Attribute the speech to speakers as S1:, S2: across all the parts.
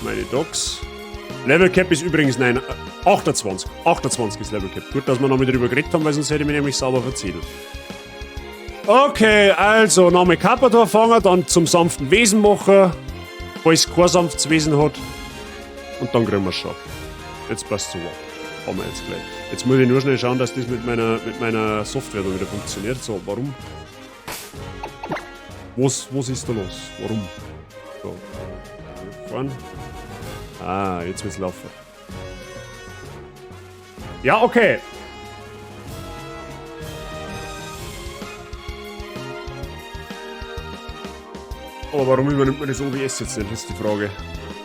S1: Meine Docs. Level Cap ist übrigens, nein, 28. 28 ist Level Cap. Gut, dass wir noch mit drüber geredet haben, weil sonst hätte ich mich nämlich sauber verzählt. Okay, also nochmal Karpador fangen, dann zum sanften Wesen machen, falls kein sanftes Wesen hat. Und dann kriegen wir es schon. Jetzt passt so. Haben wir jetzt gleich. Jetzt muss ich nur schnell schauen, dass das mit meiner Software da wieder funktioniert. So, warum? Was ist da los? Warum? So. Fahren. Ah, jetzt wird's laufen. Ja, okay. Aber warum übernimmt man das OBS jetzt nicht, ist die Frage.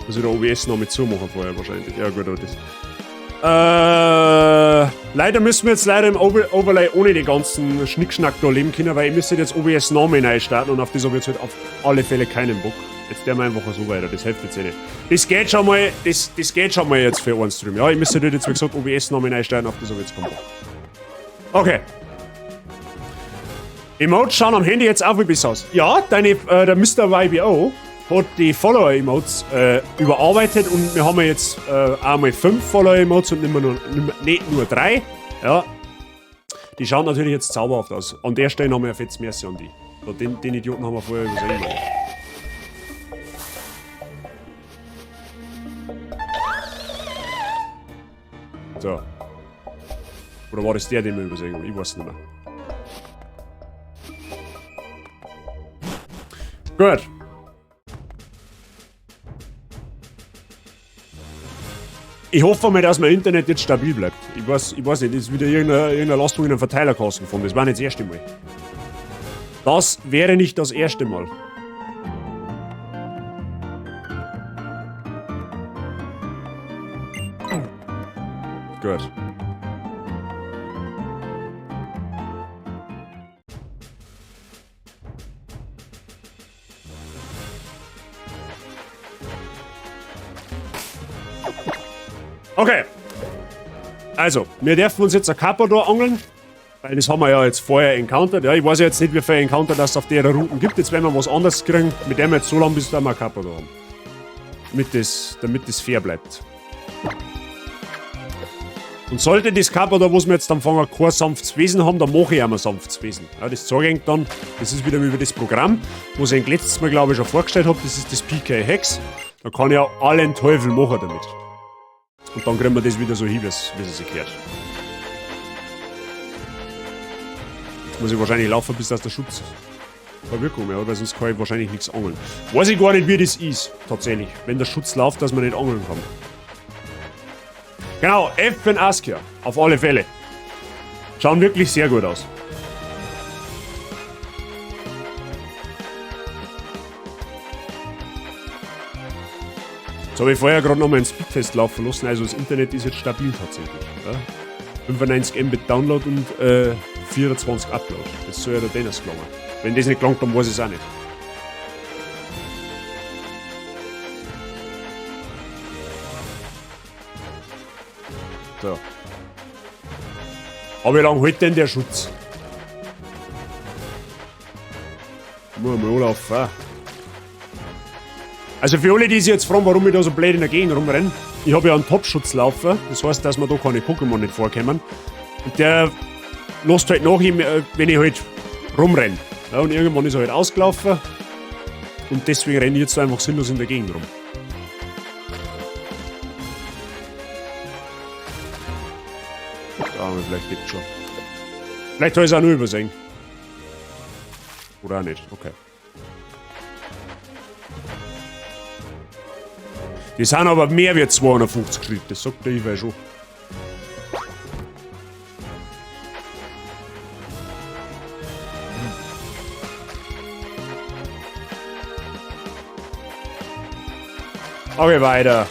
S1: Muss ich da OBS noch mit zumachen vorher wahrscheinlich. Ja gut, aber das... Leider müssen wir jetzt leider im Overlay ohne den ganzen Schnickschnack da leben können, weil ihr müsstet jetzt OBS nochmal neu starten und auf das habe ich jetzt halt auf alle Fälle keinen Bock. Jetzt der wir einfach so weiter, das hilft jetzt eh nicht. Das geht schon mal, das geht schon mal jetzt für einen Stream. Ja, ich müsste jetzt, wie gesagt, OBS nochmal neu starten, auf das habe ich jetzt keinen Bock. Okay. Emotes schauen am Handy jetzt auch wie besser aus. Ja, der Mr. YBO hat die Follower-Emotes überarbeitet und wir haben ja jetzt einmal 5 Follower-Emotes und nicht nur 3. Ja. Die schauen natürlich jetzt zauberhaft aus. An der Stelle haben wir ja fetz Merci an die. So, den Idioten haben wir vorher übersehen. So. Oder war das der, den wir übersehen haben? Ich weiß nicht mehr. Gut. Ich hoffe mal, dass mein Internet jetzt stabil bleibt. Ich weiß nicht, ist wieder irgendeine Lastung in einem Verteilerkasten gefunden. Das war nicht das erste Mal. Das wäre nicht das erste Mal. Gut. Okay. Also, wir dürfen uns jetzt ein Karpador angeln, weil das haben wir ja jetzt vorher encountered. Ja, ich weiß ja jetzt nicht, wie viele Encounter das auf der Route gibt. Jetzt werden wir was anderes kriegen, mit dem wir jetzt so lange, bis wir ein Karpador haben. Damit das fair bleibt. Und sollte das Karpador, was wir jetzt dann fangen, kein sanftes Wesen haben, dann mache ich auch mal sanftes Wesen. Ja, das zeige ich dann. Das ist wieder über das Programm, was ich letztes Mal, glaube ich, schon vorgestellt habe. Das ist das PK Hex. Da kann ich auch allen Teufel machen damit. Und dann kriegen wir das wieder so hin, wie es sich gehört. Jetzt muss ich wahrscheinlich laufen, bis das der Schutz keine Wirkung mehr hat, weil sonst kann ich wahrscheinlich nichts angeln. Weiß ich gar nicht, wie das ist, tatsächlich. Wenn der Schutz läuft, dass man nicht angeln kann. Genau, F für Askia. Auf alle Fälle. Schauen wirklich sehr gut aus. Jetzt habe ich vorher gerade noch mal einen Speedtest laufen lassen, also das Internet ist jetzt stabil tatsächlich. Ja? 95 Mbit Download und 24 Upload. Das soll ja der Dennis gelangen. Wenn das nicht gelangt, dann weiß ich es auch nicht. So. Aber wie lange hält denn der Schutz? Muss mal anlaufen. Also für alle, die sich jetzt fragen, warum ich da so blöd in der Gegend rumrenne, ich habe ja einen Top-Schutz laufen, das heißt, dass mir da keine Pokémon nicht vorkommen. Und der lässt halt nach, wenn ich halt rumrenne. Ja, und irgendwann ist er halt ausgelaufen und deswegen renne ich jetzt einfach sinnlos in der Gegend rum. Da haben wir vielleicht nicht schon. Vielleicht habe ich es auch nur übersehen. Oder auch nicht, okay. Die sind aber mehr wie 250 Schritte, das sagt der Iwei schon. Okay, weiter.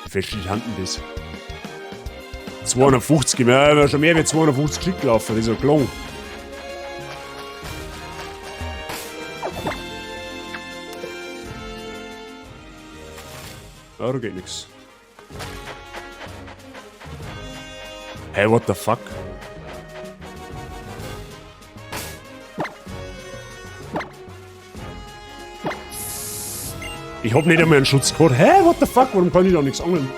S1: Wie viel Schritte haben denn das? 250, ja, wir haben schon mehr wie 250 Schritte gelaufen, das ist ja gelungen. Ja, da geht nix. Hey, what the fuck? Ich hab nicht einmal einen Schutzcode. Hä? What the fuck? Warum kann ich da nichts angeln?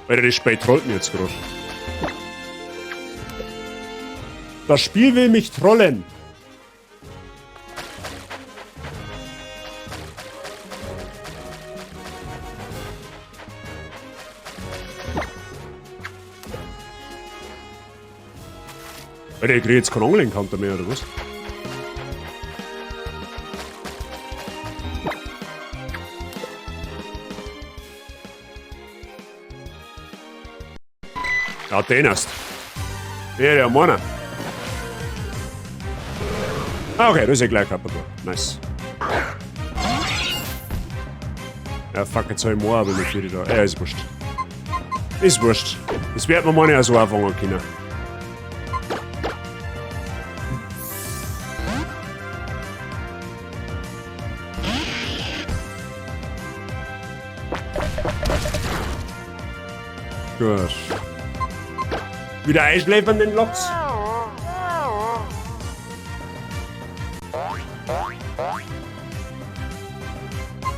S1: Alter, das Spiel trollt mich jetzt gerade. Das Spiel will mich trollen. Alter, ich krieg jetzt keinen Angling-Counter mehr, oder was? Ja, den erst. Der, der meiner. Ah, okay, das ist ja gleich kaputt. Nice. Ja, fuck, jetzt hab ich mehr, aber nicht wieder da. Ja, ist wurscht. Ist wurscht. Das wird man mal nicht so anfangen können. Gut. Wieder einschläfern den Loks.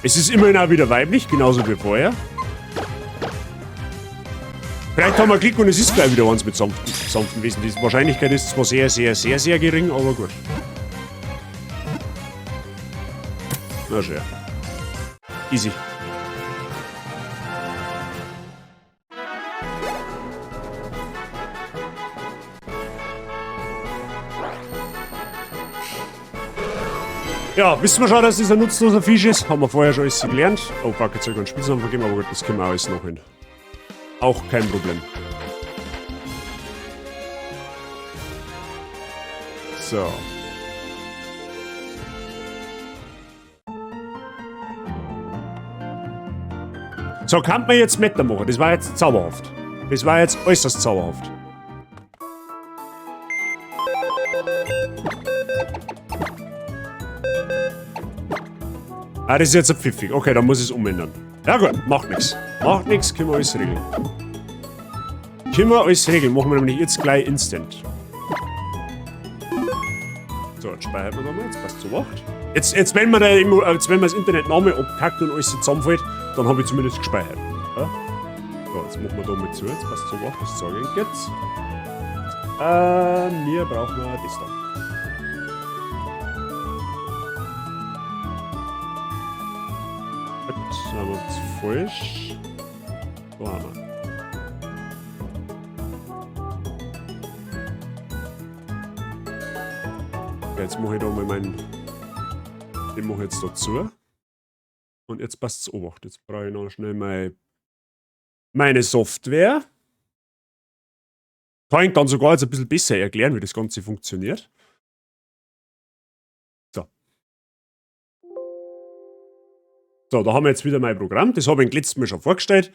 S1: Es ist immerhin auch wieder weiblich, genauso wie vorher. Vielleicht haben wir Glück und es ist gleich wieder eins mit sanften Wesen. Die Wahrscheinlichkeit ist zwar sehr, sehr, sehr, sehr gering, aber gut. Na schön. Easy. Ja, wissen wir schon, dass das ein nutzloser Fisch ist. Haben wir vorher schon alles gelernt. Oh fuck, jetzt habe ich einen Spitznamen vergeben, aber gut, das können wir auch alles noch hin. Auch kein Problem. So. So, kann man jetzt weitermachen. Das war jetzt zauberhaft. Das war jetzt äußerst zauberhaft. Ah, das ist jetzt ein pfiffig. Okay, dann muss ich es umändern. Ja gut, macht nix. Macht nix, können wir alles regeln. Können wir alles regeln. Machen wir nämlich jetzt gleich instant. So, jetzt speichern wir da mal. Jetzt passt es 8. Jetzt, wenn man da immer, jetzt, wenn man das Internet nochmal abkackt und alles zusammenfällt, dann habe ich zumindest gespeichert. Ja? So, jetzt machen wir da mal zu. Jetzt passt es 8, das zeige ich jetzt. Wir brauchen das da. Das haben wir jetzt falsch. Da haben wir. Okay, jetzt mache ich da mal meinen. Den mache ich jetzt da zu. Und jetzt passt es Obacht. Jetzt brauche ich noch schnell meine Software. Kann ich dann sogar jetzt ein bisschen besser erklären, wie das Ganze funktioniert. So. So, da haben wir jetzt wieder mein Programm. Das habe ich letzten Mal schon vorgestellt.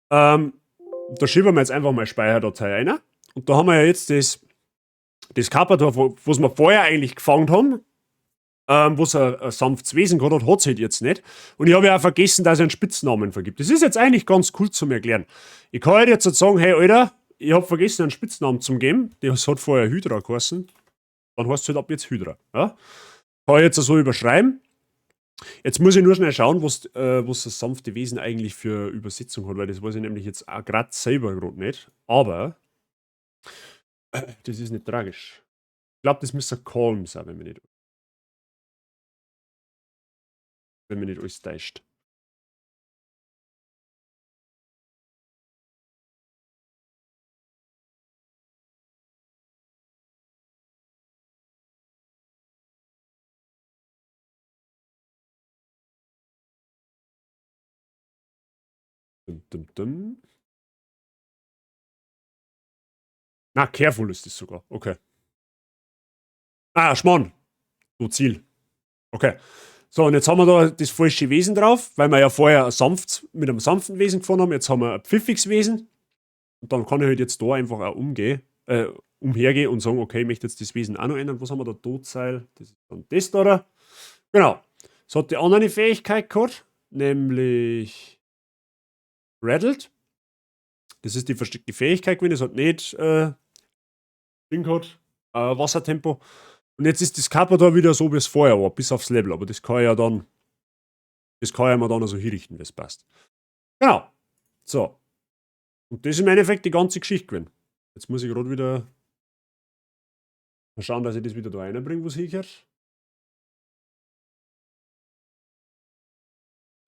S1: Da schieben wir jetzt einfach mal Speicherdatei rein. Und da haben wir ja jetzt das Karpador, was wir vorher eigentlich gefangen haben, was ein sanftes Wesen gehabt hat, hat's halt jetzt nicht. Und ich habe ja auch vergessen, dass er einen Spitznamen vergibt. Das ist jetzt eigentlich ganz cool zum Erklären. Ich kann halt jetzt sagen, hey Alter, ich hab vergessen, einen Spitznamen zu geben. Das hat vorher Hydra geheißen. Dann heißt es halt ab jetzt Hydra. Ja? Kann ich jetzt so überschreiben. Jetzt muss ich nur schnell schauen, was das sanfte Wesen eigentlich für Übersetzung hat, weil das weiß ich nämlich jetzt auch grad selber grad nicht. Aber das ist nicht tragisch. Ich glaub, das müsste Calm sein, wenn mich nicht alles täuscht. Dum, dum, dum. Na, careful ist das sogar. Okay. Ah, Schmarrn. Dozil. Okay. So, und jetzt haben wir da das falsche Wesen drauf, weil wir ja vorher mit einem sanften Wesen gefahren haben. Jetzt haben wir ein pfiffiges Wesen. Und dann kann ich halt jetzt da einfach auch umhergehen und sagen, okay, ich möchte jetzt das Wesen auch noch ändern. Was haben wir da? Todseil. Das ist dann das da, oder? Genau. Es hat die andere Fähigkeit gehabt, nämlich Rattled. Das ist die versteckte Fähigkeit gewesen, das hat nicht Ding gehabt, Wassertempo. Und jetzt ist das Karpador wieder so, wie es vorher war, bis aufs Level. Aber das kann ich ja dann, das kann ich mir dann also hinrichten, wie es passt. Genau. So. Und das ist im Endeffekt die ganze Geschichte gewesen. Jetzt muss ich gerade wieder mal schauen, dass ich das wieder da reinbringe, wo es hingehört.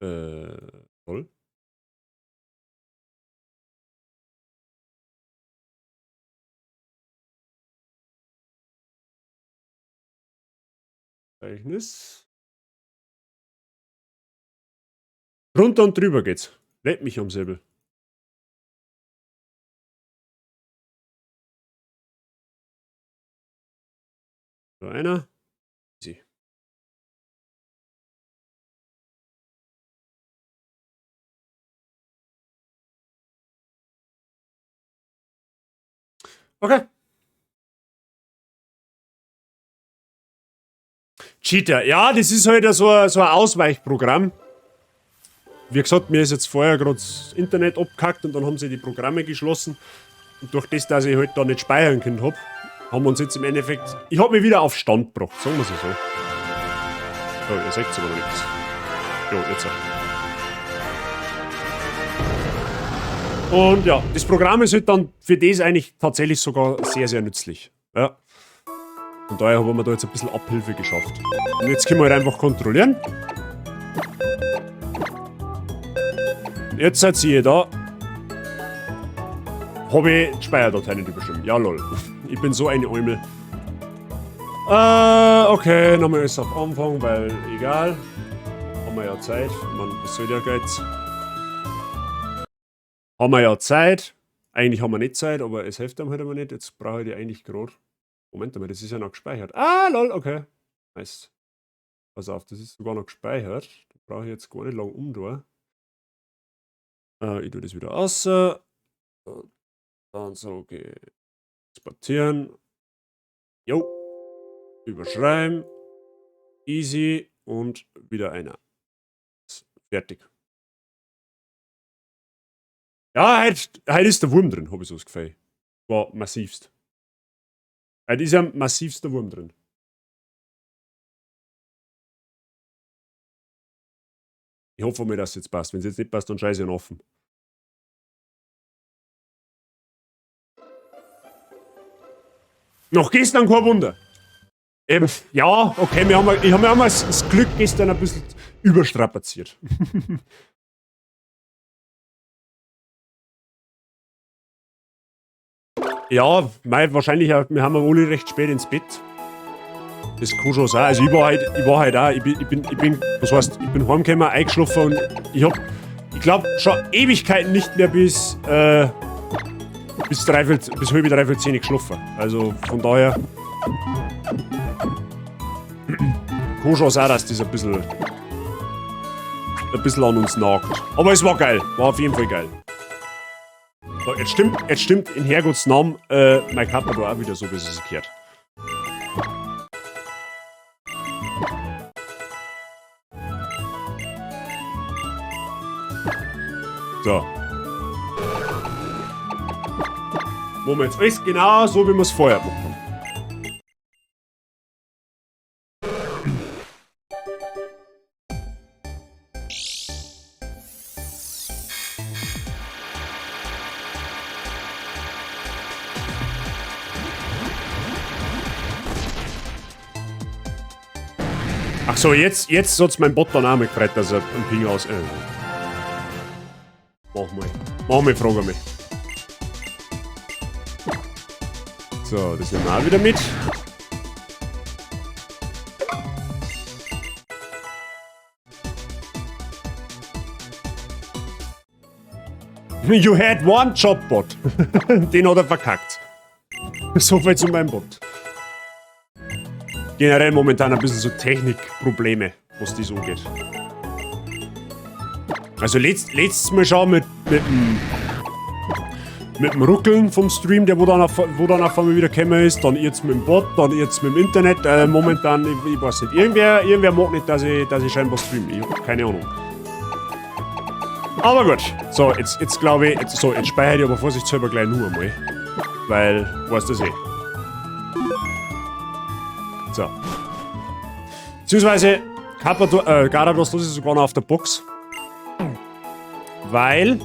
S1: Toll. Verzeichnis. Runter und drüber geht's. Leck mich am Säbel. So einer. Easy. Okay. Cheater. Ja, das ist halt so ein Ausweichprogramm. Wie gesagt, mir ist jetzt vorher gerade das Internet abgekackt und dann haben sie die Programme geschlossen. Und durch das, dass ich halt da nicht speichern können hab, haben wir uns jetzt im Endeffekt... Ich hab mich wieder auf Stand gebracht, sagen wir's so. So, ihr seht's aber noch nichts. Jo, jetzt auch. Und ja, das Programm ist halt dann für das eigentlich tatsächlich sogar sehr, sehr nützlich. Ja. Von daher haben wir da jetzt ein bisschen Abhilfe geschafft. Und jetzt können wir halt einfach kontrollieren. Und jetzt seid ihr da. Hab ich die Speicherdatei nicht überschrieben. Ja, lol. Ich bin so eine Eumel. Okay, nochmal alles auf Anfang, weil egal. Haben wir ja Zeit. Ich mein, was soll der Geiz? Haben wir ja Zeit. Eigentlich haben wir nicht Zeit, aber es hilft einem halt immer nicht. Jetzt brauche ich die eigentlich grad. Moment mal, das ist ja noch gespeichert. Ah, lol, okay. Nice. Pass auf, das ist sogar noch gespeichert. Da brauche ich jetzt gar nicht lang umtun. Ich tue das wieder aus. Dann so, okay. Exportieren. Jo. Überschreiben. Easy. Und wieder einer. Fertig. Ja, heute ist der Wurm drin, hab ich so das Gefühl. War massivst. Heute ist ja massivster Wurm drin. Ich hoffe mal, dass es jetzt passt. Wenn es jetzt nicht passt, dann scheiße ich ihn offen. Noch gestern kein Wunder. Eben, ja, okay, ich hab mir einmal das Glück gestern ein bisschen überstrapaziert. Ja, mei, wahrscheinlich auch, wir haben ja alle recht spät ins Bett. Das kann schon sein. Also ich war halt, ich war halt auch, ich bin, ich bin, ich bin, was heißt, ich bin heimgekommen, eingeschlafen und ich hab, ich glaub, schon Ewigkeiten nicht mehr bis dreiviertel, bis halb dreiviertel zehn geschlafen. Also von daher kann schon sein, dass das ein bisschen an uns nagt. Aber es war geil, war auf jeden Fall geil. So, jetzt stimmt in Herrgotts Namen mein Karpador auch wieder so, wie es sich gehört. So. Machen wir jetzt alles genau so, wie wir es vorher gemacht haben. Ach so, jetzt hat's mein Bot dann auch mal gefreut, dass er einen Ping aus. Mach mal. Mach mal, frag mal. So, das nehmen wir auch wieder mit. You had one job, Bot. Den hat er verkackt. So viel zu meinem Bot. Generell momentan ein bisschen so Technikprobleme, was das angeht. Also letztes Mal schon Mit dem Ruckeln vom Stream, der wo dann auf einmal wieder gekommen ist, dann jetzt mit dem Bot, dann jetzt mit dem Internet. Momentan, ich weiß nicht, irgendwer mag nicht, dass ich scheinbar streame. Ich hab keine Ahnung. Aber gut, so, jetzt glaube ich, so, jetzt speichere ich aber vorsichtshalber gleich nur einmal. Weil, weißt du das eh. So. Beziehungsweise, Garados, das ist sogar noch auf der Box. Weil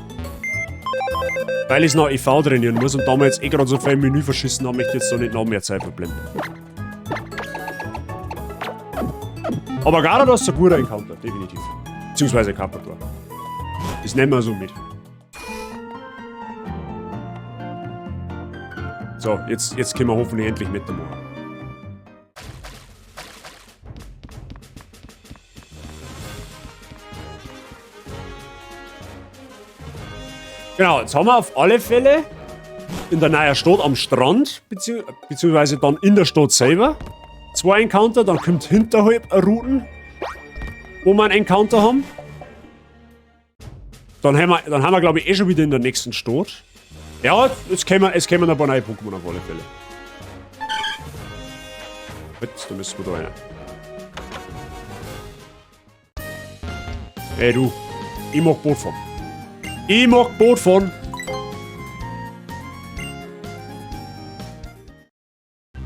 S1: ich noch IV trainieren muss und da wir jetzt eh gerade so viel im Menü verschissen haben, möchte ich jetzt da nicht noch mehr Zeit verblenden. Aber Garados ist ein guter Encounter, definitiv. Beziehungsweise Karpador. Das nehmen wir so mit. So, jetzt können wir hoffentlich endlich mitmachen. Genau, jetzt haben wir auf alle Fälle in der neuen Stadt am Strand, beziehungsweise dann in der Stadt selber, 2 Encounter, dann kommt hinterhalb eine Routen, wo wir einen Encounter haben. Dann haben wir glaube ich, eh schon wieder in der nächsten Stadt. Ja, jetzt kommen ein paar neue Pokémon auf alle Fälle. Jetzt, da müssen wir da rein. Ey du, ich mag Boot fahren. Ich mag Boot fahren.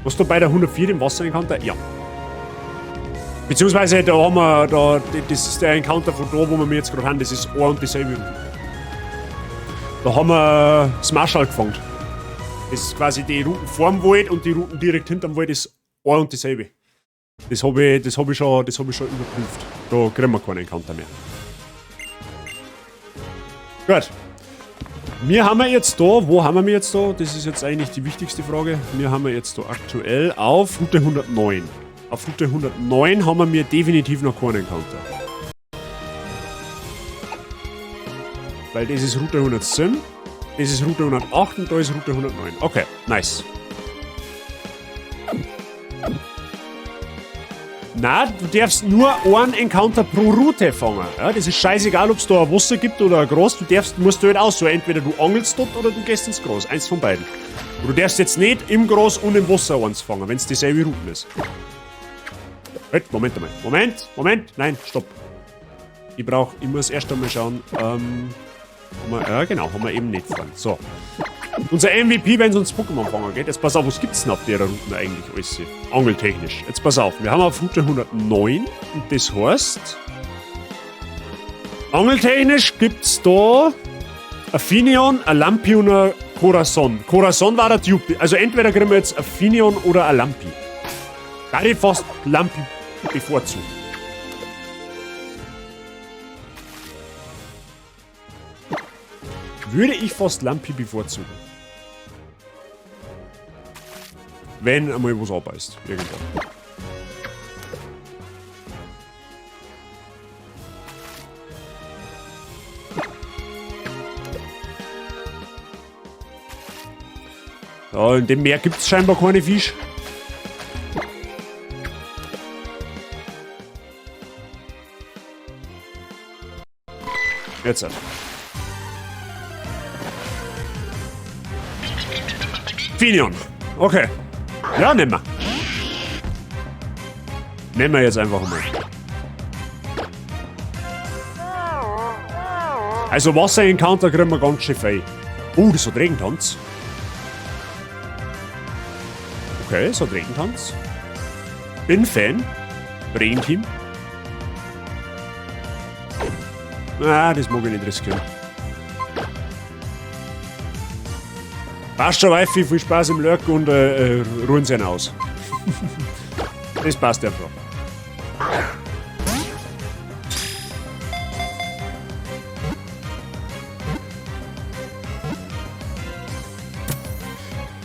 S1: Was du bei der 104 im Wasser Encounter? Ja. Beziehungsweise da haben wir, da, das ist der Encounter von da, wo wir jetzt gerade haben, das ist ein und dieselbe Route. Da haben wir Smasherl gefangen. Das ist quasi die Routen vorm Wald und die Routen direkt hinterm Wald ist ein und dieselbe. Das hab ich schon überprüft. Da kriegen wir keinen Encounter mehr. Gut. Wir haben jetzt da, wo haben wir jetzt da? Das ist jetzt eigentlich die wichtigste Frage. Wir haben jetzt da aktuell auf Route 109. Auf Route 109 haben wir definitiv noch keinen Encounter. Weil das ist Route 107, das ist Route 108 und da ist Route 109. Okay, nice. Na, du darfst nur einen Encounter pro Route fangen. Ja, das ist scheißegal, ob es da ein Wasser gibt oder ein Gras. Du musst halt aussuchen. Entweder du angelst dort oder du gehst ins Gras. Eins von beiden. Und du darfst jetzt nicht im Gras und im Wasser eins fangen, wenn es dieselbe Route ist. Halt, Moment einmal. Moment, Moment. Nein, stopp. Ich muss erst einmal schauen. Ja, genau, haben wir eben nicht gefangen. So. Unser MVP, wenn es uns Pokémon fangen geht. Jetzt pass auf, was gibt's denn auf der Route eigentlich alles? Angeltechnisch. Jetzt pass auf, wir haben auf Route 109 und das heißt, angeltechnisch gibt's da ein Finneon, ein Lampi und ein Corazon. Corazon war der Dupe. Also entweder kriegen wir jetzt ein Finneon oder ein Lampi. Da ich fast Lampi bevorzugen. Würde ich fast Lampi bevorzugen. Wenn einmal was abbeißt. Irgendwann. Ja, in dem Meer gibt es scheinbar keine Fisch. Jetzt halt. Finneon. Okay. Ja, nehmen wir. Nehmen wir jetzt einfach mal. Also Wasser-Encounter kriegen wir ganz schön viel. Oh, das hat Regentanz. Okay, das hat Regentanz. Bin Fan. Regenteam. Ah, das mag ich nicht riskieren. Passt schon, Wifi, viel Spaß im Lurk und ruhen Sie ihn aus. Das passt einfach.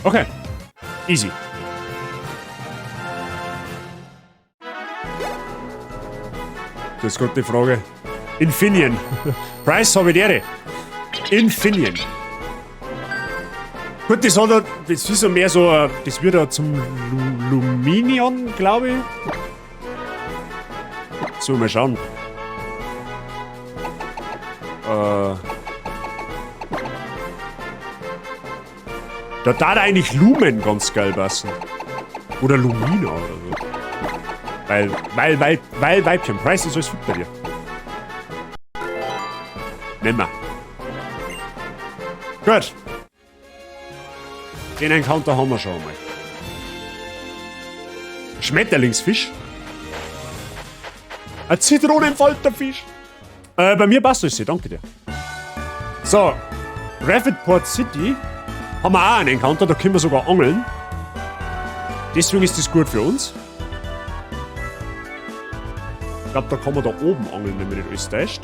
S1: Okay. Easy. Das ist gerade die Frage. Infineon. Price habe ich die. Infineon. Gut, das hat er, das ist ja mehr so, das wird ja zum Luminion, glaube ich. So, mal schauen. Da darf eigentlich Lumen ganz geil passen. Oder Lumina oder so. Weil Weibchen. Price ist alles fit bei dir. Nimm mal. Gut. Den Encounter haben wir schon einmal. Schmetterlingsfisch. Ein Zitronenfalterfisch. Bei mir passt alles, danke dir. So, Graphitport City haben wir auch einen Encounter, da können wir sogar angeln. Deswegen ist das gut für uns. Ich glaube, da kann man da oben angeln, wenn man nicht alles täuscht.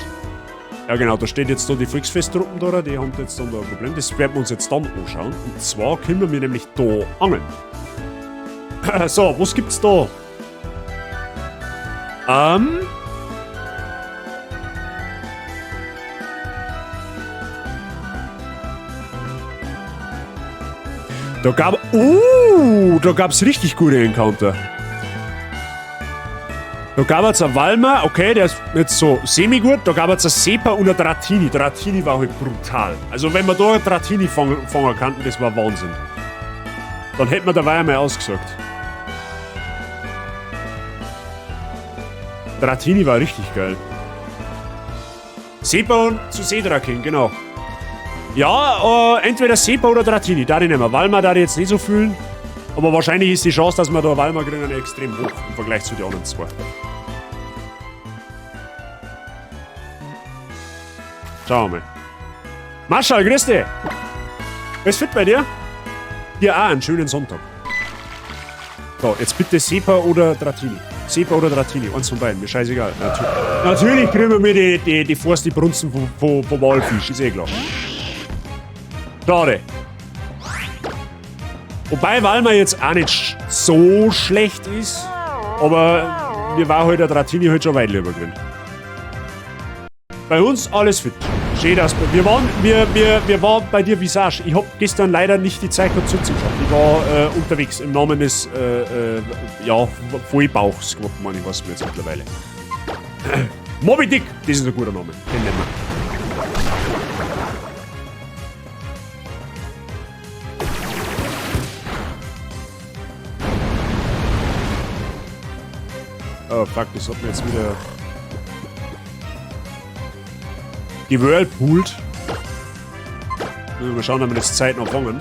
S1: Ja genau, da steht jetzt da die Volksfesttruppen da, die haben jetzt dann da ein Problem. Das werden wir uns jetzt dann anschauen. Und zwar können wir nämlich da angeln. So, was gibt's da? Da gab... da gab's richtig gute Encounter. Da gab es einen Wailmer, okay, der ist jetzt so semi-gut. Da gab es einen Sepa und einen Dratini. Dratini war halt brutal. Also wenn wir da einen Dratini fangen könnten, das war Wahnsinn. Dann hätten wir dabei einmal ausgesagt. Dratini war richtig geil. Sepa und zu Seedraking, genau. Ja, entweder Sepa oder Dratini, da nehmen wir. Wailmer da ich jetzt nicht so fühlen. Aber wahrscheinlich ist die Chance, dass wir da Wailmer kriegen, extrem hoch im Vergleich zu den anderen zwei. Schauen wir mal. Marschall, grüß dich! Alles fit bei dir? Dir auch einen schönen Sonntag. So, jetzt bitte Sepa oder Dratini. Sepa oder Dratini, eins von beiden, mir scheißegal. Natürlich kriegen wir die Forst, die Brunzen vom Walfisch, ist eh klar. Schade. Wobei Wailmer jetzt auch nicht so schlecht ist, aber mir war halt der Dratini halt schon weit lieber gewesen. Bei uns alles fit. Schön, dass wir waren, wir waren bei dir Visage. Ich hab gestern leider nicht die Zeit gehabt zuzuschauen. Ich war unterwegs im Namen des ja, Vollbauchs, meine ich, was mir jetzt mittlerweile. Moby Dick, das ist ein guter Name. Den nehmen wir. Oh fuck, das hat mir jetzt wieder gewhirlpoolt. Mal schauen, ob wir das zeitnah fangen.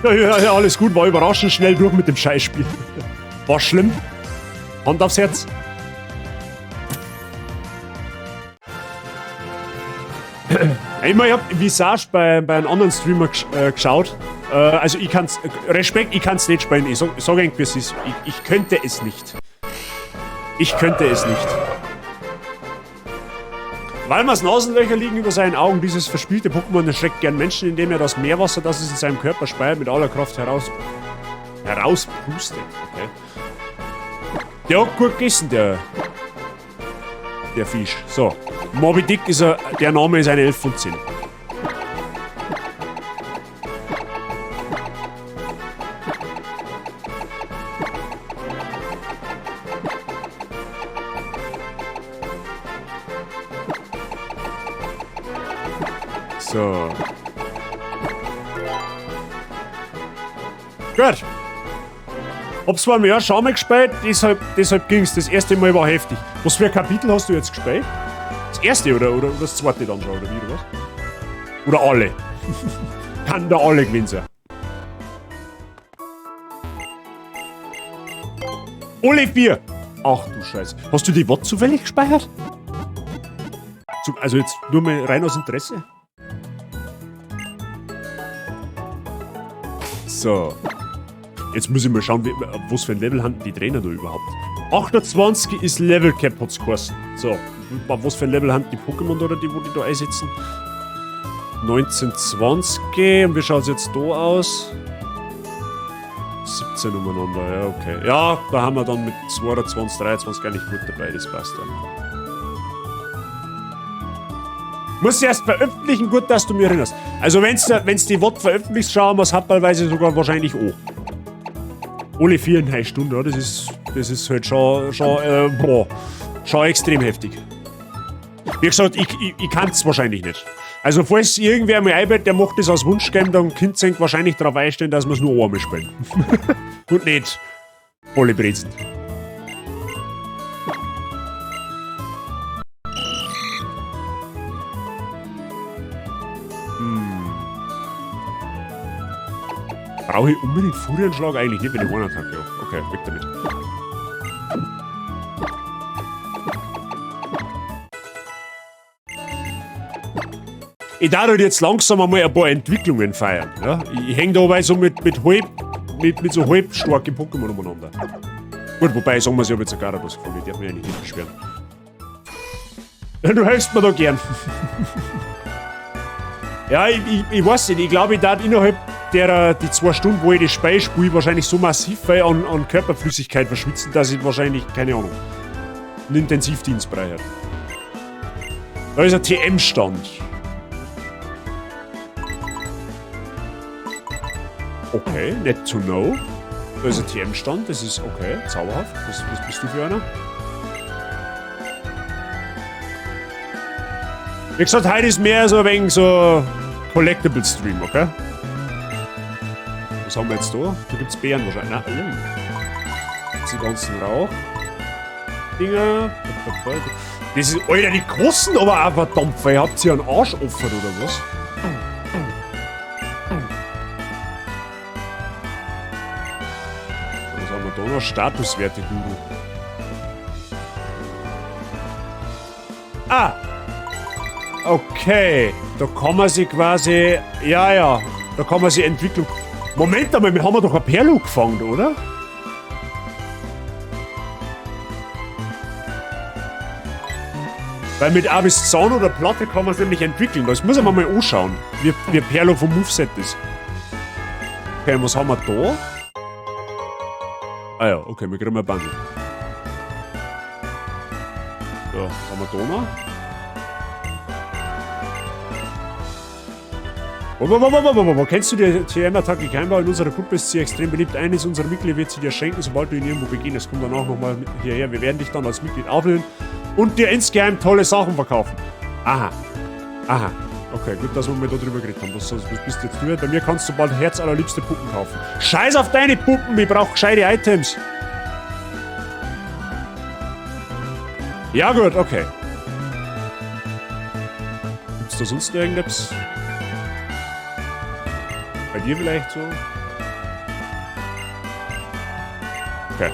S1: Ja, ja, ja, alles gut, war überraschend schnell durch mit dem Scheißspiel. War schlimm. Hand aufs Herz. Ich meine, ich hab Visage bei einem anderen Streamer geschaut. Also ich kann's, Respekt, ich kann's nicht spielen. Ich sag eigentlich, wie es ist. Ich könnte es nicht. Ich könnte es nicht. Wailmers Nasenlöcher liegen über seinen Augen. Dieses verspielte Pokémon erschreckt gern Menschen, indem er das Meerwasser, das es in seinem Körper speiert, mit aller Kraft herauspustet. Okay. Der hat gut gegessen, der Fisch. So. Moby Dick ist er, der Name ist eine 11 von 10. So. Gut. Hab zwar mehr schon mal gespielt, deshalb ging's. Das erste Mal war heftig. Was für ein Kapitel hast du jetzt gespielt? Das erste oder das zweite dann schon, oder wie, oder was? Oder alle? Kann da alle gewesen sein. Alle vier! Ach du Scheiße. Hast du die WOT zufällig gespeichert? Also jetzt nur mal rein aus Interesse. So. Jetzt muss ich mal schauen, was für ein Level haben die Trainer da überhaupt. 28 ist Level Cap, hat's geheißen. So, was für ein Level haben die Pokémon da, die, wo die da einsetzen? 19, 20. Und wie schaut's jetzt da aus? 17 umeinander, ja, okay. Ja, da haben wir dann mit 22, 23 eigentlich gut dabei, das passt ja. Muss erst veröffentlichen, gut, dass du mich erinnerst. Also wenn's die WOT veröffentlicht, schauen wir's happelweise sogar wahrscheinlich an. Alle viereinhalb Stunden, ja, das ist halt schon extrem heftig. Wie gesagt, ich kann's wahrscheinlich nicht. Also falls irgendwer mal einbettet, der macht das als Wunschgame, dann könnt ihr wahrscheinlich darauf einstellen, dass wir es nur einmal spielen. Und nicht alle Brezen. Brauche ich unbedingt Furienschlag? Eigentlich nicht, wenn ich Hornattacke habe. Okay, weg damit. Ich darf halt jetzt langsam einmal ein paar Entwicklungen feiern. Ja? Ich häng dabei so mit so halb starken Pokémon umeinander. Gut, wobei, sagen wir, ich hab jetzt ein Garados gefunden, ich darf mich eigentlich nicht beschweren. Du hilfst mir da gern. Ja, ich weiß nicht, ich glaube, ich darf innerhalb derer, die 2 Stunden, wo ich das Spiel spiele, wahrscheinlich so massiv viel an Körperflüssigkeit verschwitzen, dass ich wahrscheinlich, keine Ahnung, einen Intensivdienst brauche. Da ist ein TM-Stand. Okay, nett to know. Da ist ein TM-Stand, das ist okay, zauberhaft. Was bist du für einer? Wie gesagt, heute ist mehr so ein wenig so Collectible Stream, okay? Was haben wir jetzt da? Da gibt's Bären wahrscheinlich. Nein, oh. Diese ganzen Rauch-Dinger. Das ist, Alter, die kosten aber auch verdammt viel. Habt ihr einen Arsch offen oder was? Was haben wir da noch? Statuswerte, Guru. Ah! Okay, da kann man sich quasi... Ja, ja, da kann man sich entwickeln. Moment einmal, wir haben ja doch ein Perlo gefangen, oder? Weil mit Abyss-Zahn oder Platte kann man es nämlich entwickeln. Das muss man mal anschauen, wie Perlo vom Moveset ist. Okay, was haben wir da? Ah ja, okay, wir kriegen ein Bundle. So, was haben wir da noch? Wo, kennst du die T M-Attacke Keimbau? In unserer Gruppe ist sie extrem beliebt. Eines unserer Mitglieder wird sie dir schenken, sobald du ihn irgendwo begegnest. Komm danach nochmal hierher. Wir werden dich dann als Mitglied aufnehmen und dir insgeheim tolle Sachen verkaufen. Aha. Aha. Okay, gut, dass wir mal da drüber geredet haben. Was bist du jetzt du? Bei mir kannst du bald herzallerliebste Puppen kaufen. Scheiß auf deine Puppen, ich brauch gescheite Items. Ja gut, okay. Gibt's da sonst irgendetwas? Bei dir vielleicht so? Okay.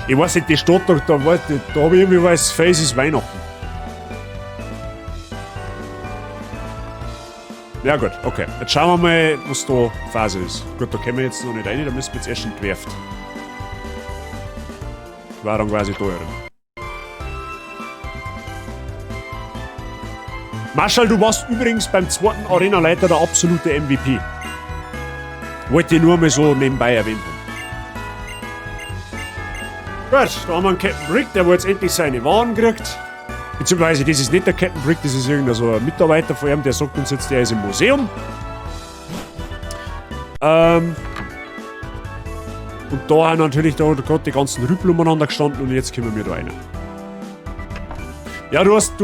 S1: Ich weiß nicht, die Stadt, da hab ich irgendwie was, Face ist Weihnachten. Ja gut, okay. Jetzt schauen wir mal, was da Phase ist. Gut, da kommen wir jetzt noch nicht rein, da müssen wir jetzt erst entwerft. War dann quasi teurer. Marschall, du warst übrigens beim zweiten Arena-Leiter der absolute MVP. Wollte ich nur mal so nebenbei erwähnt haben. Gut, da haben wir einen Captain Brick, der wo jetzt endlich seine Waren kriegt. Beziehungsweise, das ist nicht der Captain Brick, das ist irgendein so ein Mitarbeiter von ihm, der sagt uns jetzt, der ist im Museum. Und da haben natürlich da gerade die ganzen Rüppel umeinander gestanden und jetzt kommen wir da rein. Ja, du hast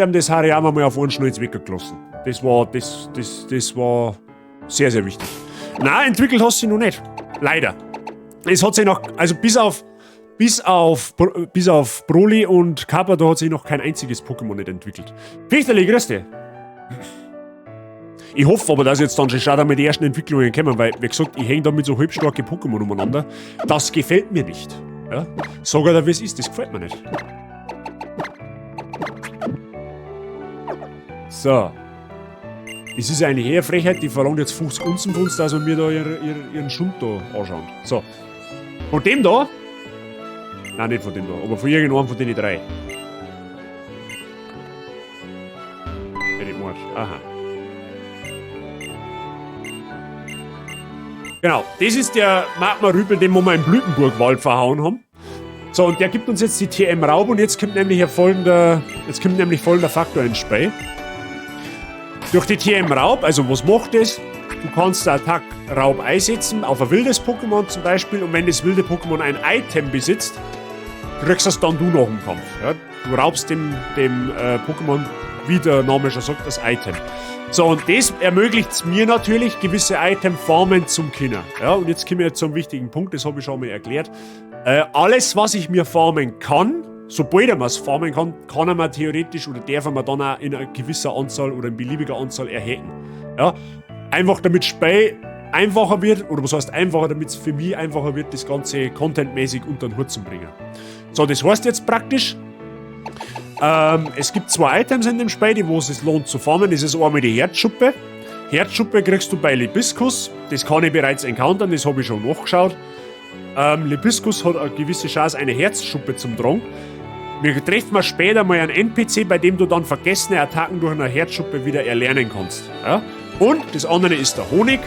S1: ihm das Hariyama mal auf einen Schnell ins Wecker gelassen. Das war sehr, sehr wichtig. Nein, entwickelt hast du sie noch nicht. Leider. Es hat sich noch, also bis auf, bis auf, bis auf Broly und Kappa, da hat sich noch kein einziges Pokémon nicht entwickelt. Fichterli, grüß dich. Ich hoffe aber, dass jetzt dann schon schaut, mit den ersten Entwicklungen kommen, weil, wie gesagt, ich häng da mit so halbstarken Pokémon umeinander. Das gefällt mir nicht. Ja? Sag er, wie es ist, das gefällt mir nicht. So. Es ist eigentlich eher Frechheit, die verlangt jetzt 50 Unzen von uns, dass wir mir da ihren Schund da anschauen. So. Von dem da? Nein, nicht von dem da, aber von irgendeinem von den drei. Aha. Genau, das ist der Magma-Rüpel, den wir im Blütenburgwald verhauen haben. So, und der gibt uns jetzt die TM Raub und jetzt kommt nämlich folgender, jetzt kommt nämlich folgender Faktor ins Spiel. Durch die TM Raub, also was macht das? Du kannst Attack Raub einsetzen, auf ein wildes Pokémon zum Beispiel, und wenn das wilde Pokémon ein Item besitzt, kriegst es dann du nach dem Kampf. Ja? Du raubst dem Pokémon, wie der Name schon sagt, das Item. So, und das ermöglicht es mir natürlich, gewisse Item farmen zum können. Ja, und jetzt kommen wir zum wichtigen Punkt, das habe ich schon mal erklärt. Alles, was ich mir farmen kann, sobald er es farmen kann, kann er mir theoretisch oder darf er mir dann auch in einer gewisser Anzahl oder in beliebiger Anzahl erhacken. Ja, einfach damit Spiel einfacher wird, oder was heißt einfacher, damit es für mich einfacher wird, das Ganze contentmäßig unter den Hut zu bringen. So, das heißt jetzt praktisch, es gibt zwei Items in dem Spiel, die wo es sich lohnt zu farmen. Das ist einmal die Herzschuppe. Herzschuppe kriegst du bei Libiskus. Das kann ich bereits encountern, das habe ich schon nachgeschaut. Libiskus hat eine gewisse Chance, eine Herzschuppe zum Tragen. Wir treffen mal später mal einen NPC, bei dem du dann vergessene Attacken durch eine Herzschuppe wieder erlernen kannst. Ja? Und das andere ist der Honig.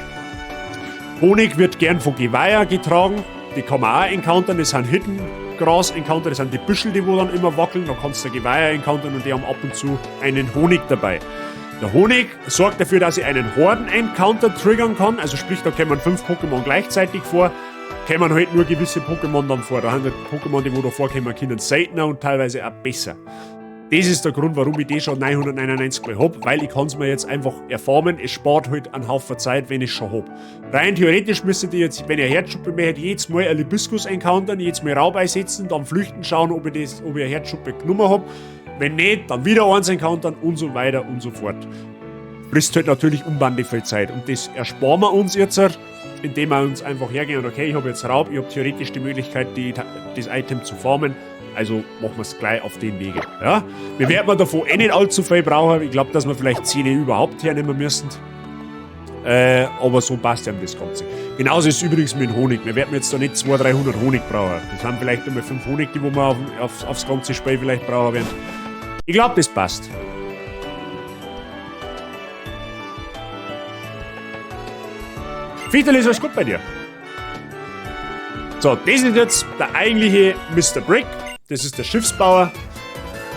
S1: Honig wird gern von Geweiher getragen. Die kann man auch encountern, das sind Hidden Gras-Encounter, das sind die Büschel, die wo dann immer wackeln, da kannst du Geweiher encountern und die haben ab und zu einen Honig dabei. Der Honig sorgt dafür, dass ich einen Horden-Encounter triggern kann, also sprich, da kommen 5 Pokémon gleichzeitig vor, kommen halt nur gewisse Pokémon dann vor. Da haben die Pokémon, die wo da vorkommen können, seltener und teilweise auch besser. Das ist der Grund, warum ich die schon 999 Mal hab, weil ich kann es mir jetzt einfach erfarmen. Es spart halt einen Haufen Zeit, wenn ich es schon hab. Rein theoretisch müsste ich jetzt, wenn ich eine Herzschuppe möchte, jedes Mal ein Libiskus encountern, jedes Mal Raub einsetzen, dann flüchten, schauen, ob ich eine Herzschuppe genommen hab. Wenn nicht, dann wieder eins encountern und so weiter und so fort. Frisst halt natürlich unbändig viel Zeit und das ersparen wir uns jetzt, indem wir uns einfach hergehen und okay, ich habe jetzt Raub, ich habe theoretisch die Möglichkeit, das Item zu farmen. Also machen wir es gleich auf den Wege. Ja? Wir werden davon eh nicht allzu viel brauchen. Ich glaube, dass wir vielleicht 10 überhaupt hernehmen müssen. Aber so passt ja das Ganze. Genauso ist es übrigens mit dem Honig. Wir werden jetzt da nicht 200, 300 Honig brauchen. Das sind vielleicht einmal 5 Honig, die wir aufs ganze Spiel vielleicht brauchen werden. Ich glaube, das passt. Fichtel, ist alles gut bei dir? So, das ist jetzt der eigentliche Mr. Brick. Das ist der Schiffsbauer.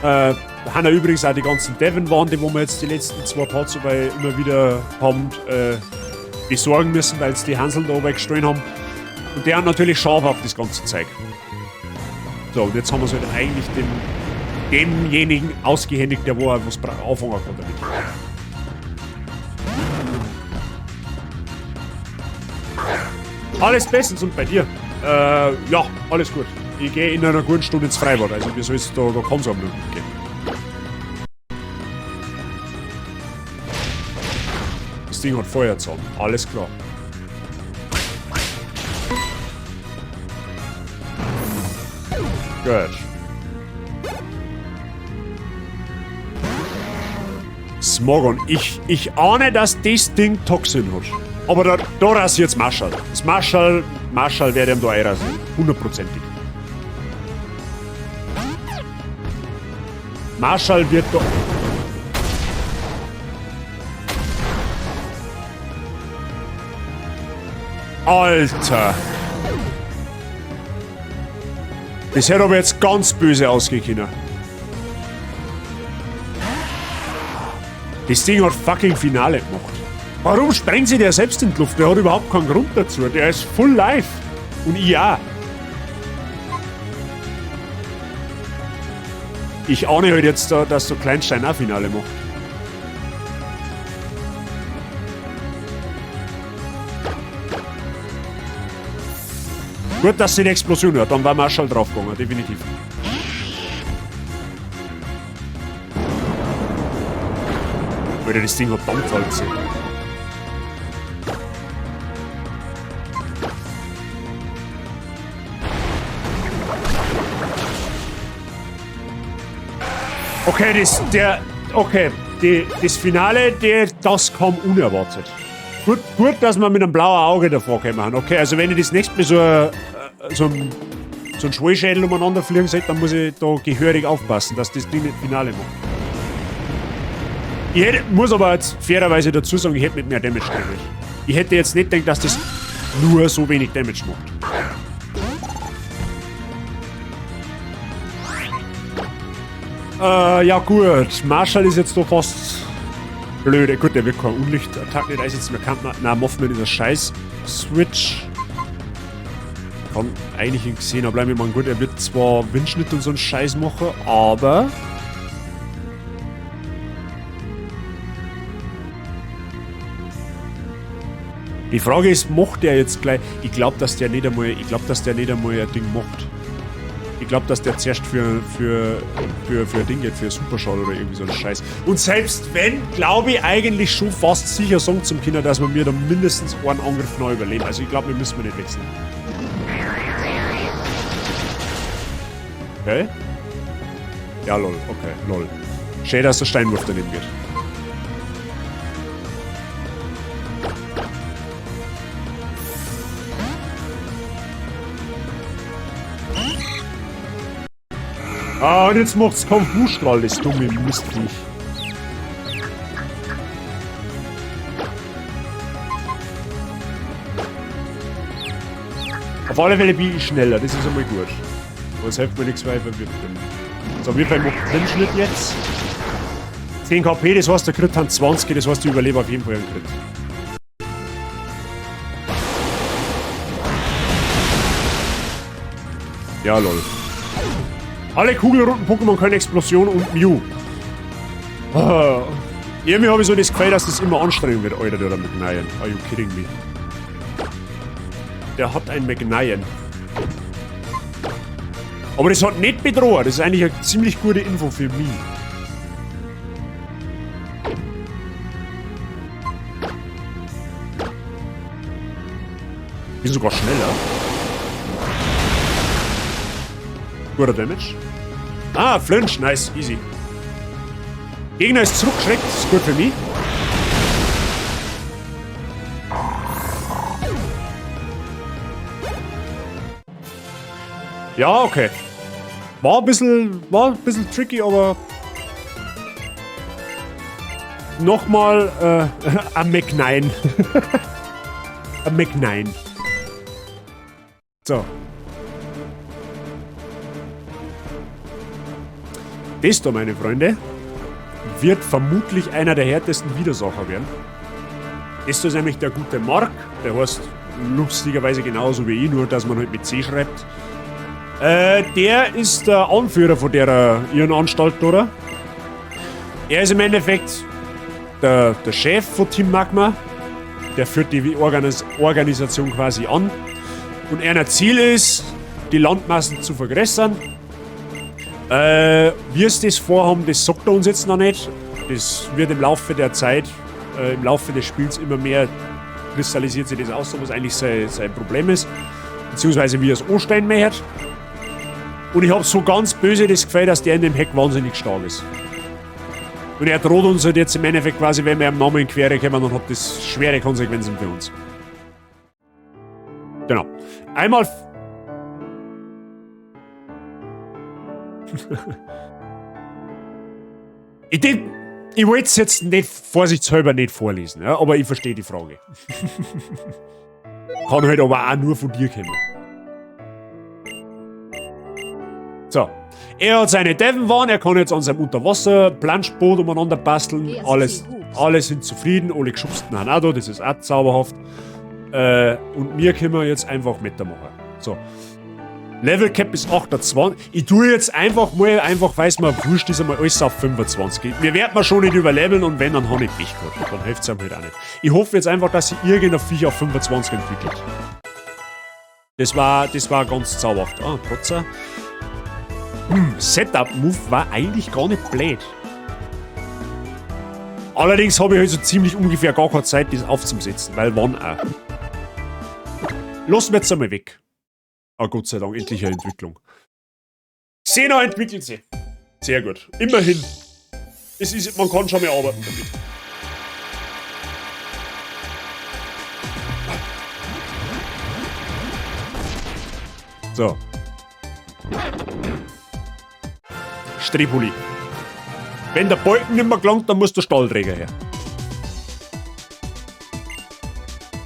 S1: Da haben ja übrigens auch die ganzen Devon-Waren, die wo wir jetzt die letzten 2 Parts dabei immer wieder haben besorgen müssen, weil es die Hansel da oben gestohlen haben. Und der hat natürlich scharf auf das ganze Zeug. So, und jetzt haben wir es halt eigentlich demjenigen ausgehändigt, der wo er was anfangen kann damit. Alles bestens und bei dir? Ja, alles gut. Ich gehe in einer guten Stunde ins Freibad, also wir soll's da kann's am gut gehen. Das Ding hat Feuerzahn, alles klar. Gut. Smogon, ich ahne, dass das Ding Toxin hat. Aber da rasiert jetzt Marshall. Das Marshall werde ihm da einrasieren. Hundertprozentig. Marshall wird da... Alter! Das hätte aber jetzt ganz böse ausgehen können. Das Ding hat fucking Finale gemacht. Warum sprengt sich der selbst in die Luft? Der hat überhaupt keinen Grund dazu. Der ist full life. Und ich auch. Ich ahne halt jetzt, da, dass der Kleinstein auch Finale macht. Gut, dass sie die Explosion hört, dann war Marshall draufgegangen, definitiv. Alter, das Ding hat Dampfwalze. Okay, das Finale, das kam unerwartet. Gut, dass wir mit einem blauen Auge davor gekommen sind. Okay, also wenn ich das nächste Mal so ein Schwellschädel umeinander fliegen sehe, dann muss ich da gehörig aufpassen, dass das Ding nicht Finale macht. Ich muss aber jetzt fairerweise dazu sagen, ich hätte mit mehr Damage gerechnet. Ich hätte jetzt nicht gedacht, dass das nur so wenig Damage macht. Ja gut, Marshall ist jetzt doch fast blöde. Gut, der wird kein Unlicht-Attack nicht einsetzen. Man kann, na, Mothman ist ein Scheiß. Switch. Kann eigentlich in Xena bleiben. Ich meine, gut, er wird zwar Windschnitt und so einen Scheiß machen, aber... Die Frage ist, macht der jetzt gleich... Ich glaube, dass der nicht einmal, ich glaub, dass der nicht einmal ein Ding macht. Ich glaube, dass der zuerst für ein Ding geht, für Superschall oder irgendwie so einen Scheiß. Und selbst wenn, glaube ich eigentlich schon fast sicher sagen zum Kinder, dass wir mir da mindestens einen Angriff neu überleben. Also ich glaube, wir müssen nicht wechseln. Okay. Ja, lol. Okay, lol. Schön, dass der Steinwurf daneben geht. Ah, und jetzt macht's Konfustrahl, das dumme Mistviech. Auf alle Fälle bin ich schneller, das ist einmal gut. Aber es hilft mir nichts, weil ich verwirrt bin. So, wir machen Blindschnitt jetzt. 10 KP, das heißt, der Crit hat 20, das heißt, ich überlebe auf jeden Fall einen Crit. Ja, lol. Alle kugelrunden Pokémon können Explosion und Mew. Ah, irgendwie habe ich so das Gefühl, dass das immer anstrengend wird. Alter, der hat Mcnyan. Are you kidding me? Der hat ein Mcnyan. Aber das hat nicht bedroht. Das ist eigentlich eine ziemlich gute Info für mich. Bin sogar schneller. Guter Damage. Ah, Flinch, nice, easy. Gegner ist zurückgeschreckt, ist gut für mich. Ja, okay. War ein bisschen tricky, aber... Nochmal, am Mc9. Am Mc9. So. Das da, meine Freunde, wird vermutlich einer der härtesten Widersacher werden. Das da ist nämlich der gute Mark, der heißt lustigerweise genauso wie ich, nur dass man halt mit C schreibt. Der ist der Anführer von der Irrenanstalt, oder? Er ist im Endeffekt der Chef von Team Magma. Der führt die Organisation quasi an. Und er Ziel ist, die Landmassen zu vergrößern. Wie es das vorhaben, das sagt er uns jetzt noch nicht. Das wird im Laufe der Zeit, im Laufe des Spiels immer mehr kristallisiert sich das aus, was eigentlich sein Problem ist. Beziehungsweise wie er es anstellen möchte. Und ich habe so ganz böse das Gefühl, dass der in dem Heck wahnsinnig stark ist. Und er droht uns halt jetzt im Endeffekt quasi, wenn wir am Namen in Quere kommen, dann hat das schwere Konsequenzen für uns. Genau. Einmal... Ich wollte es jetzt nicht vorsichtshalber nicht vorlesen, ja, aber ich verstehe die Frage. Kann halt aber auch nur von dir kommen. So. Er hat seine Devon-Waren, er kann jetzt an seinem Unterwasser-Planschboot umeinander basteln. Alle sind zufrieden, alle Geschubsten haben auch da, das ist auch zauberhaft. Und wir können jetzt einfach mitmachen. So. Level Cap ist 28. Ich tue jetzt einfach mal, einfach weil es mir wurscht ist, einmal alles auf 25. Wir werden wir schon nicht überleveln und wenn, dann habe ich Pech gehabt. Dann hilft es einem halt auch nicht. Ich hoffe jetzt einfach, dass sich irgendein Viech auf 25 entwickelt. Das war ganz zauberhaft. Ah, Protzer. Setup-Move war eigentlich gar nicht blöd. Allerdings habe ich halt so ziemlich ungefähr gar keine Zeit, das aufzusetzen, weil wann auch. Lassen wir jetzt einmal weg. Ah, Gott sei Dank, endlich eine Entwicklung. Xena entwickelt sie. Sehr gut. Immerhin. Es ist, man kann schon mehr arbeiten damit. So. Strepuli. Wenn der Balken nicht mehr gelangt, dann muss der Stahlträger her.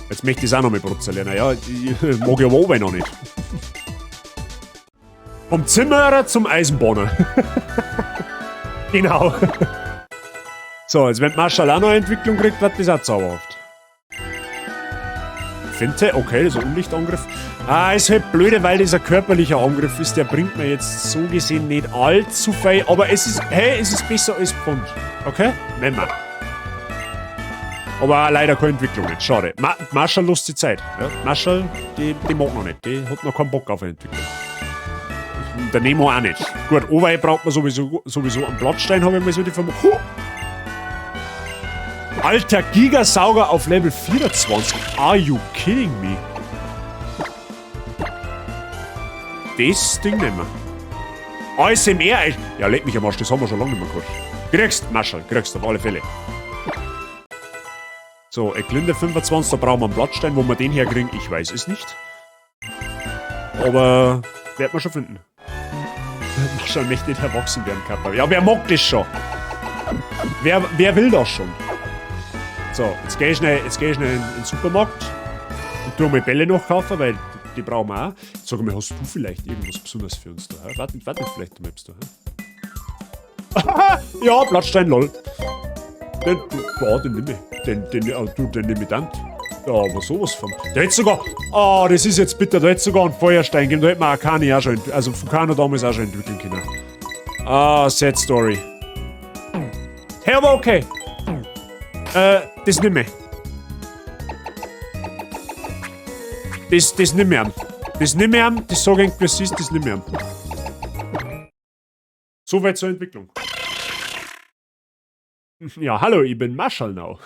S1: Jetzt möchte ich es auch noch mit Protzer lernen. Ja, ich mag ich aber auch noch nicht. Vom Zimmerer zum Eisenbahner. Genau. So, jetzt wenn Marshall auch noch eine Entwicklung kriegt, wird das auch zauberhaft. Finte, okay, das ist ein Unlichtangriff. Ah, ist halt blöde, weil das ein körperlicher Angriff ist. Der bringt mir jetzt so gesehen nicht allzu viel. Aber es ist, hey, es ist besser als Pfund. Okay? Nehmen wir. Aber leider keine Entwicklung nicht. Schade. Marshall lust die Zeit. Ja? Marshall, die mag noch nicht. Die hat noch keinen Bock auf eine Entwicklung. Der Nemo auch nicht. Gut, Owei braucht man sowieso einen Blattstein, habe ich mal so die Vermutung. Huh! Alter, Gigasauger auf Level 24. Are you kidding me? Das Ding nehmen wir. ASMR. Ja, leck mich am Arsch, das haben wir schon lange nicht mehr gehabt. Kriegst, Marshall, kriegst auf alle Fälle. So, Erklinde 25, da brauchen wir einen Blattstein. Wo wir den herkriegen, ich weiß es nicht. Aber werden wir schon finden. Marshall möchte nicht erwachsen werden, Kappa. Ja, wer mag das schon? Wer will das schon? So, jetzt geh ich schnell, jetzt geh ich schnell in den Supermarkt und tu mal Bälle noch kaufen, weil die brauchen wir auch. Sag mal, hast du vielleicht irgendwas Besonderes für uns da? Hä? Warte, warte, vielleicht du da, hä? Ja, Blattstein, lol. Den, ja, den nehme ich. Den nehme ich dann. Ja, aber sowas von. Der hätte sogar. Ah, das ist jetzt bitter, da hätte sogar einen Feuerstein gegeben, da hätte man Arkani auch schon. Also Fukano damals auch schon entwickeln können. Ah, sad story. Hey, aber okay. Das nehme ich. Das nehme ich an. Das nehme ich an, das sage ich, wie es ist, das nehme ich an. Soweit zur Entwicklung. Ja, hallo, ich bin Marshall now.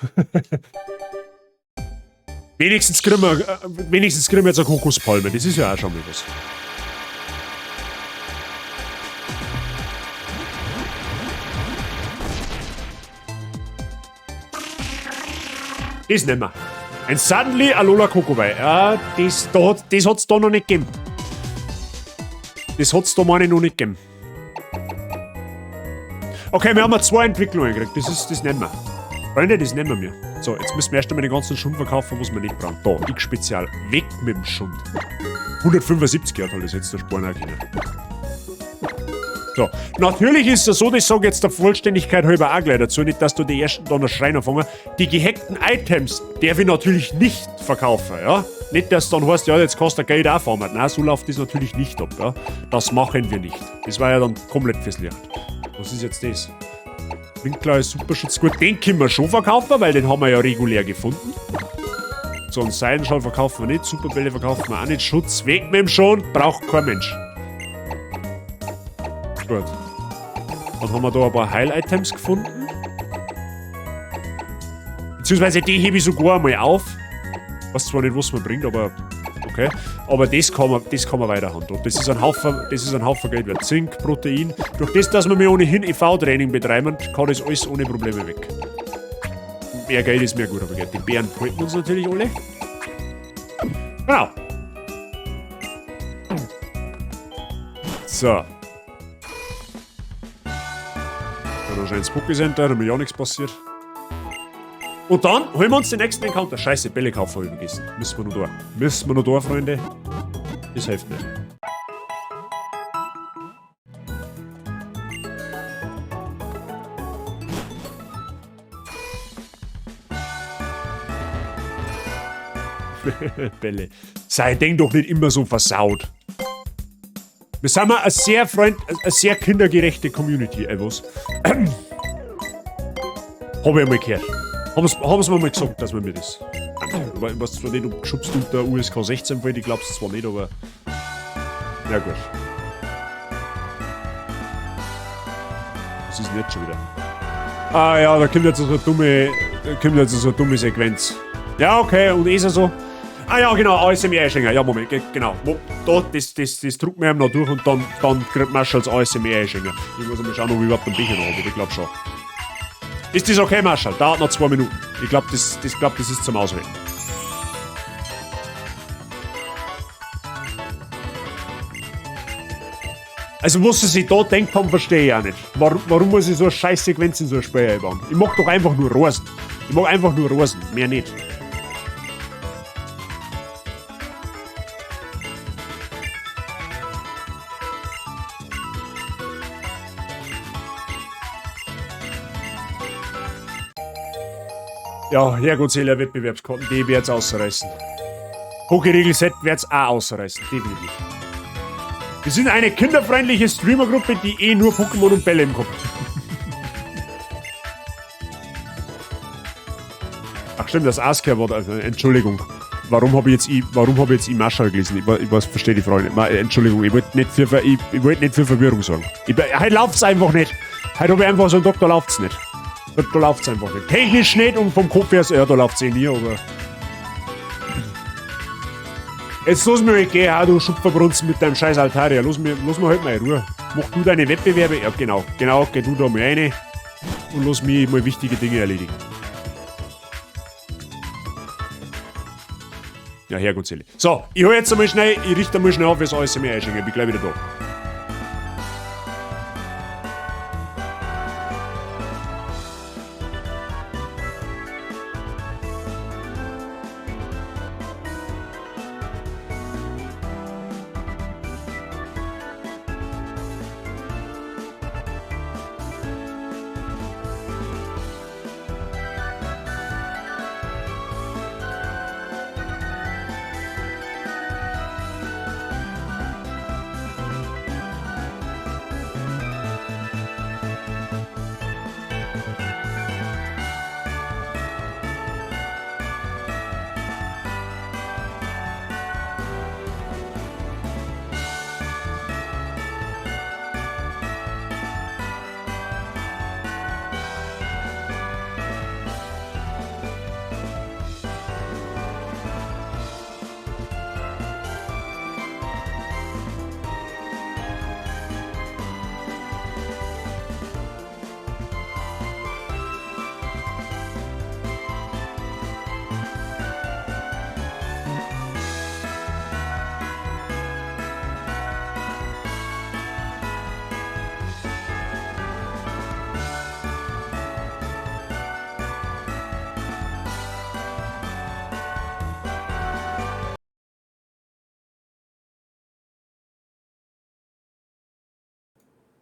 S1: Wenigstens kriegen wir jetzt eine Kokospalme, das ist ja auch schon mal was. Das nehmen wir. And suddenly Alola Kokowei. Ja, das hat's da noch nicht gegeben. Das hat's da meine ich noch nicht gegeben. Okay, wir haben ja zwei Entwicklungen gekriegt. Das nehmen wir. Freunde, das nehmen wir. So, jetzt müssen wir erst einmal den ganzen Schund verkaufen, was wir nicht brauchen. Da, X-Spezial. Weg mit dem Schund. 175, ja toll, das hättest du sparen auch können. So, natürlich ist es so, das sage ich jetzt der Vollständigkeit halber auch gleich dazu, nicht, dass du die ersten da noch schreien anfangen. Die gehackten Items darf ich natürlich nicht verkaufen, ja. Nicht, dass dann heißt, ja, jetzt kostet Geld auch fahren. Nein, so läuft das natürlich nicht ab, ja. Das machen wir nicht. Das war ja dann komplett fürs Licht. Was ist jetzt das? Winkler ist Superschutz. Gut, den können wir schon verkaufen, weil den haben wir ja regulär gefunden. So, einen Seidenschal verkaufen wir nicht, Superbälle verkaufen wir auch nicht. Schutz, weg mit dem schon, braucht kein Mensch. Gut. Dann haben wir da ein paar Heil-Items gefunden. Beziehungsweise die hebe ich sogar einmal auf. Weiß zwar nicht, was man bringt, aber okay. Aber das kann man weiterhaben. Und das ist ein Haufen Geld wert. Zink, Protein. Durch das, dass wir ohnehin EV-Training betreiben, kann das alles ohne Probleme weg. Mehr Geld ist mehr gut, aber Geld. Die Bären halten uns natürlich alle. Genau. So. Dann anscheinend das Pokécenter, da ist ja nichts passiert. Und dann holen wir uns den nächsten Encounter. Scheiße, Bälle kaufen habe ich vergessen. Müssen wir noch da. Müssen wir noch da, Freunde. Das hilft nicht. Bälle. Sei Ding doch nicht immer so versaut. Wir sind mal eine sehr kindergerechte Community, ey, was? Hab ich einmal gehört. Haben's mir mal gesagt, dass man mir das. Ich weiß zwar nicht, ob geschubst unter USK 16 fällt, ich glaub's zwar nicht, aber. Na gut. Was ist denn jetzt schon wieder? Ah ja, da kommt jetzt so eine dumme. Da kommt jetzt so eine dumme Sequenz. Ja, okay, und ist er so? Ah ja, genau, ASMR-Einschenker. Ja, Moment, genau. Da, das druckt man ihm noch durch und dann kriegt man schon als ASMR-Einschenker. Ich muss mal schauen, ob ich überhaupt einen Becher noch habe. Ich glaub schon. Ist das okay, Marshall? Dauert noch 2 Minuten. Ich glaub, das ist zum Aushalten. Also, was sie sich da gedacht haben, verstehe ich auch nicht. Warum muss ich so eine scheiß Sequenz in so ein Spiel einbauen? Ich mag doch einfach nur Rosen. Ich mag einfach nur Rosen, mehr nicht. Ja, Herrgottsseele, Wettbewerbskarten, die wird's ausreißen. Pokéregel-Set wird's auch ausreißen, definitiv. Wir sind eine kinderfreundliche Streamergruppe, die eh nur Pokémon und Bälle im Kopf hat. Ach stimmt, das Asker war also, Entschuldigung. Warum habe ich jetzt ich, warum habe ich jetzt ich Marschall gelesen? Ich weiß, verstehe die Frage nicht. Entschuldigung, ich wollte nicht für Verwirrung sorgen. Heute läuft's einfach nicht. Heute habe ich einfach so einen Doktor, läuft's nicht. Da läuft's einfach nicht. Technisch nicht und vom Kopf her, ja, da läuft's eh nie, aber. Jetzt lass mich halt gehen, auch, du Schupferbrunzen mit deinem scheiß Altaria. Lass mich halt mal in Ruhe. Mach du deine Wettbewerbe. Ja, genau. Genau, geh du da mal rein und lass mich mal wichtige Dinge erledigen. Ja, Herrgottsele. So, ich hol jetzt einmal schnell, ich richte einmal schnell auf, fürs ASMR einschenken. Ich bin gleich wieder da.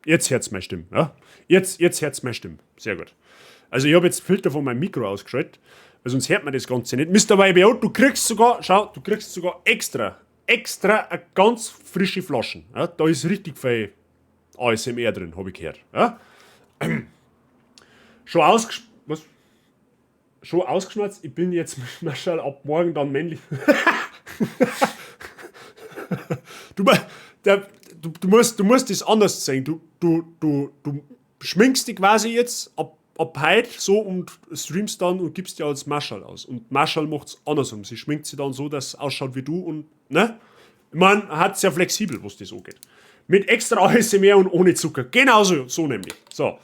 S1: Jetzt hört's meine Stimme. Ja? Jetzt hört's meine Stimme. Sehr gut. Also ich hab jetzt Filter von meinem Mikro ausgeschaltet, weil sonst hört man das Ganze nicht. Mister YBO, du kriegst sogar, schau, du kriegst sogar extra eine ganz frische Flaschen. Ja? Da ist richtig viel ASMR drin, hab ich gehört. Ja? Schon was? Schon ausgeschnauzt? Ich bin jetzt Marschall ab morgen dann männlich. Du, der, du, du musst, du musst das anders sehen. Du schminkst dich quasi jetzt ab heute so und streamst dann und gibst dir als Marschall aus. Und Marschall macht's andersrum. Sie schminkt sie dann so, dass es ausschaut wie du und, ne? Man hat's ja flexibel, was das angeht. Mit extra ASMR und ohne Zucker. Genauso, so nämlich. So.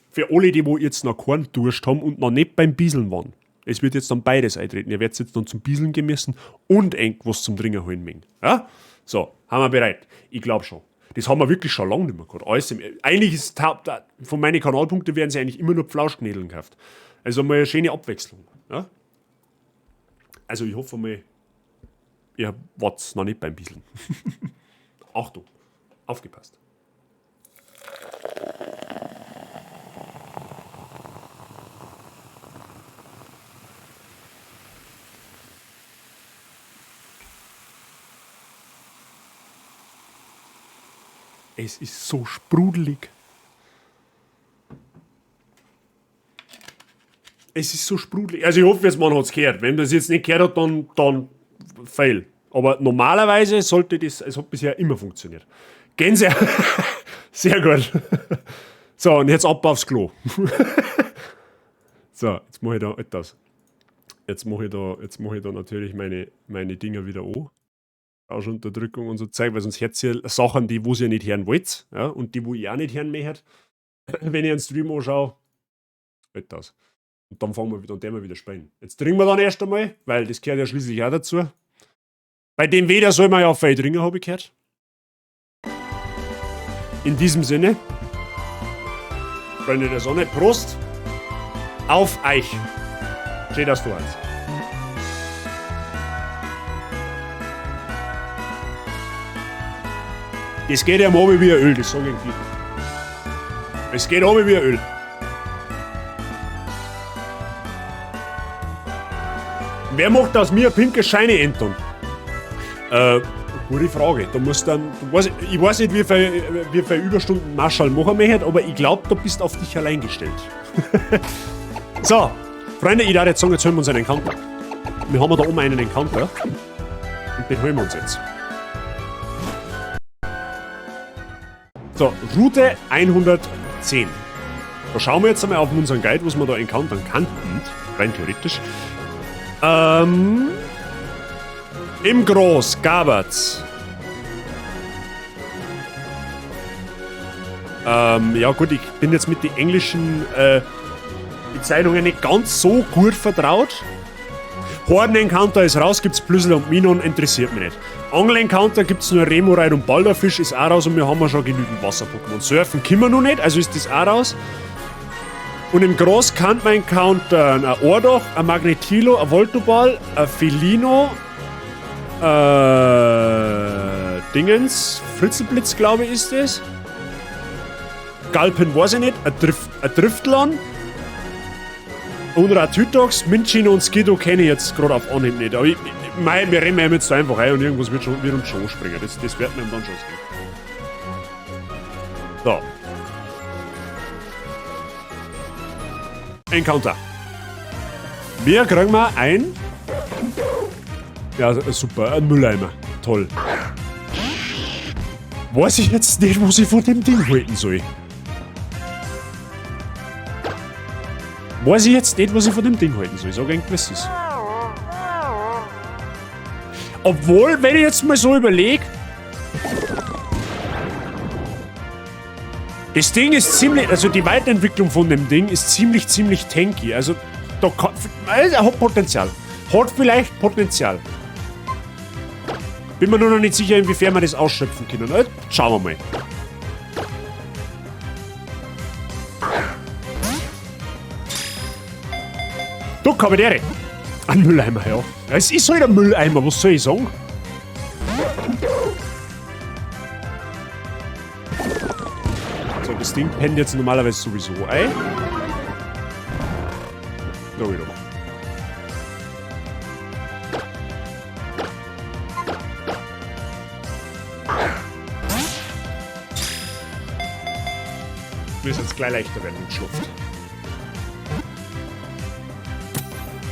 S1: Für alle, die wo jetzt noch keinen Durst haben und noch nicht beim Bieseln waren. Es wird jetzt dann beides eintreten. Ihr werdet jetzt dann zum Bieseln gemessen und was zum Trinken holen müssen. Ja? So, haben wir bereit. Ich glaub schon. Das haben wir wirklich schon lange nicht mehr gehabt. Alles im, eigentlich ist da, von meinen Kanalpunkten werden sie eigentlich immer nur Pflauschknädeln gekauft. Also mal eine schöne Abwechslung. Ja? Also ich hoffe mal, ihr wart's noch nicht beim Bieseln. Achtung, aufgepasst. Es ist so sprudelig. Es ist so sprudelig. Also ich hoffe jetzt, man hat's gehört. Wenn das jetzt nicht gehört hat, dann fail. Aber normalerweise sollte das, es hat bisher immer funktioniert. Gänse. Sehr gut. So, und jetzt ab aufs Klo. So, jetzt mach ich da etwas. Jetzt mach ich da, jetzt mach ich da natürlich meine Dinger wieder an. Rauschunterdrückung und so Zeug, weil sonst hört ihr Sachen, die wo ihr nicht hören wollt, ja, und die wo ich auch nicht hören möchte, wenn ich einen Stream anschaue. Halt das. Und dann fangen wir wieder, und der wir wieder spielen. Jetzt trinken wir dann erst einmal, weil das gehört ja schließlich auch dazu. Bei dem Wetter soll man ja viel trinken, hab ich gehört. In diesem Sinne, Freunde der Sonne, Prost auf euch. Schön, dass du hast. Das geht ja am Abend wie ein Öl, das sag ich dir. Es geht runter wie Öl. Wer macht aus mir ein pinkes Shiny Enton? Gute Frage. Da muss dann, du weißt, ich weiß nicht, wie viel Überstunden Marshall machen möchte, aber ich glaub, du bist auf dich allein gestellt. So, Freunde, ich darf jetzt sagen, jetzt holen wir uns einen Encounter. Wir haben da oben einen Encounter. Und den holen wir uns jetzt. So, Route 110. Da schauen wir jetzt einmal auf unseren Guide, was wir da encountern könnten. Rein theoretisch. Im Groß, Gaberts. Ja gut, ich bin jetzt mit den englischen Bezeichnungen nicht ganz so gut vertraut. Horden-Encounter ist raus, gibt's Plüssel und Minon, interessiert mich nicht. Angel-Encounter gibt's nur Remoraid und Balderfisch, ist auch raus und wir haben ja schon genügend Wasser-Pokémon. Surfen können wir noch nicht, also ist das auch raus. Und im Groß kann man encountern ein Ordach, ein Magnetilo, ein Voltoball, ein Felino, Dingens, Fritzelblitz, glaube ich, ist das. Galpen weiß ich nicht, ein Driftlon. Und Ratütox, Minccino und Skiddo kenne ich jetzt gerade auf Anhieb nicht. Aber wir rennen jetzt da einfach rein und irgendwas wird uns schon springen. Das wird man dann schon sehen. So. Encounter. Wir kriegen mal ein. Ja, super, ein Mülleimer. Toll. Weiß ich jetzt nicht, was ich von dem Ding halten soll. Weiß ich jetzt nicht, was ich von dem Ding halten soll. Ich sag eigentlich, was es ist. Obwohl, wenn ich jetzt mal so überleg, das Ding ist ziemlich, also die Weiterentwicklung von dem Ding ist ziemlich, ziemlich tanky. Also, da kann, also, er hat Potenzial. Hat vielleicht Potenzial. Bin mir nur noch nicht sicher, inwiefern wir das ausschöpfen können. Na, schauen wir mal. Du, Kabinäre. Ein Mülleimer, ja. Es ist halt ein Mülleimer, was soll ich sagen? So, das Ding pennt jetzt normalerweise sowieso ein. Da wieder. Müssen jetzt gleich leichter werden mit Schluft.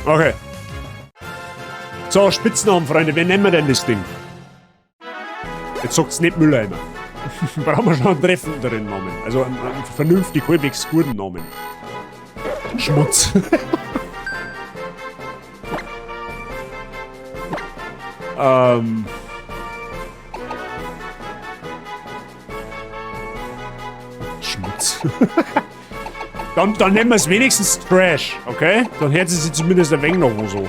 S1: Okay. So, Spitznamen, Freunde. Wer nennen wir denn das Ding? Jetzt sagt's nicht Mülleimer. Brauchen wir schon einen treffenderen Namen. Also einen vernünftig, halbwegs guten Namen. Schmutz. Schmutz. Dann nennen wir es wenigstens Trash, okay? Dann hört sie sich zumindest ein wenig noch wo so.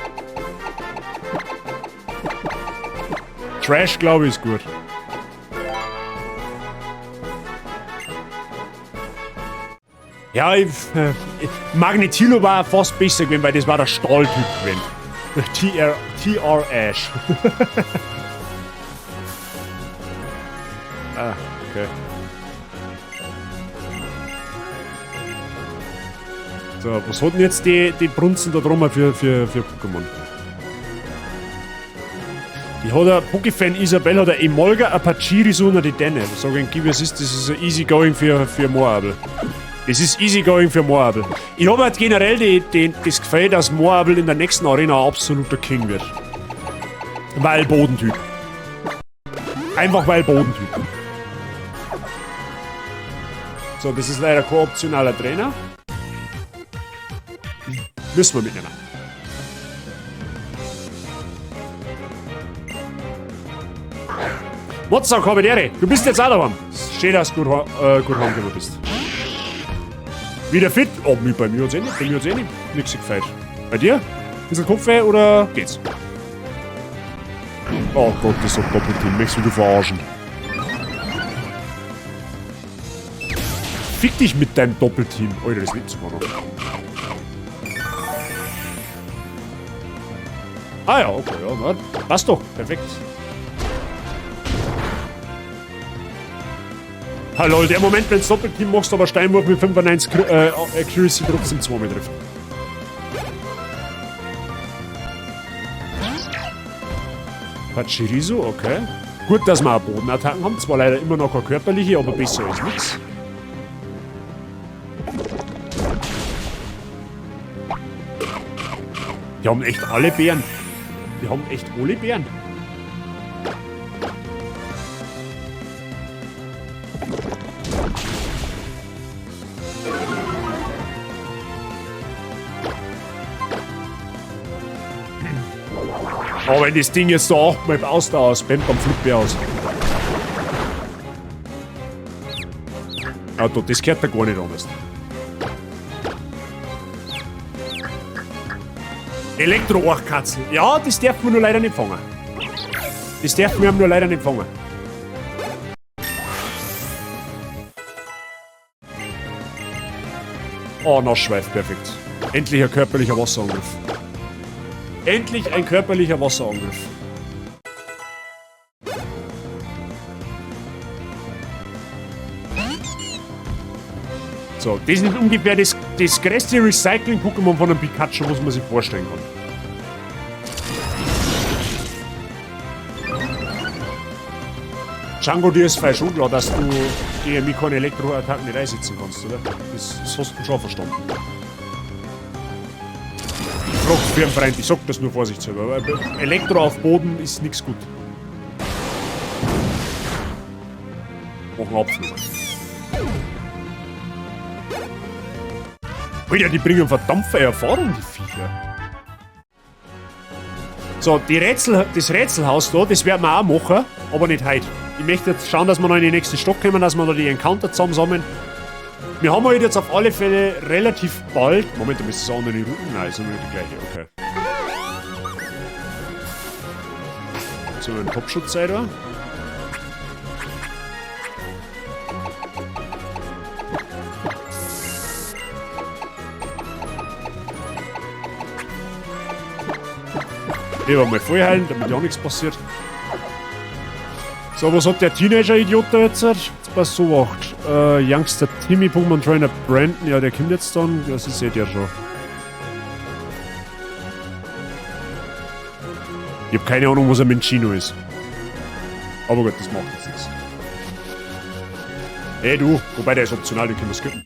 S1: Trash, glaube ich, ist gut. Ja, Magnetilo war fast besser gewesen, weil das war der Stahltyp gewesen. TR Ash. Ah, okay. So, was hat denn jetzt die Brunzen da drum für Pokémon? Die hat eine Pokéfan Isabel, hat eine Emolga, ein Pachirisu und eine Dedenne. Ich sag Ihnen, was ist, das ist ein easy going für Moabel. Das ist easy going für Moabel. Ich hab halt generell das Gefühl, dass Moabel in der nächsten Arena ein absoluter King wird. Weil Bodentyp. Einfach weil Bodentyp. So, das ist leider kein optionaler Trainer. Müssen wir mitnehmen. Mozart, Kabinäre, du bist jetzt auch daheim. Schön, dass du gut heimgekommen bist. Wieder fit? Oh, bei mir hat's eh nicht, bei mir hat's eh nicht nichts gefällt. Bei dir? Bisschen Kopfweh oder geht's? Oh Gott, das ist so Doppelteam. Möchtest du mich verarschen? Fick dich mit deinem Doppelteam. Alter, das lebt sogar noch. Ah ja, okay, ja, na, passt doch. Perfekt. Hallo, der Moment, wenn du Doppelteam machst, aber Steinwurf mit 95 Accuracy trotzdem 2 trifft. Pachirisu, okay. Gut, dass wir auch Bodenattacken haben. Zwar leider immer noch keine körperliche, aber besser als nichts. Die haben echt alle Bären. Die haben echt alle Bären. Aber wenn das Ding jetzt da 8-mal Ausdauer spammt, dann flippt ich aus. Ja, du, das gehört da gar nicht anders. Elektro-Orchkatzel. Ja, das darf man nur leider nicht fangen. Das darf man nur leider nicht fangen. Oh, Nassschweif, perfekt. Endlich ein körperlicher Wasserangriff. Endlich ein körperlicher Wasserangriff. So, das ist ungefähr das größte Recycling-Pokémon von einem Pikachu, was man sich vorstellen kann. Django, dir ist vielleicht schon klar, dass du gegen mich keine Elektroattacken nicht einsetzen kannst, oder? Das hast du schon verstanden. Ich frag für einen Freund, ich sag das nur vorsichtshalber. Aber Elektro auf Boden ist nix gut. Mach einen Abflug. Alter, die bringen verdammt viel Erfahrung, die Viecher. So, das Rätselhaus da, das werden wir auch machen, aber nicht heute. Ich möchte jetzt schauen, dass wir noch in den nächsten Stock kommen, dass wir da die Encounter zusammensammeln. Wir haben heute jetzt auf alle Fälle relativ bald... Moment, da ist das andere Routen. Nein, ist immer die gleiche, okay. So, ein Topschutz sei da. Lieber mal vollheilen, damit ja nichts passiert. So, was hat der Teenager-Idiot da jetzt? Jetzt pass so 8. Youngster Timmy, Pokémon Trainer Brandon, ja, der kommt jetzt dann. Das ist eh der schon. Ich hab keine Ahnung, was ein Minccino ist. Aber gut, das macht jetzt nichts. Ey, du, wobei der ist optional, den können wir skippen.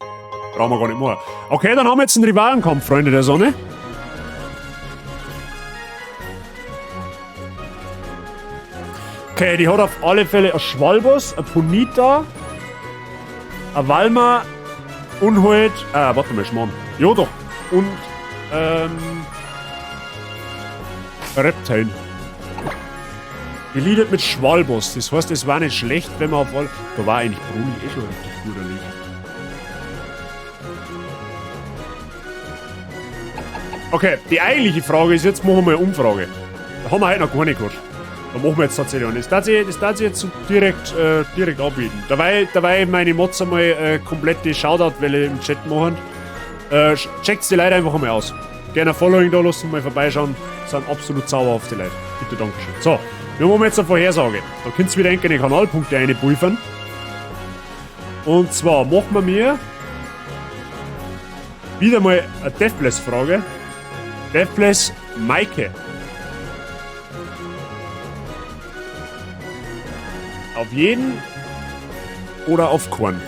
S1: Brauchen wir gar nicht mehr. Okay, dann haben wir jetzt einen Rivalenkampf, Freunde der Sonne. Okay, die hat auf alle Fälle ein Schwalbos, ein Ponita, ein Valma und halt... warte mal, Schmarrn. Ja doch. Und, Reptile. Die leadet mit Schwalbos. Das heißt, es war nicht schlecht, wenn man auf all-, da war eigentlich Bruni eh schon richtig gut erlegt. Okay, die eigentliche Frage ist, jetzt machen wir mal eine Umfrage. Da haben wir heute noch gar nicht gehabt. Da machen wir jetzt tatsächlich auch nicht. Das darf ich jetzt so direkt anbieten. Dabei meine Mods einmal komplette Shoutout-Welle im Chat machen. Checkt's die Leute einfach einmal aus. Gerne ein Following da lassen, mal vorbeischauen. Das sind absolut zauberhafte Leute. Bitte, Dankeschön. So, wir machen jetzt eine Vorhersage. Da könnt ihr wieder in die Kanalpunkte reinpulvern. Und zwar machen wir mir wieder mal eine Deathbless-Frage. Deathbless Maike. Auf jeden oder auf keinen.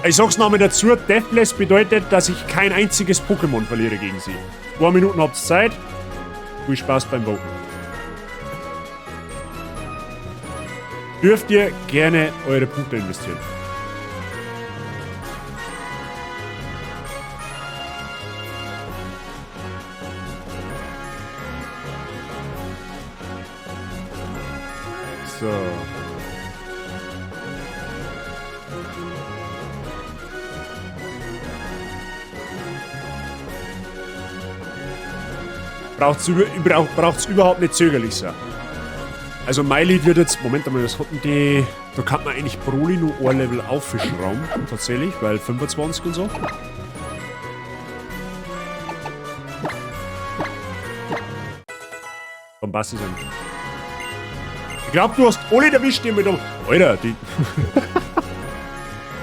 S1: Ich sag's nochmal dazu, Deathless bedeutet, dass ich kein einziges Pokémon verliere gegen sie. 2 Minuten habt ihr Zeit. Viel Spaß beim Voten. Dürft ihr gerne eure Punkte investieren. So. Braucht's überhaupt nicht zögerlich sein. Also mein Lied wird jetzt... Moment einmal, was hat denn die... Da kann man eigentlich Broly nur ein Level auffischrauben, tatsächlich, weil 25 und so. Dann passt es eigentlich. Ich glaub, du hast alle erwischt, die mit dem... Alter, die...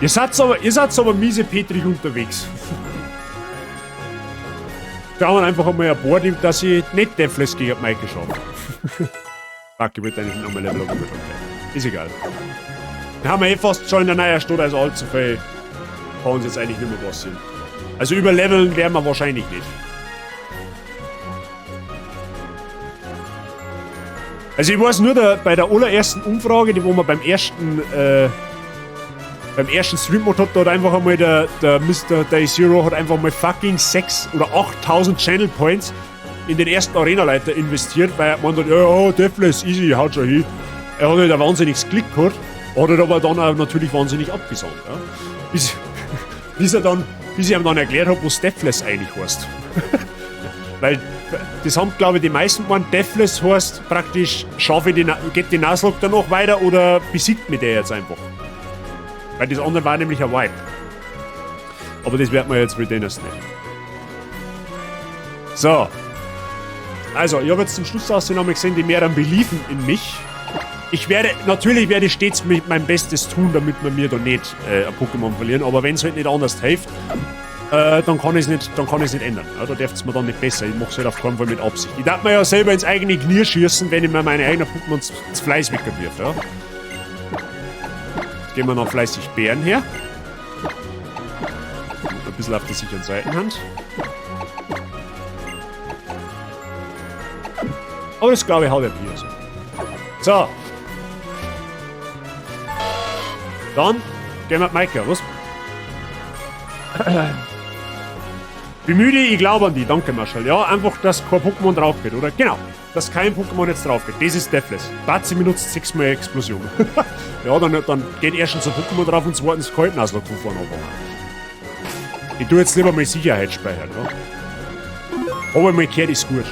S1: Ihr seid aber miese Petrig unterwegs. Da haben wir einfach einmal ein paar, dass ich nicht Deathless gegen Maike schaffe. Fuck, ich wollte eigentlich nochmal Level up. Okay. Ist egal. Wir haben ja eh fast schon in der neuen Stadt, also allzu viel kann uns jetzt eigentlich nicht mehr passieren. Also überleveln werden wir wahrscheinlich nicht. Also ich weiß nur, bei der allerersten Umfrage, die wo wir beim ersten Stream gemacht hat, da hat einfach einmal der Mr. Day Zero hat einfach mal fucking 6 oder 8000 Channel Points in den ersten Arena-Leiter investiert, weil er gemeint hat, ja, Deathless, easy, haut schon hin. Er hat halt ein wahnsinniges Glück gehabt, hat halt aber dann auch natürlich wahnsinnig abgesahnt. Ja. Bis ich ihm dann erklärt habe, was Deathless eigentlich heißt. Weil das haben, glaube ich, die meisten gemeint, Deathless heißt praktisch, schaffe ich die, geht die Nuzlocke dann noch weiter oder besiegt mich der jetzt einfach? Weil das andere war nämlich ein Wipe. Aber das wird man jetzt mit denen nicht. So. Also, ich habe jetzt zum Schluss aus den gesehen, die mehreren believen in mich. Natürlich werde ich stets mein Bestes tun, damit wir mir da nicht ein Pokémon verlieren. Aber wenn es halt nicht anders hilft, dann kann ich es nicht, nicht ändern. Ja, da dürft es mir dann nicht besser. Ich mache es halt auf keinen Fall mit Absicht. Ich darf mir ja selber ins eigene Knie schießen, wenn ich mir meine eigenen Pokémon ins Fleiß wegwirf. Ja. Jetzt gehen wir noch fleißig Bären her. Ein bisschen auf der sicheren Seitenhand. Aber das glaube ich haut er hier so. So. Dann gehen wir Maika, was? Bemühe dich, ich glaube an die. Danke, Marshall. Ja, einfach, dass kein Pokémon drauf geht, oder? Genau, dass kein Pokémon jetzt drauf geht. Das ist Deathless. Batzi benutzt 6-mal Explosion. Ja, dann geht erstens ein Pokémon drauf und zweitens kalten Nuzlocke von vorne anfangen. Ich tue jetzt lieber mal Sicherheit speichern, ja? Aber mal gehört, ist gut.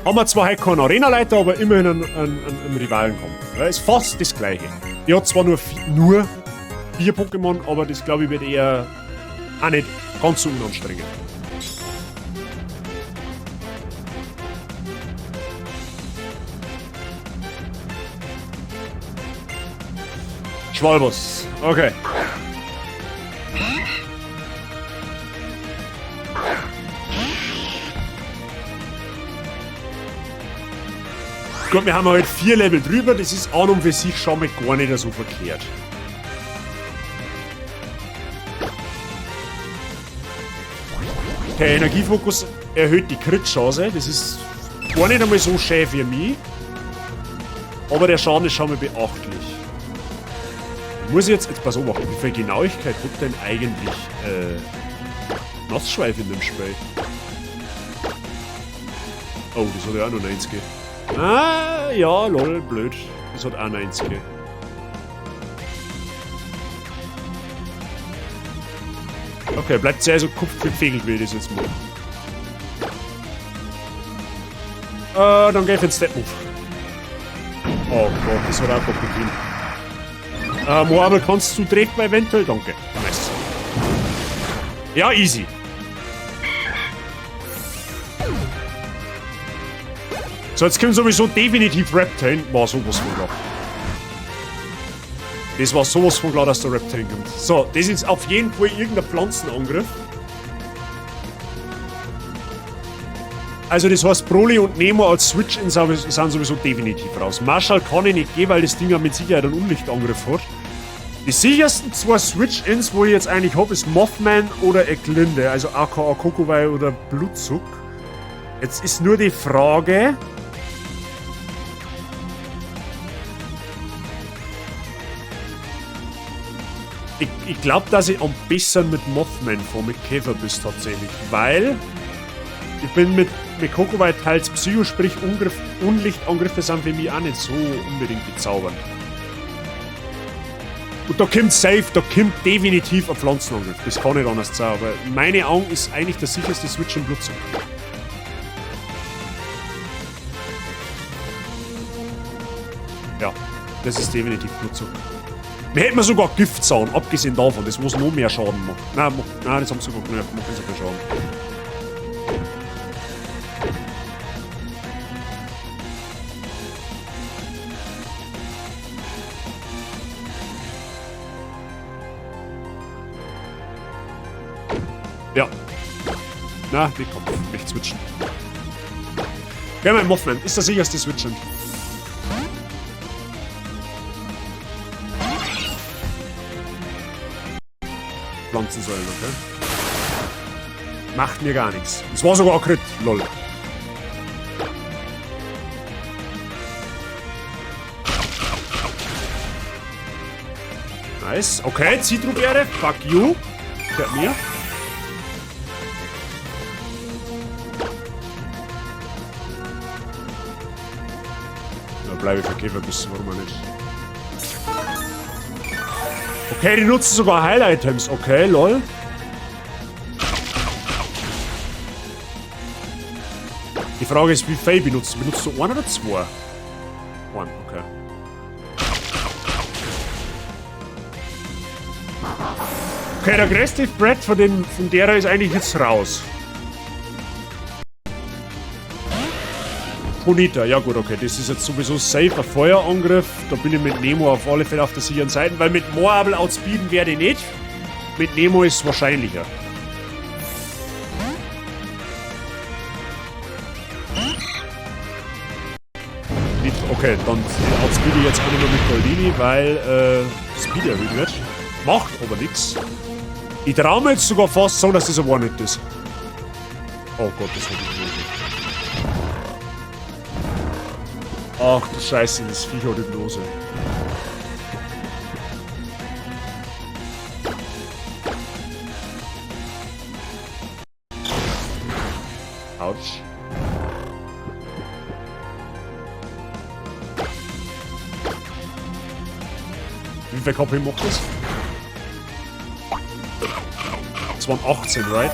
S1: Haben wir zwar heute keinen Arena-Leiter, aber immerhin einen Rivalenkampf. Ja, ist fast das Gleiche. Die hat zwar nur 4 Pokémon, aber das glaube ich wird eher auch nicht ganz so unanstrengend. Schwalbos, okay. Gut, wir haben halt 4 Level drüber, das ist an und für sich schon mal gar nicht so verkehrt. Der Energiefokus erhöht die Crit-Chance, das ist gar nicht einmal so schön für mich. Aber der Schaden ist schon mal beachtlich. Muss ich jetzt pass auf, wie viel Genauigkeit hat denn eigentlich Nassschweif in dem Spiel? Oh, das hat ja auch noch 90. Ah, ja, lol, blöd. Das hat auch 90. Okay, bleibt sehr so kopfgefegelt, wie ich das jetzt mache. Dann geh ich in Step Move. Oh Gott, das hat auch doppelt hin. Moabel, kannst du treffen eventuell? Danke. Nice. Ja, easy. So, jetzt kommt sowieso definitiv Reptane. War sowas von klar. Das war sowas von klar, dass der Reptane kommt. So, das ist auf jeden Fall irgendein Pflanzenangriff. Also das heißt, Broly und Nemo als Switch-In sind sowieso definitiv raus. Marshall kann ich nicht gehen, weil das Ding ja mit Sicherheit einen Unlichtangriff hat. Die sichersten zwei Switch-Ins, wo ich jetzt eigentlich hab, ist Mothman oder Eglinde, also aka Kokowei oder Blutzuck. Jetzt ist nur die Frage... Ich glaube, dass ich am besten mit Mothman fahre, mit Käferbiss tatsächlich, weil ich bin mit Kokowei teils Psycho, sprich Unlichtangriffe sind für mich auch nicht so unbedingt bezaubernd. Und da kommt safe, da kommt definitiv ein Pflanzenangriff, das kann nicht anders sein, aber in meinen Augen ist eigentlich der sicherste Switch im Blutzuck. Ja, das ist definitiv Blutzuck. Wir hätten sogar Giftzahn, abgesehen davon, das muss noch mehr Schaden machen. Nein, nein, das haben sie sogar genervt, macht nicht so viel Schaden. Ja. Na, nicht Kampf. Ich möchte switchen. Geh mal, Mothman. Ist das sicherste Switchen? Pflanzensäulen, okay. Macht mir gar nichts. Es war sogar ein Crit, lol. Nice. Okay, Zitrusbeere. Fuck you. Gehört mir. Da bleibe ich für Käferbiss, warum auch nicht. Okay, die nutzen sogar Heil-Items. Okay, lol. Die Frage ist, wie viel benutzt du? Benutzt du einen oder zwei? Einen, okay. Okay, der größte Threat von der ist eigentlich jetzt raus. Ponita, ja gut, okay, das ist jetzt sowieso safe, ein Feuerangriff. Da bin ich mit Nemo auf alle Fälle auf der sicheren Seite, weil mit Moabel outspeeden werde ich nicht. Mit Nemo ist es wahrscheinlicher. Nicht, okay, dann outspeede ich jetzt auch nicht mehr mit Goldini, weil Speed erhöht wird. Macht aber nix. Ich traue mir jetzt sogar fast sagen, dass das ein One-Hit ist. Oh Gott, das hat Hypnose. Ach du Scheiße, das Viech hat Hypnose. Autsch. Wie viel KP macht das? Das waren 18, right?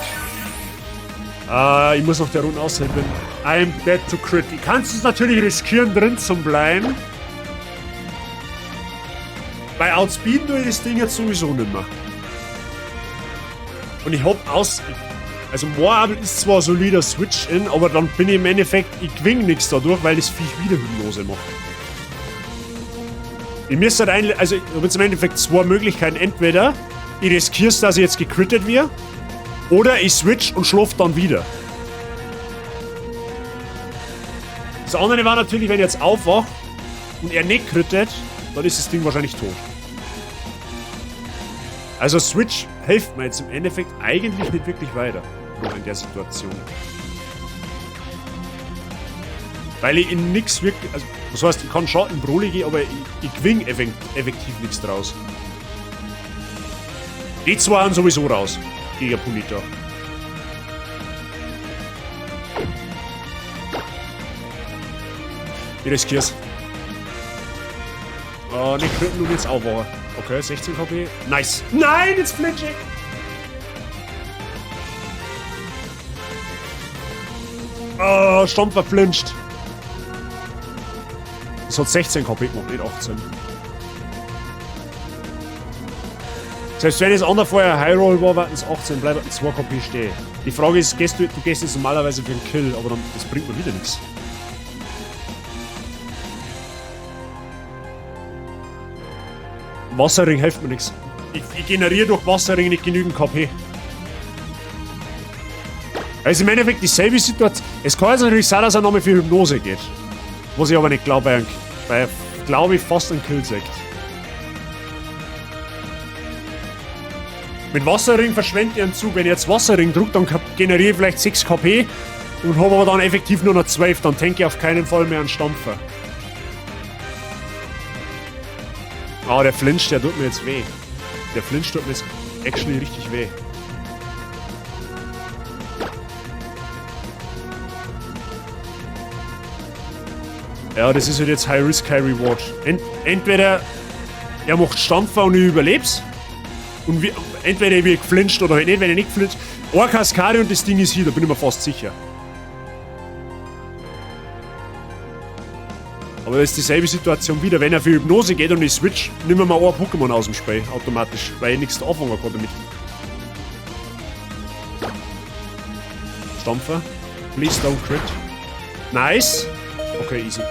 S1: Ich muss noch der Runde aushelfen. I'm dead to crit. Ich kann es natürlich riskieren, drin zu bleiben. Bei Outspeeden tue ich das Ding jetzt sowieso nicht mehr. Und ich hab aus... Also Moabel ist zwar ein solider Switch-In, aber dann bin ich im Endeffekt... Ich gewinne nichts dadurch, weil das Viech wieder Hypnose macht. Ich müsste halt eigentlich... Also ich hab jetzt im Endeffekt zwei Möglichkeiten. Entweder ich riskiere es, dass ich jetzt gecrittet werde, oder ich switch und schlaf dann wieder. Das andere war natürlich, wenn ich jetzt aufwache und er nicht crittet, dann ist das Ding wahrscheinlich tot. Also Switch hilft mir jetzt im Endeffekt eigentlich nicht wirklich weiter. Nur in der Situation. Weil ich in nix wirklich... Also, das heißt, ich kann schon in Broly gehen, aber ich gewinne effektiv nichts draus. Die zwei haben sowieso raus. Gegen Ponita. Ich riskier's. Oh, nicht critten und jetzt aufwachen. Okay, 16 KP. Nice. Nein, jetzt flinch ich. Oh, Stampfer flincht. Das hat 16 KP gemacht, nicht 18. Selbst wenn es andere vorher High Roll war, warten es 18, bleibt 2 KP stehen. Die Frage ist, du gehst jetzt normalerweise für einen Kill, aber dann, das bringt mir wieder nichts. Wasserring hilft mir nichts. Ich generiere durch Wasserring nicht genügend KP. Also im Endeffekt dieselbe Situation. Es kann jetzt natürlich sein, dass er nochmal für Hypnose geht. Was ich aber nicht glaube, weil er, glaube ich, fast einen Kill sagt. Mit Wasserring verschwendet ihr einen Zug. Wenn ich jetzt Wasserring drücke, dann generiere ich vielleicht 6 KP und habe aber dann effektiv nur noch 12. Dann tanke ich auf keinen Fall mehr einen Stampfer. Ah, der Flinch, der tut mir jetzt weh. Der Flinch tut mir jetzt actually richtig weh. Ja, das ist halt jetzt High Risk, High Reward. Entweder er macht Stampfer und ich überleb's. Und entweder ich wird geflincht oder halt nicht, wenn ich nicht geflincht. Eine Kaskade und das Ding ist hier, da bin ich mir fast sicher. Aber das ist dieselbe Situation wieder. Wenn er für Hypnose geht und ich switch, nehmen wir mal ein Pokémon aus dem Spiel automatisch, weil ich nichts anfangen kann damit. Stampfer. Please don't crit. Nice. Okay, easy.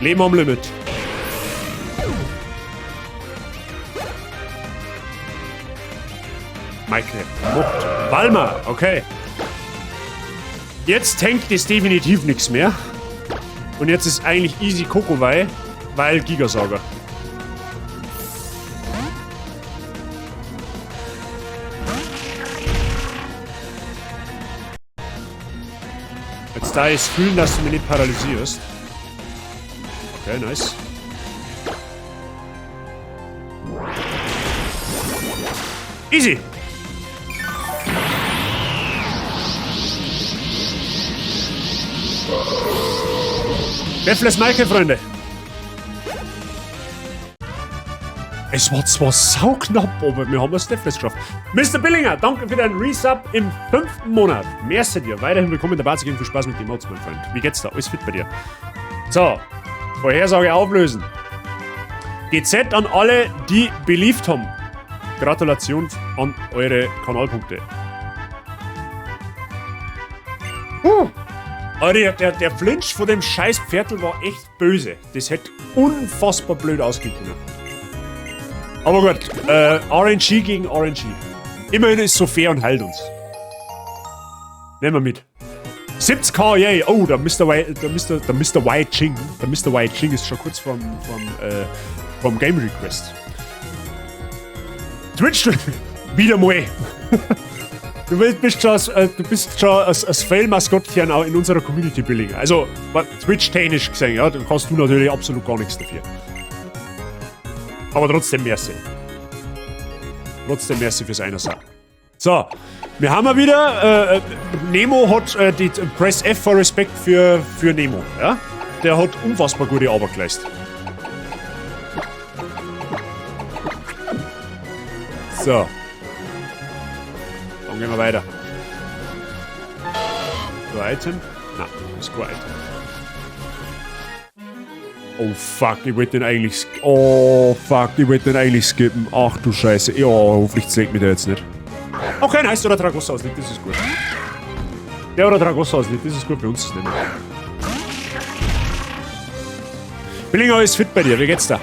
S1: Leben am Limit. Maike mocht Balmer, okay. Jetzt tankt es definitiv nichts mehr. Und jetzt ist eigentlich easy Kokowei, weil Gigasauger. Jetzt da ist fühlen, dass du mich nicht paralysierst. Okay, nice. Easy! Deathless Maike, Freunde. Es war zwar sauknapp, aber wir haben das Deathless geschafft. Mr. Billinger, danke für deinen Resub im 5. Monat. Merci dir. Weiterhin willkommen dabei zu gehen. Viel Spaß mit den Mods, mein Freund. Wie geht's da? Alles fit bei dir? So, Vorhersage auflösen. GZ an alle, die believed haben. Gratulation an eure Kanalpunkte. Alter, der Flinch von dem scheiß Pferdl war echt böse. Das hätte unfassbar blöd ausgehen können. Aber gut, RNG gegen RNG. Immerhin ist so fair und heilt uns. Nehmen wir mit. 70k, yay. Oh, der Mr. Y, der Mr., der Mr. Y Ching. Der Mr. Y Ching ist schon kurz vorm Game Request. Twitch, wieder mal. Du bist schon, du bist schon als Fail-Maskottchen auch in unserer Community Building. Also, Twitch-technisch gesehen, ja, da kannst du natürlich absolut gar nichts dafür. Aber trotzdem merci. Trotzdem merci fürs Einersein. So, wir haben ja wieder, Nemo hat die Press F for Respect für Nemo, ja? Der hat unfassbar gute Arbeit geleistet. So. Dann gehen wir weiter. So, Item? Nein, das ist kein Item. Oh fuck, ich wollte den eigentlich oh fuck, ich wollte den eigentlich skippen. Ach du Scheiße. Ja, hoffentlich zählt mir der jetzt nicht. Okay, nice, oder Tragossa ausliegt, das ist gut. Der oder Tragossa ausliegt, das ist gut bei uns. Das nehmen wir. Billinger ist fit bei dir, wie geht's da?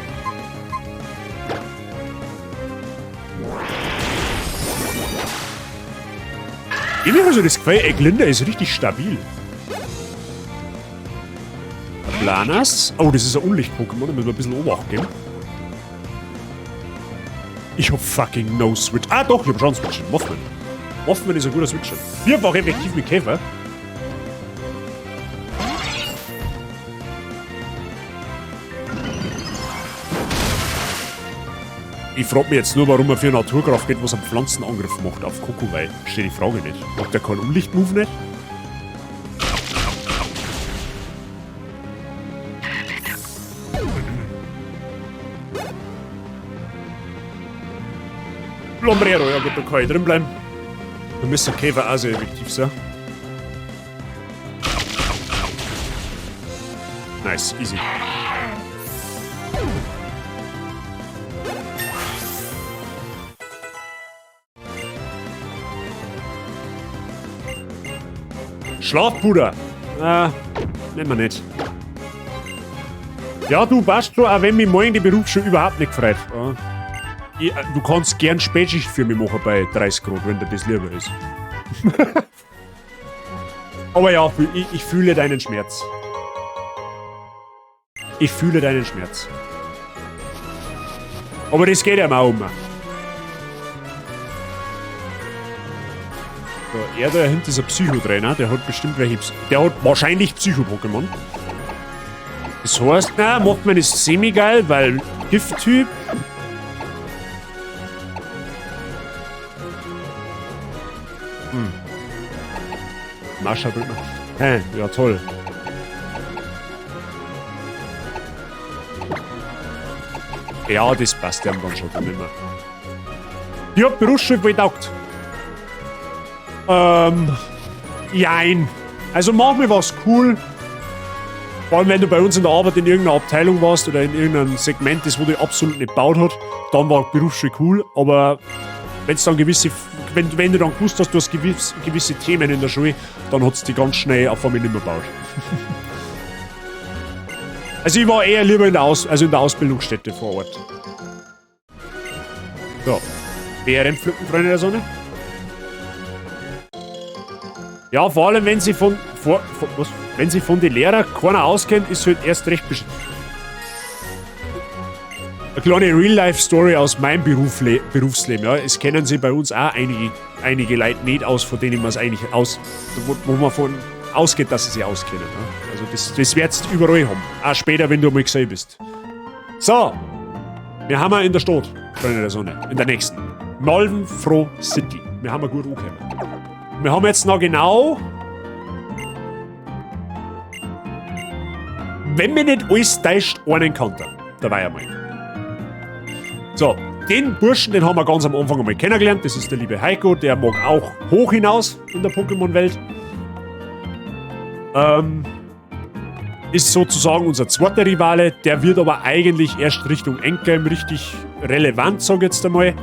S1: Ich hab so das Gefühl, Eglinda ist richtig stabil. Planas. Oh, das ist ein Unlicht-Pokémon, da müssen wir ein bisschen Obacht geben. Ich hab fucking no Switch. Ah doch, ich hab schon einen Switch. Mothman. Mothman ist ein guter Switcher. Vierfach effektiv mit Käfer. Ich frag mich jetzt nur, warum er für Naturkraft geht, was einen Pflanzenangriff macht auf Kokowei. Steht die Frage nicht. Macht der keinen Unlicht-Move nicht? Lombrero, ja gut, da kann ich drin bleiben. Da müsste der Käfer auch sehr effektiv sein. Nice, easy. Schlafpuder. Nehmen wir nicht. Ja, du passt schon, auch wenn mich morgen die Berufsschule überhaupt nicht gefreut. Ja. Du kannst gern Spätschicht für mich machen bei 30 Grad, wenn dir das lieber ist. Aber ja, ich fühle deinen Schmerz. Ich fühle deinen Schmerz. Aber das geht ja auch immer. So, er da hinten ist ein Psychotrainer, der hat bestimmt welche der hat wahrscheinlich Psycho-Pokémon. Das heißt, na, Mothman ist semi-geil, weil Gift-Typ. Mascha drückt noch. Hä? Ja, toll. Ja, das passt ja dann schon nicht mehr. Ich hab Berufsschule voll taugt. Jein. Also mach mir was cool. Vor allem, wenn du bei uns in der Arbeit in irgendeiner Abteilung warst oder in irgendeinem Segment, das wo dich absolut nicht gebaut hat, dann war Berufsschule cool, aber wenn's dann gewisse, wenn, wenn du dann gewusst hast, du hast gewisse Themen in der Schule, dann hat's die ganz schnell auf einmal nicht mehr gebaut. Also ich war eher lieber in der, Aus-, also in der Ausbildungsstätte vor Ort. So. BRM pflücken, Freunde der Sonne. Ja, vor allem, wenn sie von, vor, von, was, wenn sie von den Lehrern keiner auskennt, ist halt erst recht besch-. Eine kleine Real-Life-Story aus meinem Berufsleben. Ja. Es kennen sich bei uns auch einige Leute nicht aus, von denen man es eigentlich aus, wo, wo man von ausgeht, dass sie sich auskennen. Ja. Also das wirst du überall haben. Auch später, wenn du mal gesehen bist. So, wir haben in der Stadt, Freunde der Sonne, in der nächsten. Malvenfroh City. Wir haben gut angekommen. Wir haben jetzt noch genau, wenn mich nicht alles täuscht, einen Encounter. Da war ja mal. So, den Burschen, den haben wir ganz am Anfang einmal kennengelernt. Das ist der liebe Heiko, der mag auch hoch hinaus in der Pokémon-Welt. Ist sozusagen unser zweiter Rivale. Der wird aber eigentlich erst Richtung Endgame richtig relevant, sag ich jetzt einmal.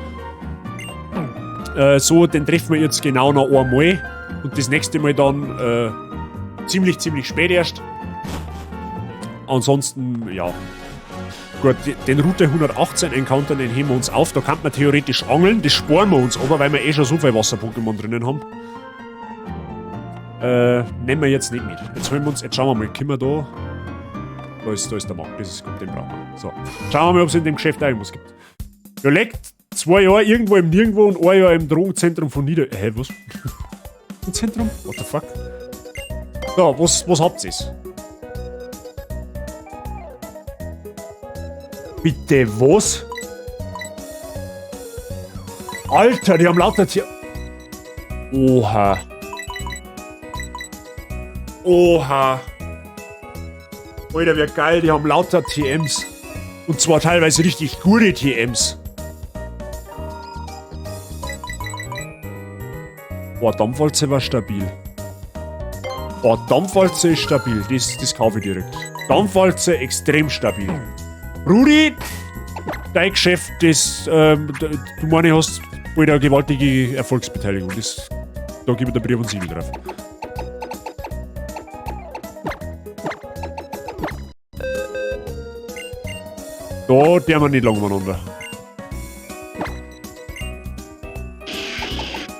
S1: So, den treffen wir jetzt genau noch einmal. Und das nächste Mal dann ziemlich, ziemlich spät erst. Ansonsten, ja. Gut, den Route 118 Encounter, den heben wir uns auf. Da kann man theoretisch angeln. Das sparen wir uns aber, weil wir eh schon so viel Wasser-Pokémon drinnen haben. Nehmen wir jetzt nicht mit. Jetzt holen wir uns, jetzt schauen wir mal, können wir da. Da ist der Markt, das ist gut, den brauchen wir. So, schauen wir mal, ob es in dem Geschäft auch irgendwas gibt. Ja, leckt 2 Jahre irgendwo im Nirgendwo und 1 Jahr im Drogenzentrum von Nieder... Hä, was? Drogenzentrum? What the fuck? So, was habt ihr? Bitte, was? Alter, die haben lauter Tier... Oha. Oha. Alter, wie geil, die haben lauter T Ms. Und zwar teilweise richtig gute T Ms. Boah, Dampfwalze war stabil. Boah, Dampfwalze ist stabil. Das kaufe ich direkt. Dampfwalze extrem stabil. Rudi, dein Geschäft, das, du meine, hast bald eine gewaltige Erfolgsbeteiligung. Da gebe ich dir Brief und Siegel drauf. Da dürfen wir nicht lang umeinander.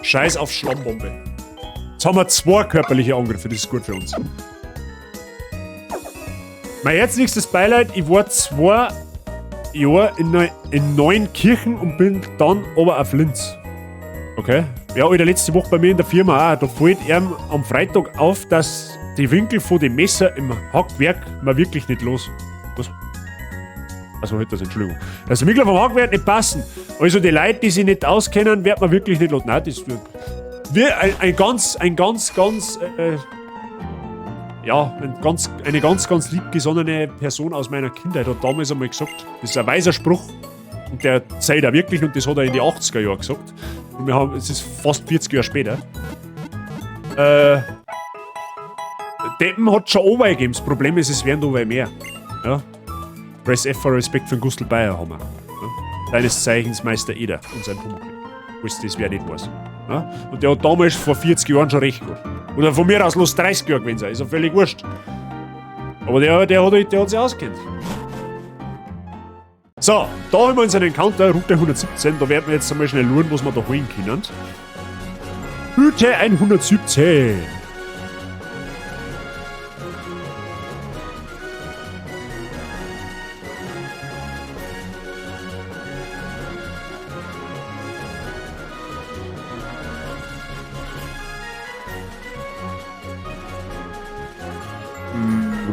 S1: Scheiß auf Schlammbombe. Jetzt haben wir 2 körperliche Angriffe, das ist gut für uns. Mein herzlichstes Beileid, ich war 2 Jahre in Neunkirchen und bin dann aber auf Linz. Okay. Ja, Alter, letzte Woche bei mir in der Firma auch. Da fällt ihm am Freitag auf, dass die Winkel von dem Messer im Hackwerk mal wirklich nicht los. Was? Also halt das, Entschuldigung. Dass die Winkel vom Hackwerk nicht passen. Also die Leute, die sich nicht auskennen, wird man wirklich nicht los. Nein, das wird wir, ein, ein ganz, ein ganz, ganz ja, ein ganz, eine ganz, ganz liebgesonnene Person aus meiner Kindheit hat damals einmal gesagt, das ist ein weiser Spruch und der zählt auch wirklich und das hat er in die 80er Jahre gesagt. Und es ist fast 40 Jahre später. Deppen hat schon Oberei gegeben, das Problem ist, es werden dabei mehr. Ja? Press F for Respekt für den Gustl Bayer haben wir. Ja? Deines Zeichens Meister Eder und sein Pumuckl. Falls das wer nicht weiß. Ja? Und der hat damals vor 40 Jahren schon recht gehabt. Oder von mir aus los 30 Jahre gewesen sein, ist ja völlig wurscht. Aber der hat sich auskennt. So, da haben wir unseren Encounter, Route 117. Da werden wir jetzt einmal schnell schauen, was wir da holen können. Route 117.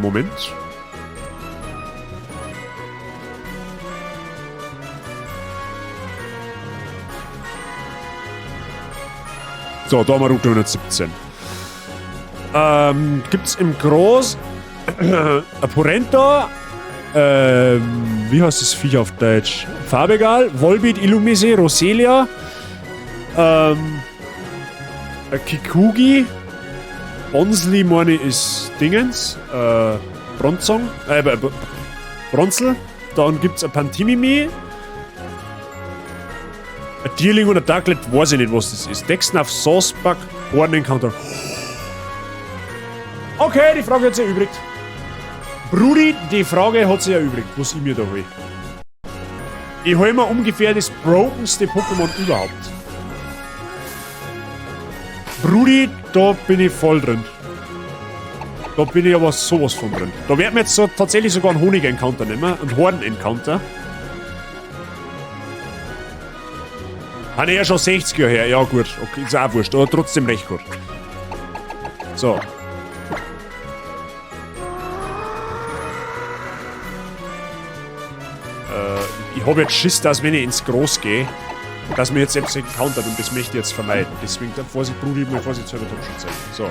S1: Moment. So, da haben wir Route 117. Gibt's im Groß ein Porenta? Wie heißt das Viech auf Deutsch? Farbegal, Volbeat, Illumise, Roselia, Kikugi, Bonsly, meine ich, ist Dingens, Bronzong, Bronzel. Dann gibt's ein Pantimimi, ein Tierling und ein Ducklet, weiß ich nicht, was das ist. Dexen auf Sauceback, Horn Encounter. Okay, die Frage hat sich erübrigt. Brudi, die Frage hat sich erübrigt, was ich mir da hol. Ich hol mir ungefähr das brokenste Pokémon überhaupt. Brudi, da bin ich voll drin. Da bin ich aber sowas von drin. Da werden wir jetzt so tatsächlich sogar einen Honig-Encounter nehmen, einen Horden-Encounter. Habe ich ja schon 60 Jahre her. Ja gut, okay, ist auch wurscht, aber trotzdem recht gut. So. Ich habe jetzt Schiss, dass wenn ich ins Groß gehe, dass mir jetzt selbst encountert und das möchte ich jetzt vermeiden. Deswegen, Vorsicht, Brudi, mal vorsichtshalber Topschutz sein. So.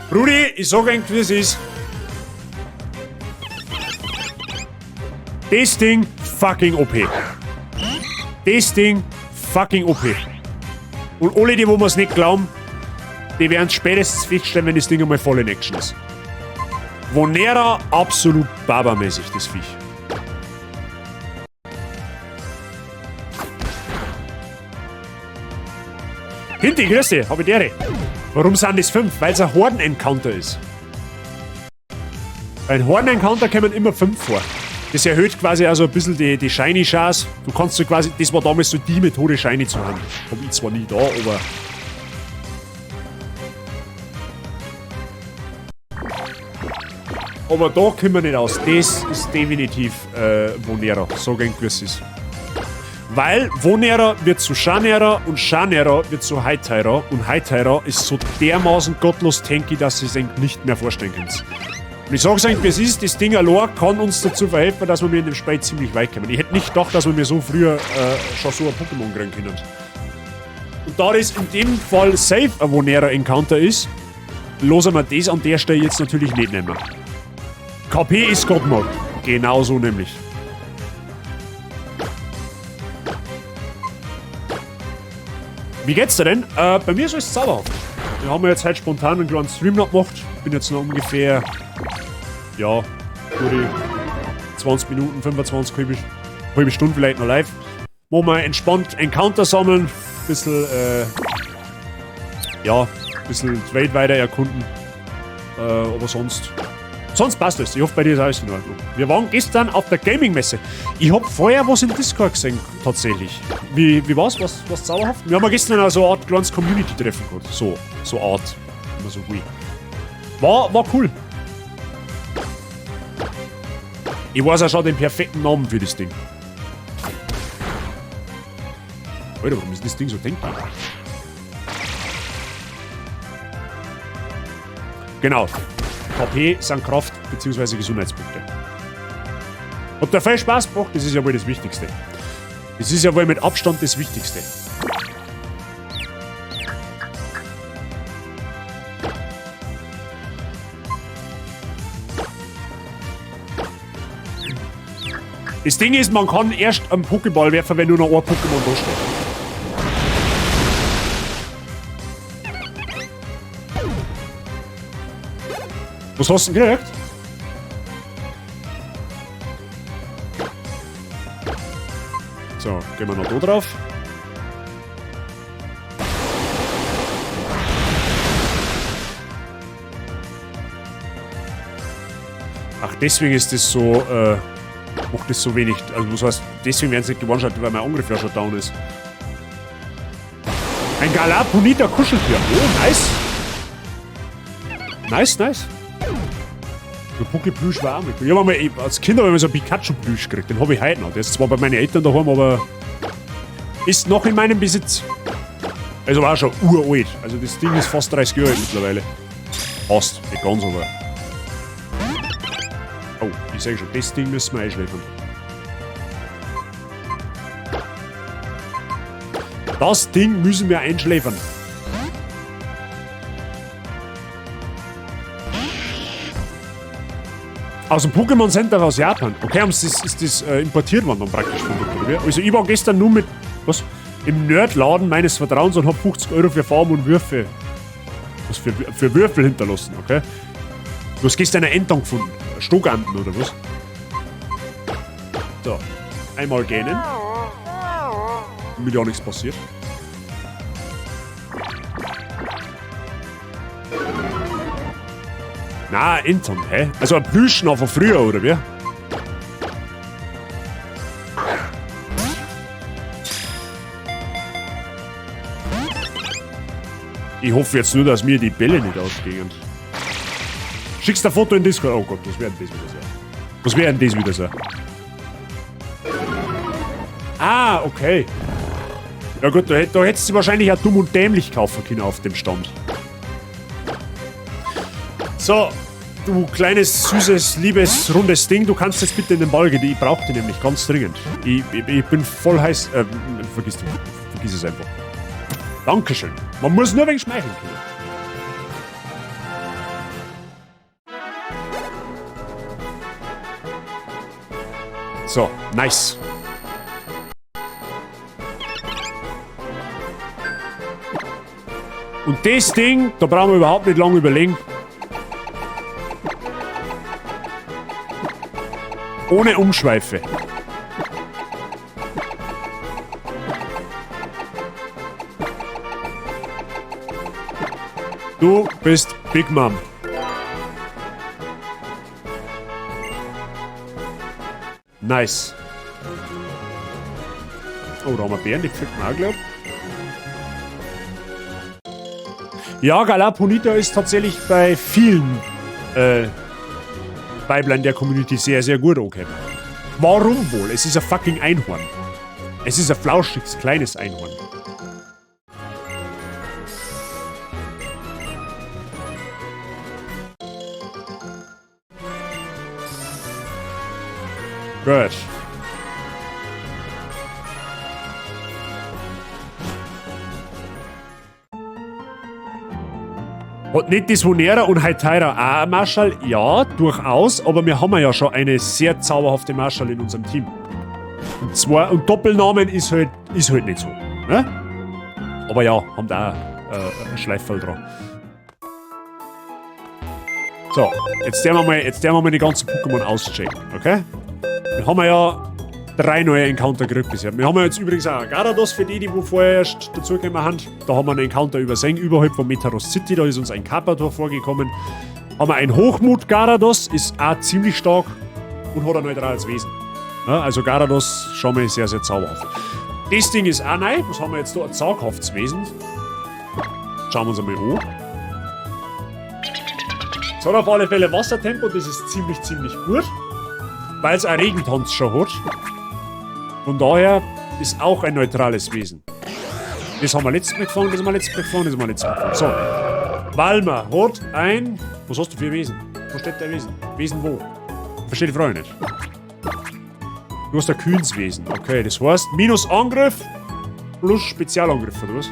S1: Brudi, ich sag eigentlich, wie es ist. Das Ding fucking OP. Das Ding fucking OP. Und alle, die wo mir's nicht glauben, die werden spätestens feststellen, wenn das Ding einmal voll in Action ist. Vonera absolut babamäßig, das Viech. Hinti, grüß dich, hab ich Ehre. Warum sind das 5? Weil's ein Horden-Encounter ist. Bei einem Horden-Encounter kommen immer 5 vor. Das erhöht quasi also ein bisschen die Shiny-Chance. Du kannst so quasi, das war damals so die Methode, Shiny zu haben. Hab ich zwar nie da, aber... Aber da kommen wir nicht aus. Das ist definitiv Vonera, so gern wie es ist. Weil Vonera wird zu Shanera und Shanera wird zu Hytera und Hytera ist so dermaßen gottlos tanky, dass ihr es euch nicht mehr vorstellen könnt. Und ich sag's euch, wie es ist, das Ding allein kann uns dazu verhelfen, dass wir mir in dem Spiel ziemlich weit kommen. Ich hätte nicht gedacht, dass wir mir so früher schon so ein Pokémon kriegen können. Und da das in dem Fall safe ein Vonera Encounter ist, losen wir das an der Stelle jetzt natürlich nicht nehmen. KP ist God Mode. Genau so nämlich. Wie geht's dir denn? Bei mir ist alles zauberhaft. Wir haben jetzt heute spontan einen kleinen Stream noch gemacht. Bin jetzt noch ungefähr, ja, gute 20 Minuten, 25, halbe Stunde vielleicht noch live. Wo wir entspannt Encounter sammeln, ja, bisschen die Welt weiter erkunden. Aber sonst passt es. Ich hoffe, bei dir ist alles in Ordnung. Wir waren gestern auf der Gaming-Messe. Ich hab vorher was im Discord gesehen, tatsächlich. Wie war's? Was zauberhaft? Wir haben ja gestern auch so eine Art kleines Community-Treffen gehabt. So Art, wenn man so will. War cool. Ich weiß auch schon den perfekten Namen für das Ding. Alter, warum ist das Ding so tanky? Genau. KP sind Kraft- bzw. Gesundheitspunkte. Hat der viel Spaß gemacht? Das ist ja wohl das Wichtigste. Das ist ja wohl mit Abstand das Wichtigste. Das Ding ist, man kann erst einen Pokéball werfen, wenn nur noch ein Pokémon da steht. Was hast du denn gekriegt? So, gehen wir noch da drauf. Ach, deswegen ist das so, macht das so wenig, also was heißt, deswegen werden sie nicht gewone-shottet, weil mein Angriff ja schon down ist. Ein Galar-Ponita Kuscheltier. Oh, nice. Nice, nice. Der Poké-Plüsch war auch mit. Ich hab einmal, ich, als Kind hab ich mal so ein Pikachu-Plüsch gekriegt. Den hab ich heute noch. Der ist zwar bei meinen Eltern daheim, aber ist noch in meinem Besitz. Also war schon uralt. Also das Ding ist fast 30 Jahre alt mittlerweile. Fast, nicht ganz, aber. Oh, ich seh schon, das Ding müssen wir einschläfern. Das Ding müssen wir einschläfern. Aus dem Pokémon Center aus Japan. Okay, haben sie das, ist das importiert worden dann praktisch von dort, oder wie? Also ich war gestern nur mit, was? Im Nerdladen meines Vertrauens und hab 50 Euro für Farben und Würfel. Was für Würfel hinterlassen, okay? Du hast gestern eine Enton gefunden. Stockenten oder was? So. Einmal gähnen. Damit ja nichts passiert. Na, Enton, hä? Also ein Plüsch noch von früher, oder wie? Ich hoffe jetzt nur, dass mir die Bälle nicht ausgehen. Schickst du ein Foto in Discord? Oh Gott, was wäre denn das wieder so? Was wäre denn das wieder so? Ah, okay. Ja gut, da hättest du wahrscheinlich auch dumm und dämlich kaufen können auf dem Stand. So, du kleines, süßes, liebes, rundes Ding, du kannst jetzt bitte in den Ball gehen. Ich brauche dich nämlich ganz dringend. Ich bin voll heiß. Vergiss es einfach. Dankeschön. Man muss nur wegen schmeicheln können. So, nice. Und das Ding, da brauchen wir überhaupt nicht lange überlegen. Ohne Umschweife. Du bist Big Mom. Nice. Oh, da haben wir Bären, die kriegt man auch, glaub. Ja, Galar Ponita ist tatsächlich bei vielen Weiblein der Community sehr, sehr gut angekommen. Warum wohl? Es ist ein fucking Einhorn. Es ist ein flauschiges, kleines Einhorn. Gut. Hat nicht das Honera und Heitaira auch ein Marschall? Ja, durchaus, aber wir haben ja schon eine sehr zauberhafte Marschall in unserem Team. Und zwar, und Doppelnamen ist halt nicht so. Ne? Aber ja, haben da auch ein Schleiferl dran. So, jetzt werden wir mal die ganzen Pokémon auschecken, okay? Wir haben ja 3 neue Encounter gekriegt bisher. Wir haben ja jetzt übrigens auch Garados für die, die wo vorher erst dazugekommen haben. Da haben wir einen Encounter übersehen, überhalb von Metaros City. Da ist uns ein Karpador vorgekommen. Haben wir ein Hochmut Garados, ist auch ziemlich stark und hat ein neutrales Wesen. Ja, also Garados schon mal sehr, sehr zauberhaft. Das Ding ist auch neu. Was haben wir jetzt da? Ein zaghaftes Wesen. Schauen wir uns einmal an. Es hat auf alle Fälle Wassertempo, das ist ziemlich, ziemlich gut. Weil es auch Regentanz schon hat. Von daher ist auch ein neutrales Wesen. Das haben wir letztes Mal gefangen, das haben wir letztes Mal gefangen, das haben wir letztes Mal gefangen. So. Valmer hat ein... Was hast du für ein Wesen? Wo steht dein Wesen? Wesen wo? Verstehe die Frage nicht. Du hast ein Kühnswesen. Okay, das heißt minus Angriff plus Spezialangriff, oder was?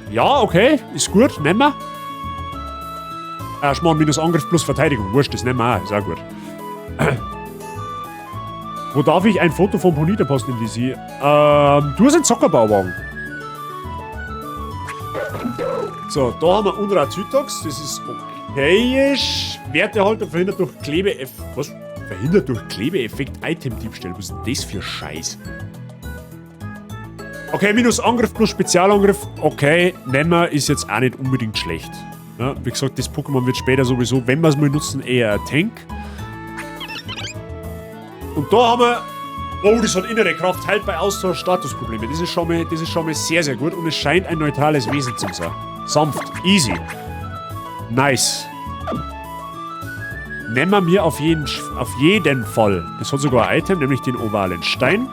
S1: Ja, okay, ist gut, nehmen wir. Schmarrn, minus Angriff plus Verteidigung. Wurscht, das nehmen wir auch, ist auch gut. Wo darf ich ein Foto vom Ponita posten im DC? Du hast einen Zockerbauwagen. So, da haben wir Unrazytox. Das ist okayisch. Wertehalter verhindert durch Klebeeff-, was? Verhindert durch Klebeeffekt Item-Diebstahl. Was ist denn das für Scheiß? Okay, minus Angriff plus Spezialangriff. Okay, nehmen wir, ist jetzt auch nicht unbedingt schlecht. Ja, wie gesagt, das Pokémon wird später sowieso, wenn wir es mal nutzen, eher ein Tank. Und da haben wir... Oh, das hat innere Kraft, heilt bei Austausch Statusprobleme. Das ist schon mal sehr, sehr gut und es scheint ein neutrales Wesen zu sein. Sanft, easy. Nice. Nehmen wir mir auf jeden Fall. Das hat sogar ein Item, nämlich den ovalen Stein.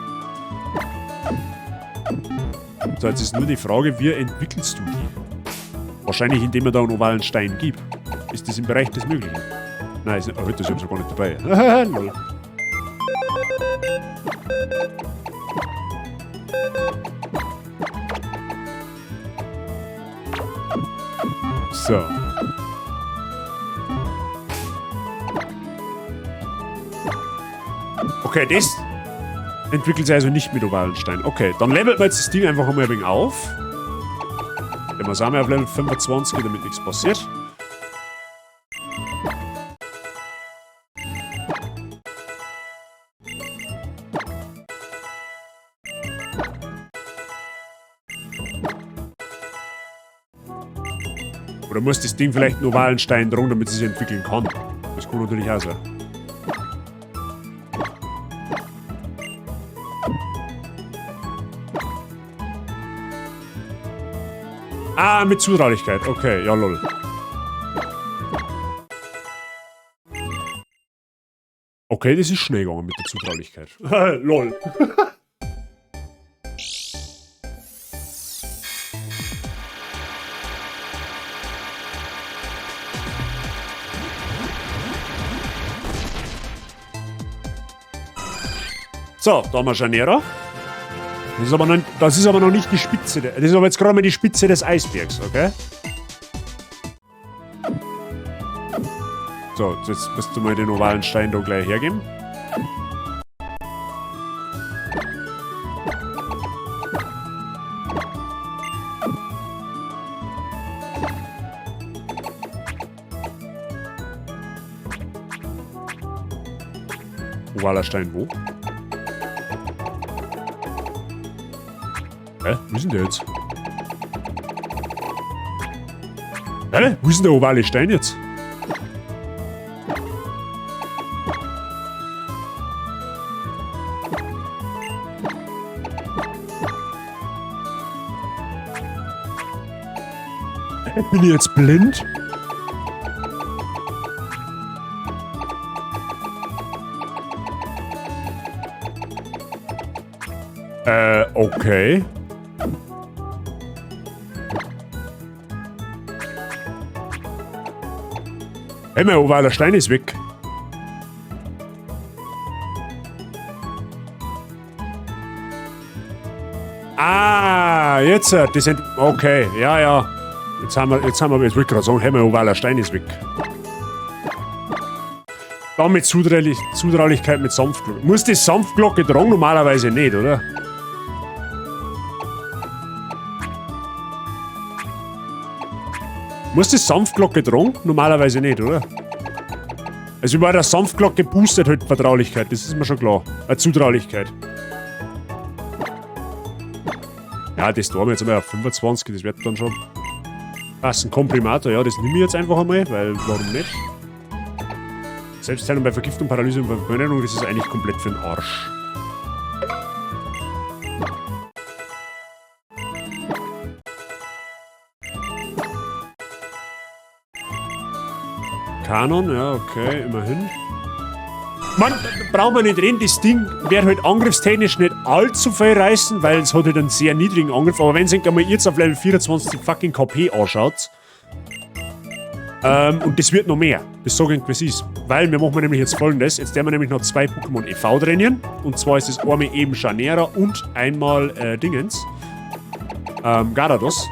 S1: So, jetzt ist nur die Frage, wie entwickelst du die? Wahrscheinlich, indem man da einen ovalen Stein gibt. Ist das im Bereich des Möglichen? Nein, ist nicht, oh, das ist ja gar nicht dabei. Lol. So. Okay, das entwickelt sich also nicht mit ovalen Steinen. Okay, dann levelt man jetzt das Ding einfach einmal ein wenig auf. Gehen wir es auch mal auf Level 25, damit nichts passiert. Oder muss das Ding vielleicht einen ovalen Stein dran, damit es sich entwickeln kann? Das kann natürlich auch sein. Ah, mit Zutraulichkeit. Okay, ja lol. Okay, das ist schnell gegangen mit der Zutraulichkeit. Lol. So, da haben wir Janera. Das ist aber noch nicht die Spitze. Das ist aber jetzt gerade mal die Spitze des Eisbergs, okay? So, jetzt musst du mal den ovalen Stein da gleich hergeben. Ovaler Stein wo? Hä? Wo ist denn der jetzt? Hä? Wo ist denn der ovale Stein jetzt? Bin ich jetzt blind? Okay. Hey, mein ovaler Stein ist weg. Ah, jetzt, die sind... Okay, ja, ja. Jetzt haben wir, jetzt wollte ich gerade sagen, hey, mein ovaler Stein ist weg. Dann mit Zutraulichkeit mit Sanftglocke. Muss die Sanftglocke tragen? Normalerweise nicht, oder? Muss die Sanftglocke tragen? Normalerweise nicht, oder? Also bei der Sanftglocke boostet halt Vertraulichkeit, das ist mir schon klar. Zutraulichkeit. Ja, das tun wir jetzt einmal auf 25, das wird dann schon passen. Komprimator, ja, das nehme ich jetzt einfach einmal, weil warum nicht? Selbstheilung bei Vergiftung, Paralyse und Verbrennung, das ist eigentlich komplett für den Arsch. Kanon, ja, okay, immerhin. Man, braucht man nicht reden, das Ding wird halt angriffstechnisch nicht allzu viel reißen, weil es hat halt einen sehr niedrigen Angriff, aber wenn es einmal jetzt auf Level 24 die fucking KP anschaut, und das wird noch mehr, das sage ich, wie es ist. Weil wir machen nämlich jetzt folgendes, jetzt werden wir nämlich noch 2 Pokémon EV trainieren, und zwar ist das einmal eben Janera und einmal Dingens, Garados,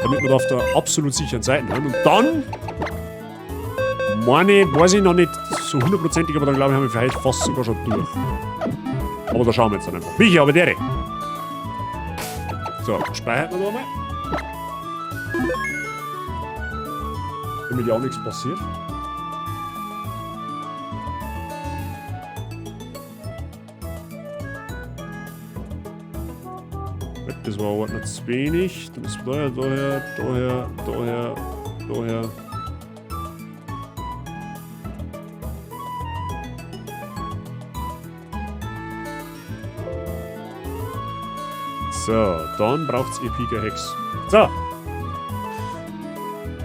S1: damit wir da auf der absolut sicheren Seite sind. Und dann, meine, weiß ich noch nicht so hundertprozentig, aber dann glaube ich, haben wir vielleicht fast sogar schon durch. Aber da schauen wir jetzt dann einfach. Michi, aber der. So, speichern wir da mal. Damit ja auch nichts passiert. Das war aber noch zu wenig. Da müssen wir daher, daher, daher, daher, daher. So, dann braucht's Epica Hex. So.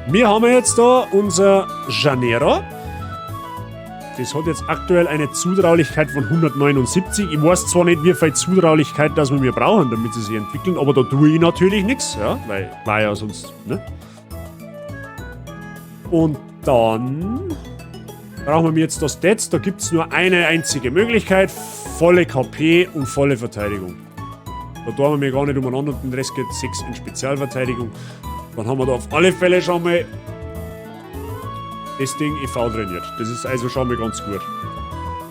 S1: Wir haben jetzt da unser Janera. Das hat jetzt aktuell eine Zutraulichkeit von 179. Ich weiß zwar nicht, wie viel Zutraulichkeit das wir brauchen, damit sie sich entwickeln, aber da tue ich natürlich nichts, ja, weil war ja sonst, ne? Und dann brauchen wir jetzt das Stats. Da gibt's nur eine einzige Möglichkeit: volle KP und volle Verteidigung. Da tun wir mir gar nicht umeinander und den Rest geht 6 in Spezialverteidigung. Dann haben wir da auf alle Fälle schon mal das Ding EV trainiert. Das ist also schon mal ganz gut.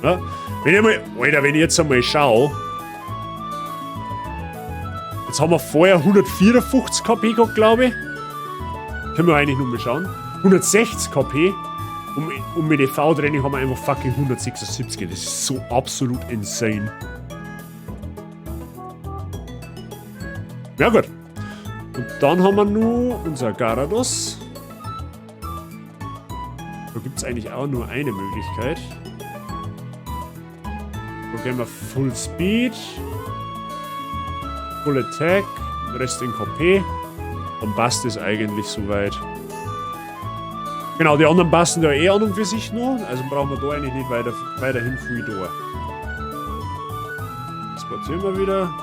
S1: Ja? Wenn ich mal, Alter, wenn ich jetzt einmal schaue. Jetzt haben wir vorher 154 KP gehabt, glaube ich. Können wir eigentlich nur mal schauen. 160 KP. Und mit EV-Training haben wir einfach fucking 176. Das ist so absolut insane. Ja gut. Und dann haben wir nur unser Garados. Da gibt's eigentlich auch nur eine Möglichkeit. Da gehen wir Full Speed. Full Attack. Rest in KP. Dann passt es eigentlich soweit. Genau, die anderen passen ja eh an und für sich noch. Also brauchen wir da eigentlich nicht weiterhin viel da. Exportieren wir wieder.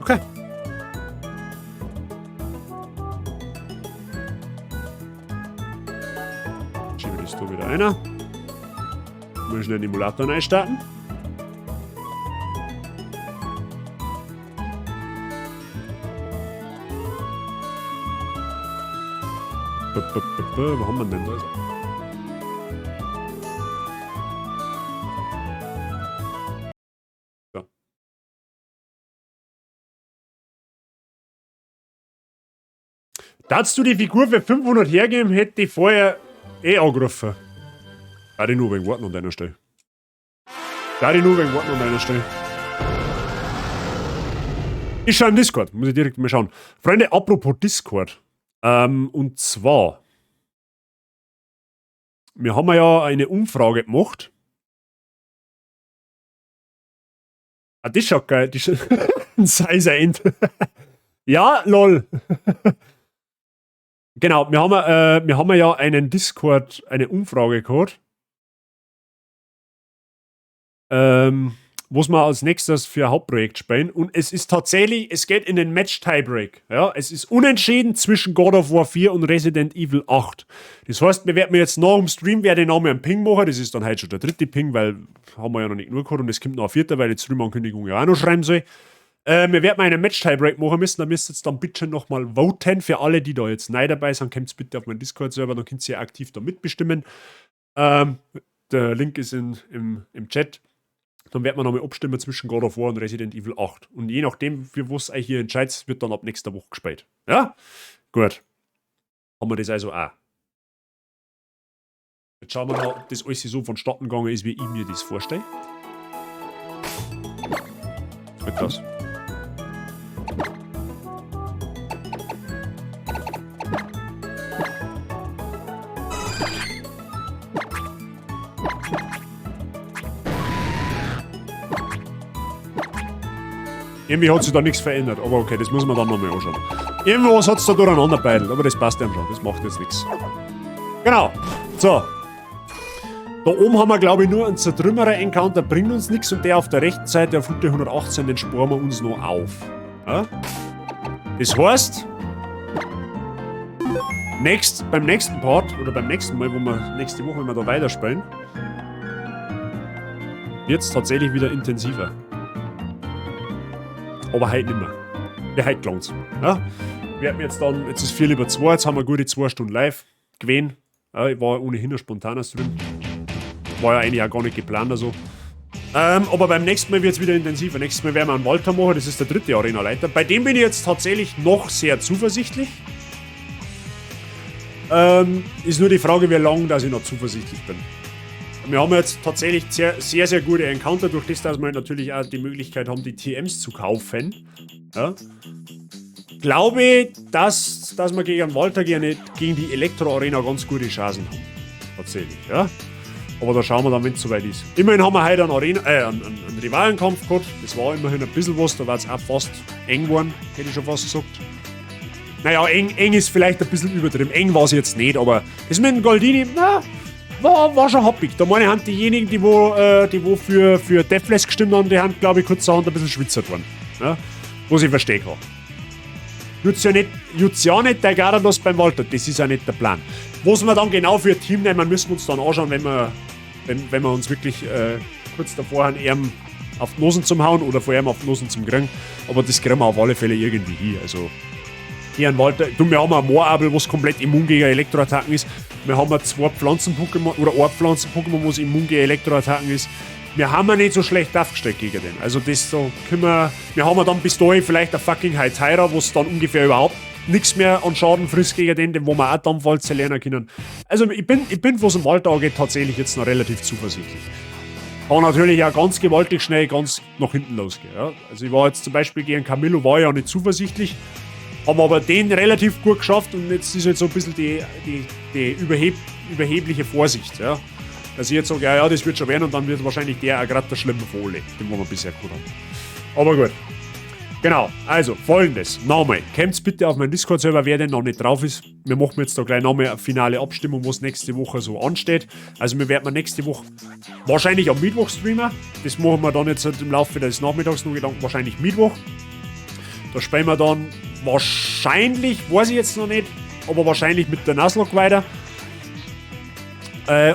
S1: Okay. Schiebe das da wieder einer. Mal schnell den Emulator neu starten. Wo haben wir denn da? So. Darfst du die Figur für 500 hergeben, hätte ich vorher eh angerufen. Da ich nur wegen warten an deiner Stelle. Da ich nur wegen warten an deiner Stelle. Ich schaue im Discord, muss ich direkt mal schauen. Freunde, apropos Discord. Und zwar, wir haben ja eine Umfrage gemacht. Ah, das schaut geil. Das ein Size End. Ja, lol. Genau, wir haben ja einen Discord, eine Umfrage gehabt. Was wir als nächstes für ein Hauptprojekt spielen. Und es ist tatsächlich, es geht in den Match-Tiebreak. Ja, es ist unentschieden zwischen God of War 4 und Resident Evil 8. Das heißt, wir werden jetzt nach dem Stream werde ich noch mal einen Ping machen. Das ist dann heute schon der dritte Ping, weil haben wir ja noch nicht genug gehabt und es kommt noch ein vierter, weil die Stream-Ankündigung ja auch noch schreiben soll. Wir werden einen Match-Tiebreak machen müssen. Da müsst ihr jetzt dann bitte nochmal voten. Für alle, die da jetzt neu dabei sind, kommt bitte auf meinen Discord-Server, dann könnt ihr aktiv da mitbestimmen. Der Link ist im Chat. Dann werden wir nochmal abstimmen zwischen God of War und Resident Evil 8. Und je nachdem, für was euch hier entscheidet, wird dann ab nächster Woche gespielt. Ja? Gut. Haben wir das also auch. Jetzt schauen wir mal, ob das alles so vonstatten gegangen ist, wie ich mir das vorstelle. Wird das. Irgendwie hat sich da nichts verändert, aber okay, das muss man dann nochmal anschauen. Irgendwas hat es da durcheinander beidelt, aber das passt ja schon, das macht jetzt nichts. Genau, so. Da oben haben wir, glaube ich, nur einen Zertrümmerer-Encounter, bringt uns nichts, und der auf der rechten Seite auf Route 118, den sparen wir uns noch auf. Ja? Das heißt, beim nächsten Part, oder beim nächsten Mal, wo wir nächste Woche, wenn wir da weiterspielen, wird es tatsächlich wieder intensiver. Aber heute nicht mehr. Ja, heute gelangt's. Ja? Wir haben jetzt dann, jetzt ist 2:15, jetzt haben wir gute 2 Stunden live gewesen. Ja, ich war ohnehin ein spontaner Stream. War ja eigentlich auch gar nicht geplant. Also. Aber beim nächsten Mal wird's wieder intensiver. Nächstes Mal werden wir einen Walter machen, das ist der dritte Arena-Leiter. Bei dem bin ich jetzt tatsächlich noch sehr zuversichtlich. Ist nur die Frage, wie lange dass ich noch zuversichtlich bin. Wir haben jetzt tatsächlich sehr, sehr, sehr gute Encounter, durch das, dass wir natürlich auch die Möglichkeit haben, die TMs zu kaufen. Ja. Glaube ich, dass wir gegen Walter gerne gegen die Elektro-Arena ganz gute Chancen haben. Tatsächlich, ja. Aber da schauen wir dann, wenn es soweit ist. Immerhin haben wir heute einen Rivalenkampf gehabt. Das war immerhin ein bisschen was, da war es auch fast eng geworden, hätte ich schon fast gesagt. Naja, eng ist vielleicht ein bisschen übertrieben. Eng war es jetzt nicht, aber das mit dem Goldini, na, war schon happig. Da meine ich, diejenigen, die wo für Deathless gestimmt haben, die haben, glaube ich, kurzerhand ein bisschen schwitzert worden. Ja? Was ich verstehen kann. Jut's ja nicht der Garados beim Walter, das ist ja nicht der Plan. Was wir dann genau für ein Team nehmen, müssen wir uns dann anschauen, wenn wir uns wirklich kurz davor haben, ihm auf die Nosen zum Hauen oder vor ihm auf die Nosen zum kriegen. Aber das kriegen wir auf alle Fälle irgendwie hin. Also, hier ein Walter, du, wir haben ein Moorabel, was komplett immun gegen Elektroattacken ist. Wir haben 2 Pflanzen-Pokémon oder ein Pflanzen-Pokémon, was immun gegen Elektroattacken ist. Wir haben ja nicht so schlecht aufgestellt gegen den. Also das so können wir. Wir haben ja dann bis dahin vielleicht ein fucking Hytira, was dann ungefähr überhaupt nichts mehr an Schaden frisst gegen den, wo wir auch Dampfwalze lernen können. Also ich bin, was im Walter angeht, tatsächlich jetzt noch relativ zuversichtlich. Kann natürlich auch ganz gewaltig schnell ganz nach hinten losgehen. Ja? Also ich war jetzt zum Beispiel gegen Camillo, war ja nicht zuversichtlich. Haben aber den relativ gut geschafft und jetzt ist halt so ein bisschen die überhebliche Vorsicht. Ja? Dass ich jetzt sage, ja, das wird schon werden und dann wird wahrscheinlich der auch gerade der schlimme Fohle, den wir bisher gehabt haben. Aber gut. Genau, also Folgendes. Nochmal, kommt bitte auf meinen Discord-Server, wer denn noch nicht drauf ist. Wir machen jetzt da gleich nochmal eine finale Abstimmung, was nächste Woche so ansteht. Also wir werden nächste Woche wahrscheinlich am Mittwoch streamen. Das machen wir dann jetzt im Laufe des Nachmittags noch Gedanken, wahrscheinlich Mittwoch. Da spielen wir dann wahrscheinlich, weiß ich jetzt noch nicht, aber wahrscheinlich mit der Nuzlocke weiter.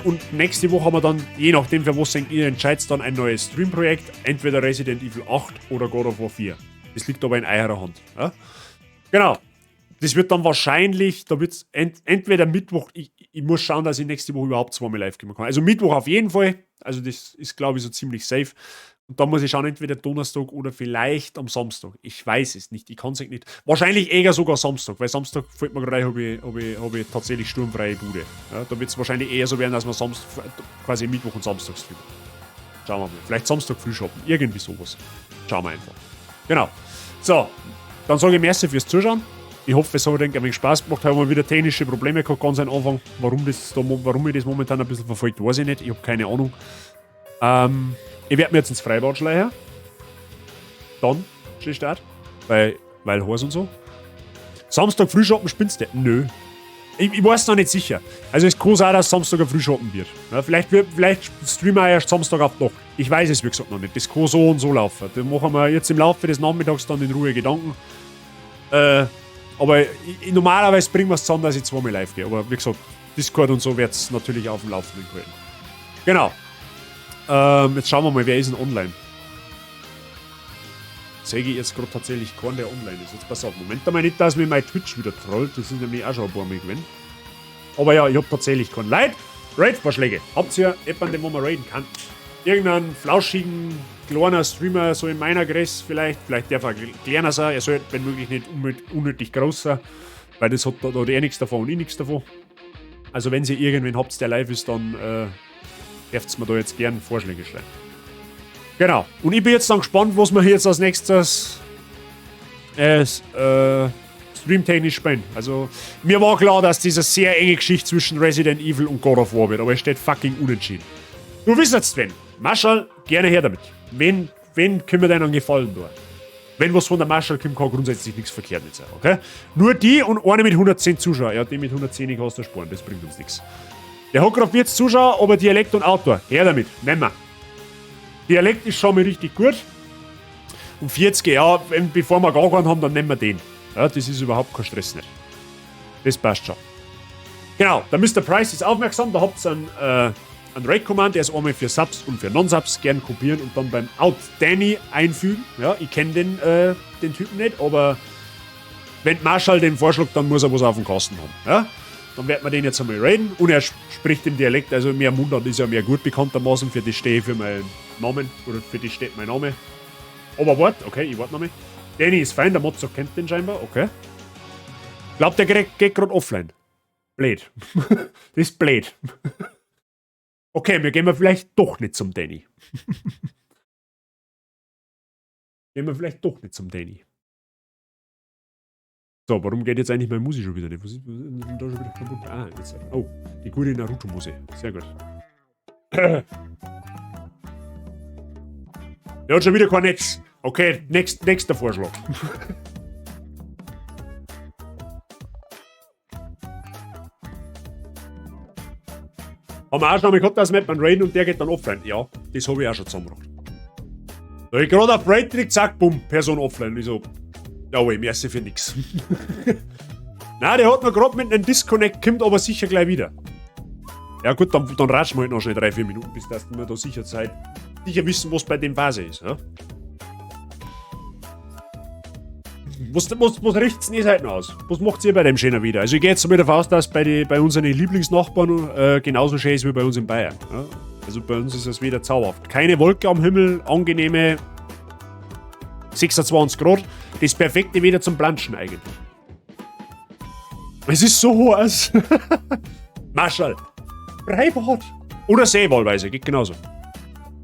S1: Und nächste Woche haben wir dann, je nachdem für was ihr entscheidet, dann ein neues Stream-Projekt. Entweder Resident Evil 8 oder God of War 4. Das liegt aber in eurer Hand. Ja? Genau. Das wird dann wahrscheinlich, da wird es entweder Mittwoch, ich muss schauen, dass ich nächste Woche überhaupt zweimal live gehen kann. Also Mittwoch auf jeden Fall. Also das ist, glaube ich, so ziemlich safe. Und dann muss ich schauen, entweder Donnerstag oder vielleicht am Samstag. Ich weiß es nicht, ich kann es nicht. Wahrscheinlich eher sogar Samstag, weil Samstag fällt mir gerade ein, habe ich, hab ich, hab ich tatsächlich sturmfreie Bude. Ja, da wird es wahrscheinlich eher so werden, dass wir Samstag, quasi Mittwoch und Samstag streamen. Schauen wir mal. Vielleicht Samstag früh shoppen, irgendwie sowas. Schauen wir einfach. Genau. So, dann sage ich merci fürs Zuschauen. Ich hoffe, es hat ein wenig Spaß gemacht. Haben wir wieder technische Probleme gehabt, ganz am Anfang. Warum mich das momentan ein bisschen verfolgt, weiß ich nicht. Ich habe keine Ahnung. Ich werde mir jetzt ins Freibad schleichen. Dann, Start. Weil heiß und so. Samstag Frühschoppen spinnst du? Nö. Ich weiß noch nicht sicher. Also es kann sein, dass Samstag ein Frühschoppen wird. Ja, vielleicht streamen wir erst Samstag auf die Nacht. Ich weiß es, wie gesagt, noch nicht. Das kann so und so laufen. Da machen wir jetzt im Laufe des Nachmittags dann in Ruhe Gedanken. Aber normalerweise bringen wir es zusammen, dass ich zweimal live gehe. Aber wie gesagt, Discord und so wird es natürlich auf dem Laufenden halten. Genau. Jetzt schauen wir mal, wer ist denn online? Sehe ich jetzt gerade tatsächlich keinen, der online ist. Jetzt pass auf, Moment einmal nicht, dass mir mein Twitch wieder trollt. Das ist nämlich auch schon ein paar Mal gewesen. Aber ja, ich hab tatsächlich keinen. Leute, Raid-Vorschläge. Habt ihr jemanden, den wo man raiden kann? Irgendeinen flauschigen, kleiner Streamer, so in meiner Größe vielleicht. Vielleicht darf er kleiner sein. Er sollte, wenn möglich, nicht unnötig groß sein. Weil das hat da hat er nichts davon und ich nichts davon. Also wenn ihr irgendwen habt, der live ist, dann dürft ihr mir da jetzt gern Vorschläge schreiben. Genau. Und ich bin jetzt dann gespannt, was wir hier jetzt als nächstes streamtechnisch spielen. Also, mir war klar, dass diese sehr enge Geschichte zwischen Resident Evil und God of War wird, aber es steht fucking unentschieden. Du wisst jetzt, wenn. Marshall, gerne her damit. Wen können wir denn einen Gefallen tun? Wenn was von der Marshall kommt, kann grundsätzlich nichts verkehrt mit sein, okay? Nur die und eine mit 110 Zuschauern. Ja, die mit 110 kannst du sparen, das bringt uns nichts. Der hat gerade 40 Zuschauer, aber Dialekt und Autor. Her damit, nehmen wir. Dialekt ist schon mal richtig gut. Und 40, ja, bevor wir gar keinen haben, dann nehmen wir den. Ja, das ist überhaupt kein Stress nicht. Das passt schon. Genau, der Mr. Price ist aufmerksam, da habt ihr einen Raid-Command, der ist einmal für Subs und für Non-Subs, gern kopieren und dann beim Out Danny einfügen. Ja, ich kenn den Typen nicht, aber wenn Marshall den vorschlägt, dann muss er was auf dem Kasten haben. Ja? Dann wird man den jetzt einmal raiden und er spricht im Dialekt, also mehr Mundart ist ja mehr gut bekanntermaßen, für das stehe ich für meinen Namen, oder für das steht mein Name. Aber wart, okay, ich warte nochmal. Danny ist fein, der Mozzo kennt den scheinbar, okay. Glaubt, der geht grad offline. Blöd. Das ist blöd. Okay, wir gehen wir vielleicht doch nicht zum Danny. Gehen wir vielleicht doch nicht zum Danny. So, warum geht jetzt eigentlich meine Musik schon wieder nicht? Was ist denn da schon wieder kaputt? Ah, jetzt. Oh, die gute Naruto-Musik. Sehr gut. Der hat schon wieder kein Netz. Okay, nächster Vorschlag. Haben wir auch schon mal gehabt, dass wir mit Raiden und der geht dann offline. Ja, das hab ich auch schon zusammengebracht. Da hab ich gerade auf Raid geklickt, zack, bumm, Person offline. Ich so, jawohl, merci für nix. Nein, der hat noch grad mit einem Disconnect, kommt aber sicher gleich wieder. Ja gut, dann ratschen wir halt noch schnell 3, 4 Minuten, bis dass wir da sicher wissen, was bei dem Phase ist. Ja? Was richtet's denn ihr heute noch aus? Was macht ihr bei dem schönen Wetter? Also ich gehe jetzt mal davon aus, dass bei unseren Lieblingsnachbarn genauso schön ist wie bei uns in Bayern. Ja? Also bei uns ist das wieder zauberhaft. Keine Wolke am Himmel, angenehme 26 Grad. Das perfekte Wetter zum Planschen eigentlich. Es ist so heiß. Marschall. Freibad. Oder See wahlweise, geht genauso.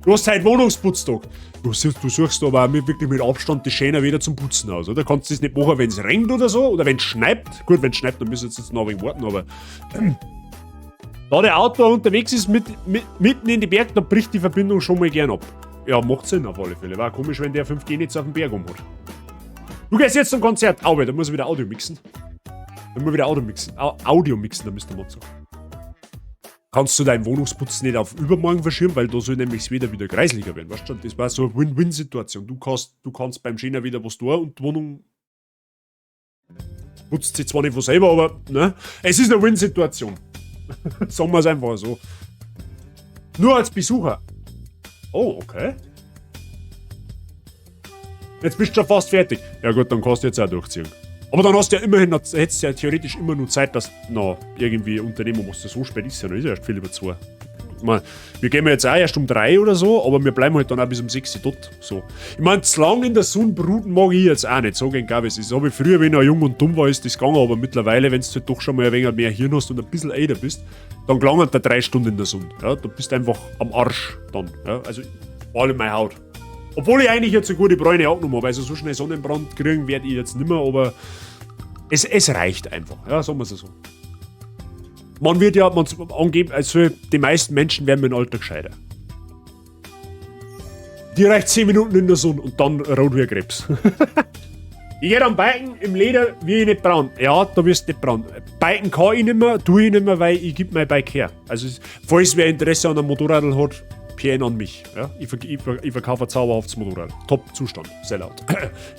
S1: Du hast heute Wohnungsputztag. Du suchst aber auch wirklich mit Abstand die Schöner wieder zum Putzen aus, oder? Kannst du das nicht machen, wenn's regnet oder so? Oder wenn's schneit? Gut, wenn's schneit, dann müssen wir jetzt noch ein wenig warten, aber da der Auto unterwegs ist, mitten in die Berge, dann bricht die Verbindung schon mal gern ab. Ja, macht Sinn auf alle Fälle. War komisch, wenn der 5G-Netz auf dem Berg um hat. Du gehst jetzt zum Konzert. Auwe, da muss ich wieder Audio mixen. Da muss ich wieder Audio mixen. Audio mixen, da müsste man sagen. Kannst du deinen Wohnungsputz nicht auf übermorgen verschieben, weil da soll nämlich das Wetter wieder kreisliger werden, weißt du? Das war so eine Win-Win-Situation. Du kannst beim Schöner wieder was tun und die Wohnung putzt sich zwar nicht von selber, aber ne? Es ist eine Win-Situation. Sagen wir es einfach so. Nur als Besucher. Oh, okay. Jetzt bist du schon fast fertig. Ja gut, dann kannst du jetzt auch durchziehen. Aber dann hast du ja immerhin noch, hättest du ja theoretisch immer nur Zeit, dass du noch irgendwie Unternehmung machst. So spät ist ja noch, ist ja erst viel über 2. Ich mein, wir gehen jetzt auch erst um 3 oder so, aber wir bleiben halt dann auch bis um 6 dort. So. Ich mein, zu lang in der Sonne bruten mag ich jetzt auch nicht, so gern gab es. Das habe ich früher, wenn ich noch jung und dumm war, ist das gegangen, aber mittlerweile, wenn du halt doch schon mal ein wenig mehr Hirn hast und ein bisschen älter bist, dann gelangen da 3 Stunden in der Sonne. Ja, du bist einfach am Arsch dann. Ja, also vor allem meine Haut. Obwohl ich eigentlich jetzt eine gute Bräune angenommen habe, also so schnell Sonnenbrand kriegen werde ich jetzt nimmer, aber es reicht einfach, ja, sagen wir es so. Man wird ja, man, angeb-, also die meisten Menschen werden mit dem Alter gescheiter. Die reicht 10 Minuten in der Sonne und dann rot wie ein Krebs. Ich geh dann biken im Leder, wie ich nicht braun. Ja, da wirst du nicht braun. Biken kann ich nimmer, tu ich nimmer, weil ich geb mein Bike her. Also, falls wer Interesse an einem Motorrad hat, PN an mich. Ja? Ich verkaufe ein zauberhaftes Motorrad. Top-Zustand. Sellout.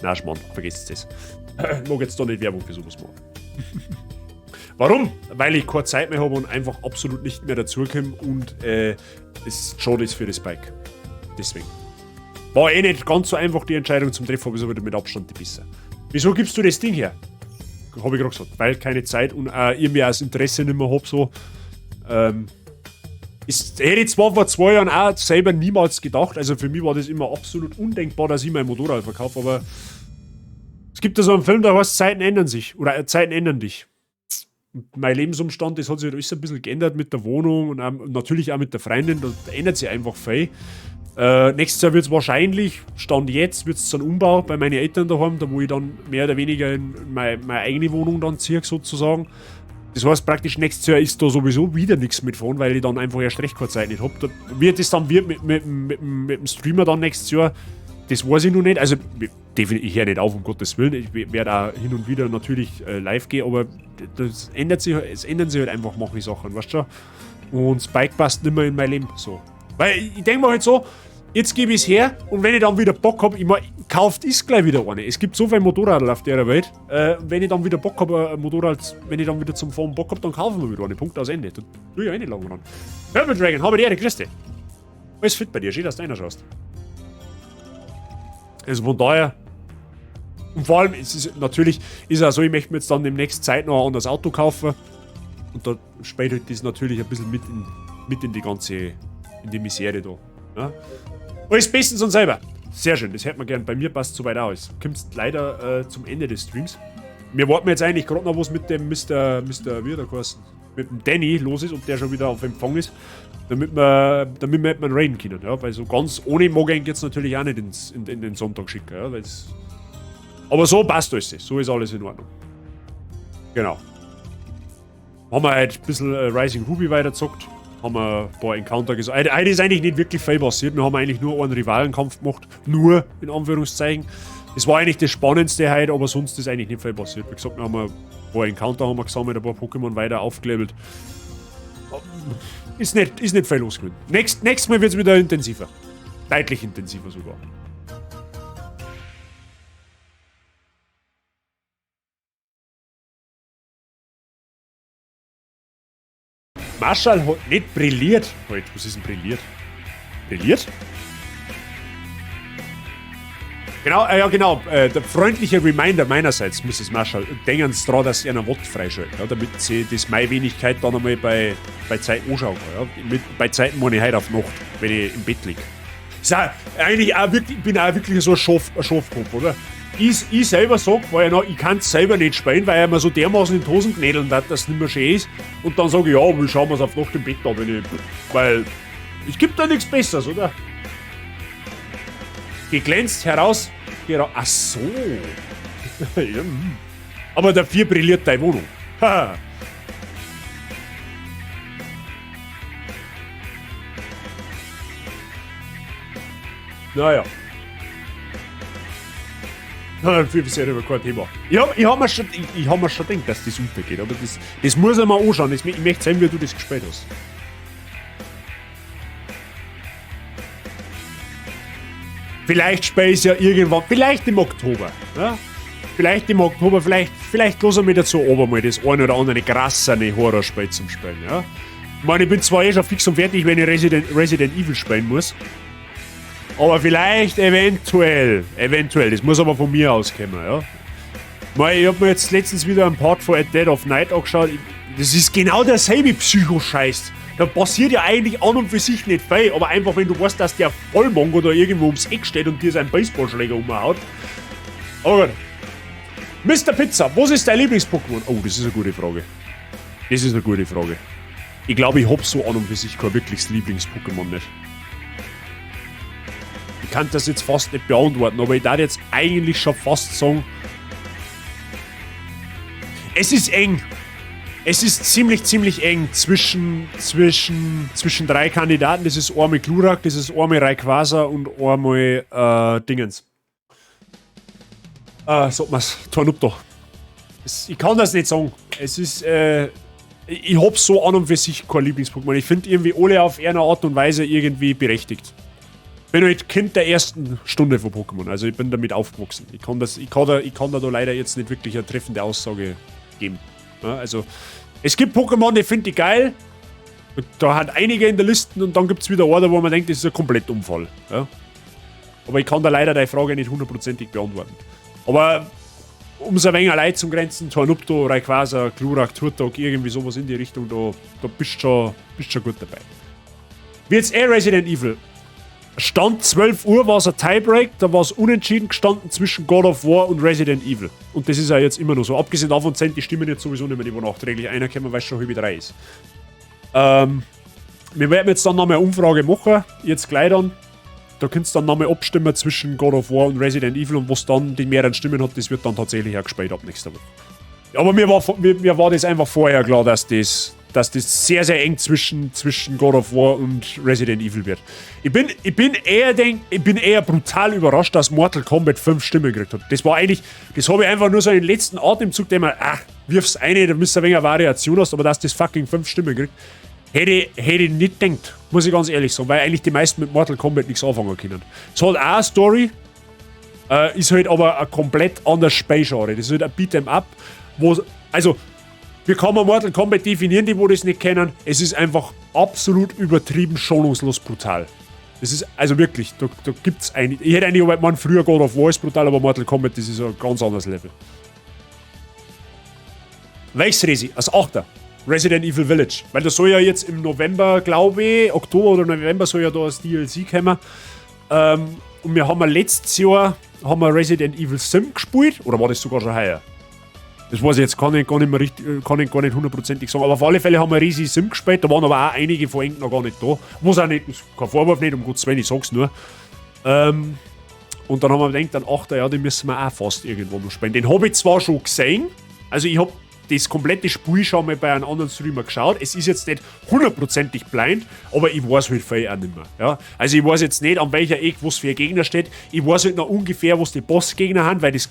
S1: Na, Schmarrn, vergesst das. Ich mag jetzt da nicht Werbung für sowas machen. Warum? Weil ich keine Zeit mehr habe und einfach absolut nicht mehr dazukomme und es schade ist für das Bike. Deswegen. War eh nicht ganz so einfach die Entscheidung zum Treffen, aber ist aber mit Abstand die besser. Wieso gibst du das Ding her? Hab ich grad gesagt. Weil keine Zeit und auch irgendwie auch das Interesse nicht mehr hab, so. Ist, hätte ich zwar vor 2 Jahren auch selber niemals gedacht, also für mich war das immer absolut undenkbar, dass ich mein Motorrad verkaufe, aber es gibt da so einen Film, da heißt Zeiten ändern sich oder Zeiten ändern dich. Und mein Lebensumstand, das hat sich halt alles ein bisschen geändert mit der Wohnung und auch, natürlich auch mit der Freundin, da ändert sich einfach viel. Nächstes Jahr wird's wahrscheinlich, Stand jetzt, wird's so einen Umbau bei meinen Eltern daheim, da wo ich dann mehr oder weniger in meine eigene Wohnung dann ziehe, sozusagen. Das heißt praktisch, nächstes Jahr ist da sowieso wieder nichts mitfahren, weil ich dann einfach erst recht keine Zeit nicht hab. Da wird es dann wird mit dem Streamer dann nächstes Jahr, das weiß ich noch nicht. Also, definitiv, ich höre nicht auf, um Gottes Willen. Ich werde auch hin und wieder natürlich live gehen, aber das ändert sich, es ändern sich halt einfach manche Sachen, weißt du schon? Und das Bike passt nicht mehr in mein Leben. So. Weil ich denk mir halt so, jetzt gebe ich's her und wenn ich dann wieder Bock hab, ich mein, kauft ist gleich wieder eine. Es gibt so viele Motorräder auf der Welt. Wenn ich dann wieder Bock hab, ein Motorrad, wenn ich dann wieder zum Fahren Bock hab, dann kaufen wir wieder eine. Punkt aus Ende. Da tue ich auch nicht lange ran. Purple Dragon, habe die Ehre, grüß dich. Alles fit bei dir, schön, dass du reinschaust. Also von daher, und vor allem, es ist natürlich, ist auch so, ich möchte mir jetzt dann demnächst Zeit noch ein anderes Auto kaufen. Und da spielt halt das natürlich ein bisschen mit in die ganze, in die Misere da. Ja? Alles bestens und selber. Sehr schön, das hört man gern. Bei mir passt soweit auch alles. Kommst leider zum Ende des Streams. Wir warten jetzt eigentlich grad noch, was mit dem Mister, wie hat er geheißen? Mit dem Danny los ist, ob der schon wieder auf Empfang ist, damit wir mit raiden können. Ja? Weil so ganz ohne mag ich jetzt natürlich auch nicht in den Sonntag schicken. Ja? Weil's, aber so passt alles. So ist alles in Ordnung. Genau. Haben wir halt ein bisschen Rising Ruby weiterzockt. Haben wir ein paar Encounter gesagt. Heute ist eigentlich nicht wirklich viel passiert. Wir haben eigentlich nur einen Rivalenkampf gemacht. Nur, in Anführungszeichen. Das war eigentlich das Spannendste heute, aber sonst ist eigentlich nicht viel passiert. Wie gesagt, wir haben ein paar Encounter haben wir gesammelt, ein paar Pokémon weiter aufgelevelt. Ist nicht viel los gewesen. Nächstes Mal wird's wieder intensiver. Deutlich intensiver sogar. Marshall hat nicht brilliert. Halt, was ist denn brilliert? Brilliert? Genau, ja genau. Der freundliche Reminder meinerseits, Misses Marshall. Denken Sie dran, dass Sie einen Wort freischalten, ja, damit Sie das meine Wenigkeit dann einmal bei Zeiten anschauen kann. Ja. Bei Zeiten meine ich heute auf Nacht, wenn ich im Bett lieg. Ist auch, eigentlich auch wirklich, ich bin auch wirklich so ein Schafkopf, oder? Ich selber sag, weil ich, noch, ich kann's selber nicht spielen, weil er mir so dermaßen in die Hosen knädeln hat, dass es nicht mehr schön ist. Und dann sag ich, ja, wir schauen wir's auf Nacht im Bett an, wenn ich, weil es gibt da nichts Besseres, oder? Geglänzt heraus, ach so. Ja. Aber dafür brilliert deine Wohnung. Haha. Naja. Für bisher kein Thema. Ich hab mir schon gedacht, dass das untergeht, aber das muss ich mir anschauen. Ich möchte sehen, wie du das gespielt hast. Vielleicht spiele ich ja irgendwann, vielleicht im Oktober. Ja? Vielleicht im Oktober, vielleicht lasse ich mich dazu aber mal das eine oder andere krasse Horrorspiel zum Spielen. Ja? Ich meine, ich bin zwar eh schon fix und fertig, wenn ich Resident Evil spielen muss. Aber vielleicht eventuell, das muss aber von mir aus kommen, ja. Ich meine, ich hab mir jetzt letztens wieder ein Part von At Dead of Night angeschaut. Das ist genau derselbe Psycho-Scheiß. Da passiert ja eigentlich an und für sich nicht viel, aber einfach, wenn du weißt, dass der Vollmongo da irgendwo ums Eck steht und dir seinen Baseballschläger umhaut. Aber gut. Mr. Pizza, was ist dein Lieblings-Pokémon? Oh, das ist eine gute Frage. Das ist eine gute Frage. Ich glaube, ich hab so an und für sich kein wirkliches Lieblings-Pokémon nicht. Ich kann das jetzt fast nicht beantworten, aber ich darf jetzt eigentlich schon fast sagen, es ist eng. Es ist ziemlich, ziemlich eng zwischen drei Kandidaten. Das ist einmal Glurak, das ist einmal Rayquaza und einmal Dingens. Sag mal's, Tornupto. Ich kann das nicht sagen. Es ist, ich hab so an und für sich kein Lieblings-Pokémon. Ich find irgendwie alle auf eine Art und Weise irgendwie berechtigt. Bin halt Kind der ersten Stunde von Pokémon, also ich bin damit aufgewachsen. Ich kann da leider jetzt nicht wirklich eine treffende Aussage geben. Ja, also, es gibt Pokémon, die finde ich geil. Da hat einige in der Liste und dann gibt's wieder eine, wo man denkt, das ist ein Komplettunfall. Ja. Aber ich kann da leider deine Frage nicht hundertprozentig beantworten. Aber um es ein wenig allein zu grenzen, Tornupto, Rayquaza, Glurak, Turtok, irgendwie sowas in die Richtung, da bist du schon gut dabei. Wie jetzt eh Resident Evil. Stand 12 Uhr war's ein Tiebreak, da war's unentschieden gestanden zwischen God of War und Resident Evil. Und das ist ja jetzt immer noch so. Abgesehen davon sind die Stimmen jetzt sowieso nicht mehr, die wo nachträglich reinkommen, weil es schon halb drei ist. Wir werden jetzt dann nochmal eine Umfrage machen, jetzt gleich dann. Da könntest du dann nochmal abstimmen zwischen God of War und Resident Evil und was dann die mehreren Stimmen hat, das wird dann tatsächlich auch gespielt ab nächster Woche. Ja, aber mir war das einfach vorher klar, dass das sehr, sehr eng zwischen God of War und Resident Evil wird. Ich bin eher brutal überrascht, dass Mortal Kombat 5 Stimmen gekriegt hat. Das war eigentlich, das habe ich einfach nur so in den letzten Atemzug, den man, ach, wirf's eine, da müsst du ein wenig eine Variation hast, aber dass das fucking 5 Stimmen kriegt, hätte ich nicht gedacht, muss ich ganz ehrlich sagen, weil eigentlich die meisten mit Mortal Kombat nichts anfangen können. Es hat auch eine Story, ist halt aber ein komplett anderes Spielgenre. Das ist halt ein Beat'em Up, wo, also, wie kann man Mortal Kombat definieren, die wo das nicht kennen? Es ist einfach absolut übertrieben, schonungslos brutal. Das ist, also wirklich, da gibt's eigentlich, ich hätte eigentlich aber gemeint, früher God of War ist brutal, aber Mortal Kombat, das ist ein ganz anderes Level. Welches Resi? Als 8er. Resident Evil Village. Weil das soll ja jetzt im November, glaube ich, Oktober oder November soll ja da das DLC kommen. Und wir haben ja letztes Jahr haben wir Resident Evil 7 gespielt. Oder war das sogar schon heuer? Das weiß ich jetzt kann ich gar nicht mehr richtig, kann ich gar nicht hundertprozentig sagen. Aber auf alle Fälle haben wir Resi 7 gespielt. Da waren aber auch einige von ihnen noch gar nicht da. Muss auch nicht, ist kein Vorwurf nicht, um Gottes Willen, ich sag's nur. Und dann haben wir gedacht, dann 8er, ja, den müssen wir auch fast irgendwo noch spielen. Den hab ich zwar schon gesehen, also ich hab das komplette Spiel schon mal bei einem anderen Streamer geschaut. Es ist jetzt nicht hundertprozentig blind, aber ich weiß halt viel auch nicht mehr. Ja? Also ich weiß jetzt nicht, an welcher Ecke was für ein Gegner steht. Ich weiß halt noch ungefähr, was die Bossgegner haben, weil das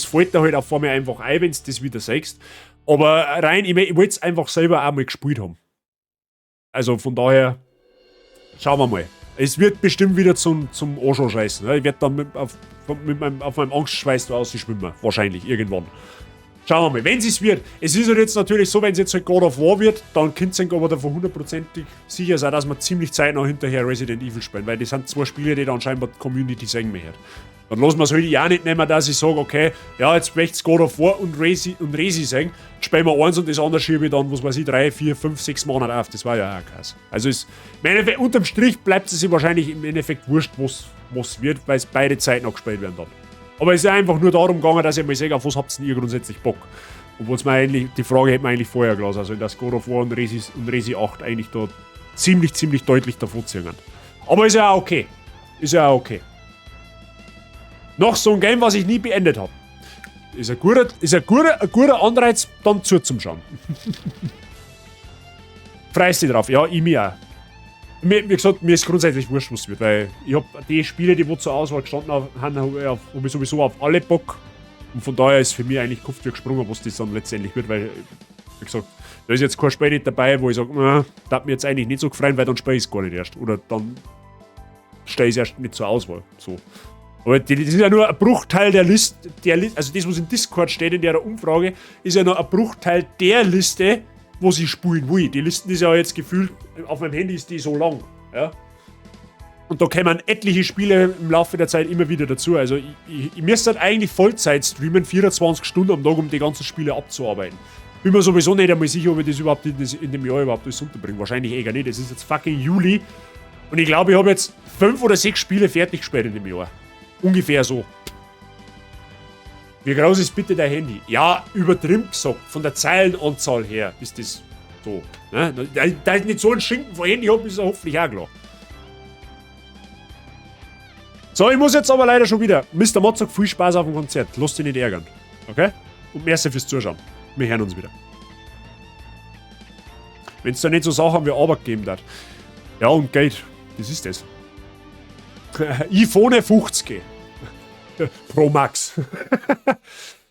S1: fällt da halt auch vor mir einfach ein, wenn du das wieder siehst. Aber rein, ich wollte es einfach selber auch mal gespielt haben. Also von daher, schauen wir mal. Es wird bestimmt wieder zum Anschau-Scheißen. Ne? Ich werde dann auf meinem Angstschweiß da ausschwimmen. Wahrscheinlich, irgendwann. Schauen wir mal, wenn es wird. Es ist halt jetzt natürlich so, wenn es jetzt halt God of War wird, dann könnt ihr aber davon hundertprozentig sicher sein, dass wir ziemlich zeitnah hinterher Resident Evil spielen, weil das sind zwei Spiele, die dann scheinbar die Community sehen möchte. Dann lassen wir es halt ja nicht nehmen, dass ich sage, okay, ja, jetzt möchte God of War und Resi sehen, spielen wir eins und das andere schiebe ich dann, was weiß ich, 3, 4, 5, 6 Monate auf. Das war ja auch krass. Also es, im Endeffekt, unterm Strich bleibt es sich wahrscheinlich im Endeffekt wurscht, was wird, weil es beide Zeiten noch gespielt werden dann. Aber es ist einfach nur darum gegangen, dass ich mal sage, auf was habt ihr grundsätzlich Bock? Obwohl es mir eigentlich, die Frage hätte man eigentlich vorher gelassen, also dass God of War und Resi 8 eigentlich da ziemlich, ziemlich deutlich davor ziehen. Aber ist ja auch okay. Ist ja auch okay. Noch so ein Game, was ich nie beendet hab. Ist ein guter Anreiz, dann zuzuschauen. Freust dich drauf? Ja, ich mich auch. Mir, wie gesagt, mir ist grundsätzlich wurscht, was wird, weil ich hab die Spiele, die wo zur Auswahl gestanden haben, hab ich sowieso auf alle Bock. Und von daher ist für mich eigentlich g'hupft wie gesprungen, was das dann letztendlich wird, weil, wie gesagt, da ist jetzt kein Spiel nicht dabei, wo ich sag, na, das hat mir jetzt eigentlich nicht so gefreut, weil dann spiele ich's gar nicht erst. Oder dann stelle ich's erst nicht zur Auswahl. So. Aber das ist ja nur ein Bruchteil der Liste, also das, was im Discord steht in der Umfrage, ist ja nur ein Bruchteil der Liste, wo sie spielen will. Die Listen ist ja jetzt gefühlt, auf meinem Handy ist die so lang. Ja? Und da kämen etliche Spiele im Laufe der Zeit immer wieder dazu. Also ich müsste halt eigentlich Vollzeit streamen, 24 Stunden am Tag, um die ganzen Spiele abzuarbeiten. Bin mir sowieso nicht einmal sicher, ob ich das überhaupt in dem Jahr überhaupt alles unterbringe. Wahrscheinlich eh gar nicht. Es ist jetzt fucking Juli. Und ich glaube, ich habe jetzt 5 oder 6 Spiele fertig gespielt in dem Jahr. Ungefähr so. Wie groß ist bitte dein Handy? Ja, übertrieben gesagt, von der Zeilenanzahl her ist das so. Ne? Da ich nicht so einen Schinken vor Handy hab, ist er hoffentlich auch klar. So, ich muss jetzt aber leider schon wieder. Mister Motzok, viel Spaß auf dem Konzert. Lass dich nicht ärgern. Okay? Und merci fürs Zuschauen. Wir hören uns wieder. Wenn's da nicht so Sachen wie Arbeit gegeben hat. Ja, und Geld. Das ist das. iPhone 50. Pro Max.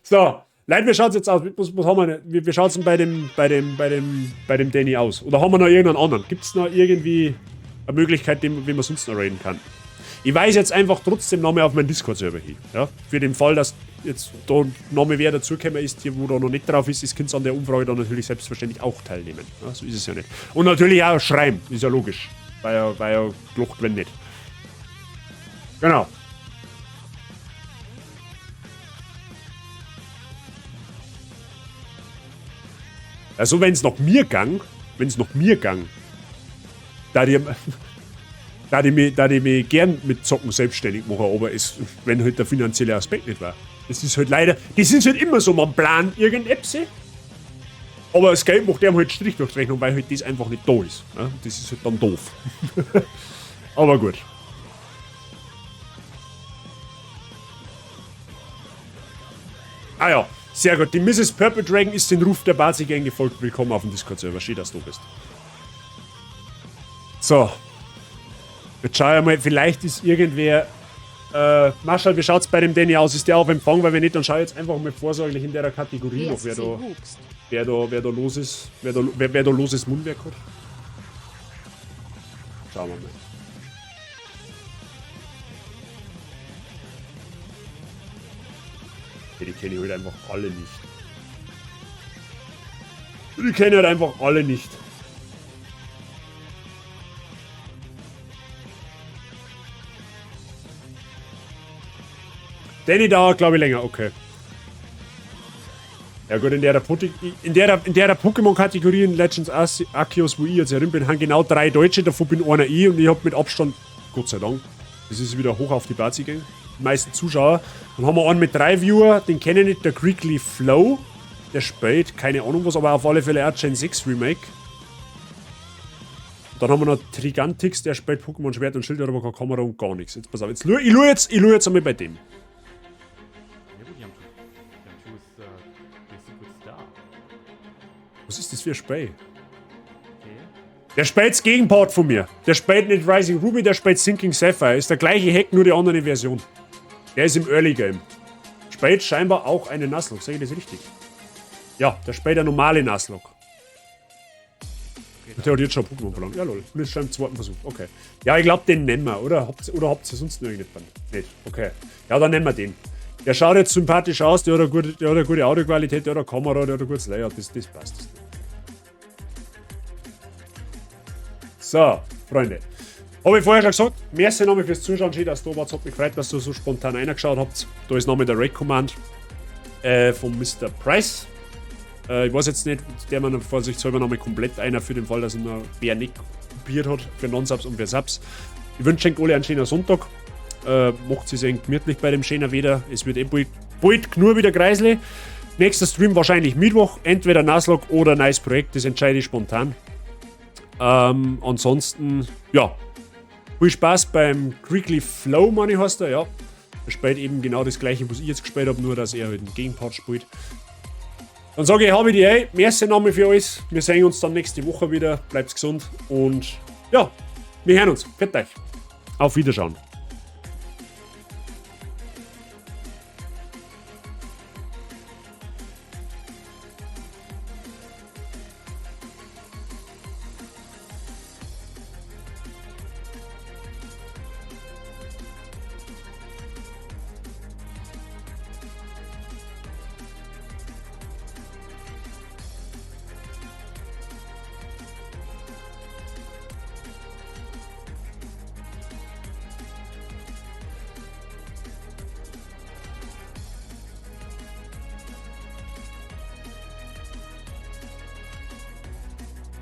S1: So, Leute, wie schaut's jetzt aus? Was haben wir denn? Wie schaut's denn bei dem Danny aus? Oder haben wir noch irgendeinen anderen? Gibt's noch irgendwie eine Möglichkeit, wie man sonst noch raiden kann? Ich weise jetzt einfach trotzdem nochmal auf meinen Discord-Server hin. Ja? Für den Fall, dass jetzt da nochmal wer dazugekommen ist, hier, wo da noch nicht drauf ist, ist, könnt ihr an der Umfrage dann natürlich selbstverständlich auch teilnehmen. Ja, so ist es ja nicht. Und natürlich auch schreiben, ist ja logisch. Weil ja gelocht, wenn nicht. Genau. Also wenn's nach mir gang, wenn's nach mir gang, da die, da die mich, da die mich gern mit Zocken selbstständig machen, aber es, wenn halt der finanzielle Aspekt nicht war. Das ist halt leider, das ist halt immer so, man plant irgendetwas, aber das Geld macht dem halt Strich durch die Rechnung, weil halt das einfach nicht da ist. Ne? Das ist halt dann doof. Aber gut. Ah ja, sehr gut. Die Misses Purple Dragon ist den Ruf der Bazi Gang gefolgt. Willkommen auf dem Discord-Server. Schön, dass du bist. So. Jetzt schau ich mal, vielleicht ist irgendwer... Marschall, wie schaut's bei dem Danny aus? Ist der auf Empfang? Weil wenn nicht, dann schau ich jetzt einfach mal vorsorglich in der Kategorie noch, wer da los ist. Wer da loses Mundwerk hat. Schauen wir mal. Die kenne ich halt einfach alle nicht. Die kenne ich halt einfach alle nicht. Danny dauert, glaub ich, länger, okay. Ja gut, in der Pokémon-Kategorie in Legends Arceus, wo ich jetzt herin bin, haben genau 3 Deutsche, davon bin einer ich und ich hab mit Abstand, Gott sei Dank, das ist wieder hoch auf die Bazi gegangen, die meisten Zuschauer. Dann haben wir einen mit 3 Viewer, den kenne ich nicht, der Creekly Flow, der spielt, keine Ahnung was, aber auf alle Fälle auch Gen 6 Remake. Und dann haben wir noch Trigantix, der spielt Pokémon Schwert und Schild, hat aber keine Kamera und gar nichts. Jetzt pass auf, ich lue jetzt einmal bei dem. Was ist das für ein Spiel?
S2: Okay.
S1: Der spielt das Gegenpart von mir. Der spielt nicht Rising Ruby, der spielt Sinking Sapphire. Ist der gleiche Hack, nur die andere Version. Der ist im Early Game. Spielt scheinbar auch eine Nuzlocke. Sag ich das richtig? Ja, der spielt eine normale Nuzlocke.
S2: Okay,
S1: der hat jetzt schon Pokémon verloren. Ja, lol. Und ist schon im zweiten Versuch. Okay. Ja, ich glaub, den nehmen wir, oder? Habt ihr sonst noch irgendjemanden? Nicht. Okay. Ja, dann nehmen wir den. Der schaut jetzt sympathisch aus, der hat eine gute Audioqualität, der hat eine Kamera, der hat ein gutes Layout, das passt. So, Freunde. Hab ich vorher schon gesagt, merci nochmal fürs Zuschauen, schön, dass du da warst, hat mich gefreut, dass du so spontan reingeschaut habt. Da ist nochmal der Raid Command von Mister Price. Ich weiß jetzt nicht, der man vorsichtshalber nochmal komplett einer für den Fall, dass ihn noch wer nicht kopiert hat, für Non-Subs und für Subs. Ich wünsche euch alle einen schönen Sonntag. Macht es euch gemütlich bei dem schönen Wetter. Es wird eh bald genug wieder kreisli. Nächster Stream wahrscheinlich Mittwoch. Entweder Nuzlocke oder neues Projekt. Das entscheide ich spontan. Ansonsten, ja. Viel Spaß beim Creekly Flow, meine ich, heißt er, ja. Er spielt eben genau das gleiche, was ich jetzt gespielt hab, nur dass er halt einen Gegenpart spielt. Dann sage ich, habe ich die, ey, merci nochmal für alles. Wir sehen uns dann nächste Woche wieder. Bleibt gesund und ja, Wir hören uns. Pfiat euch. Auf Wiederschauen.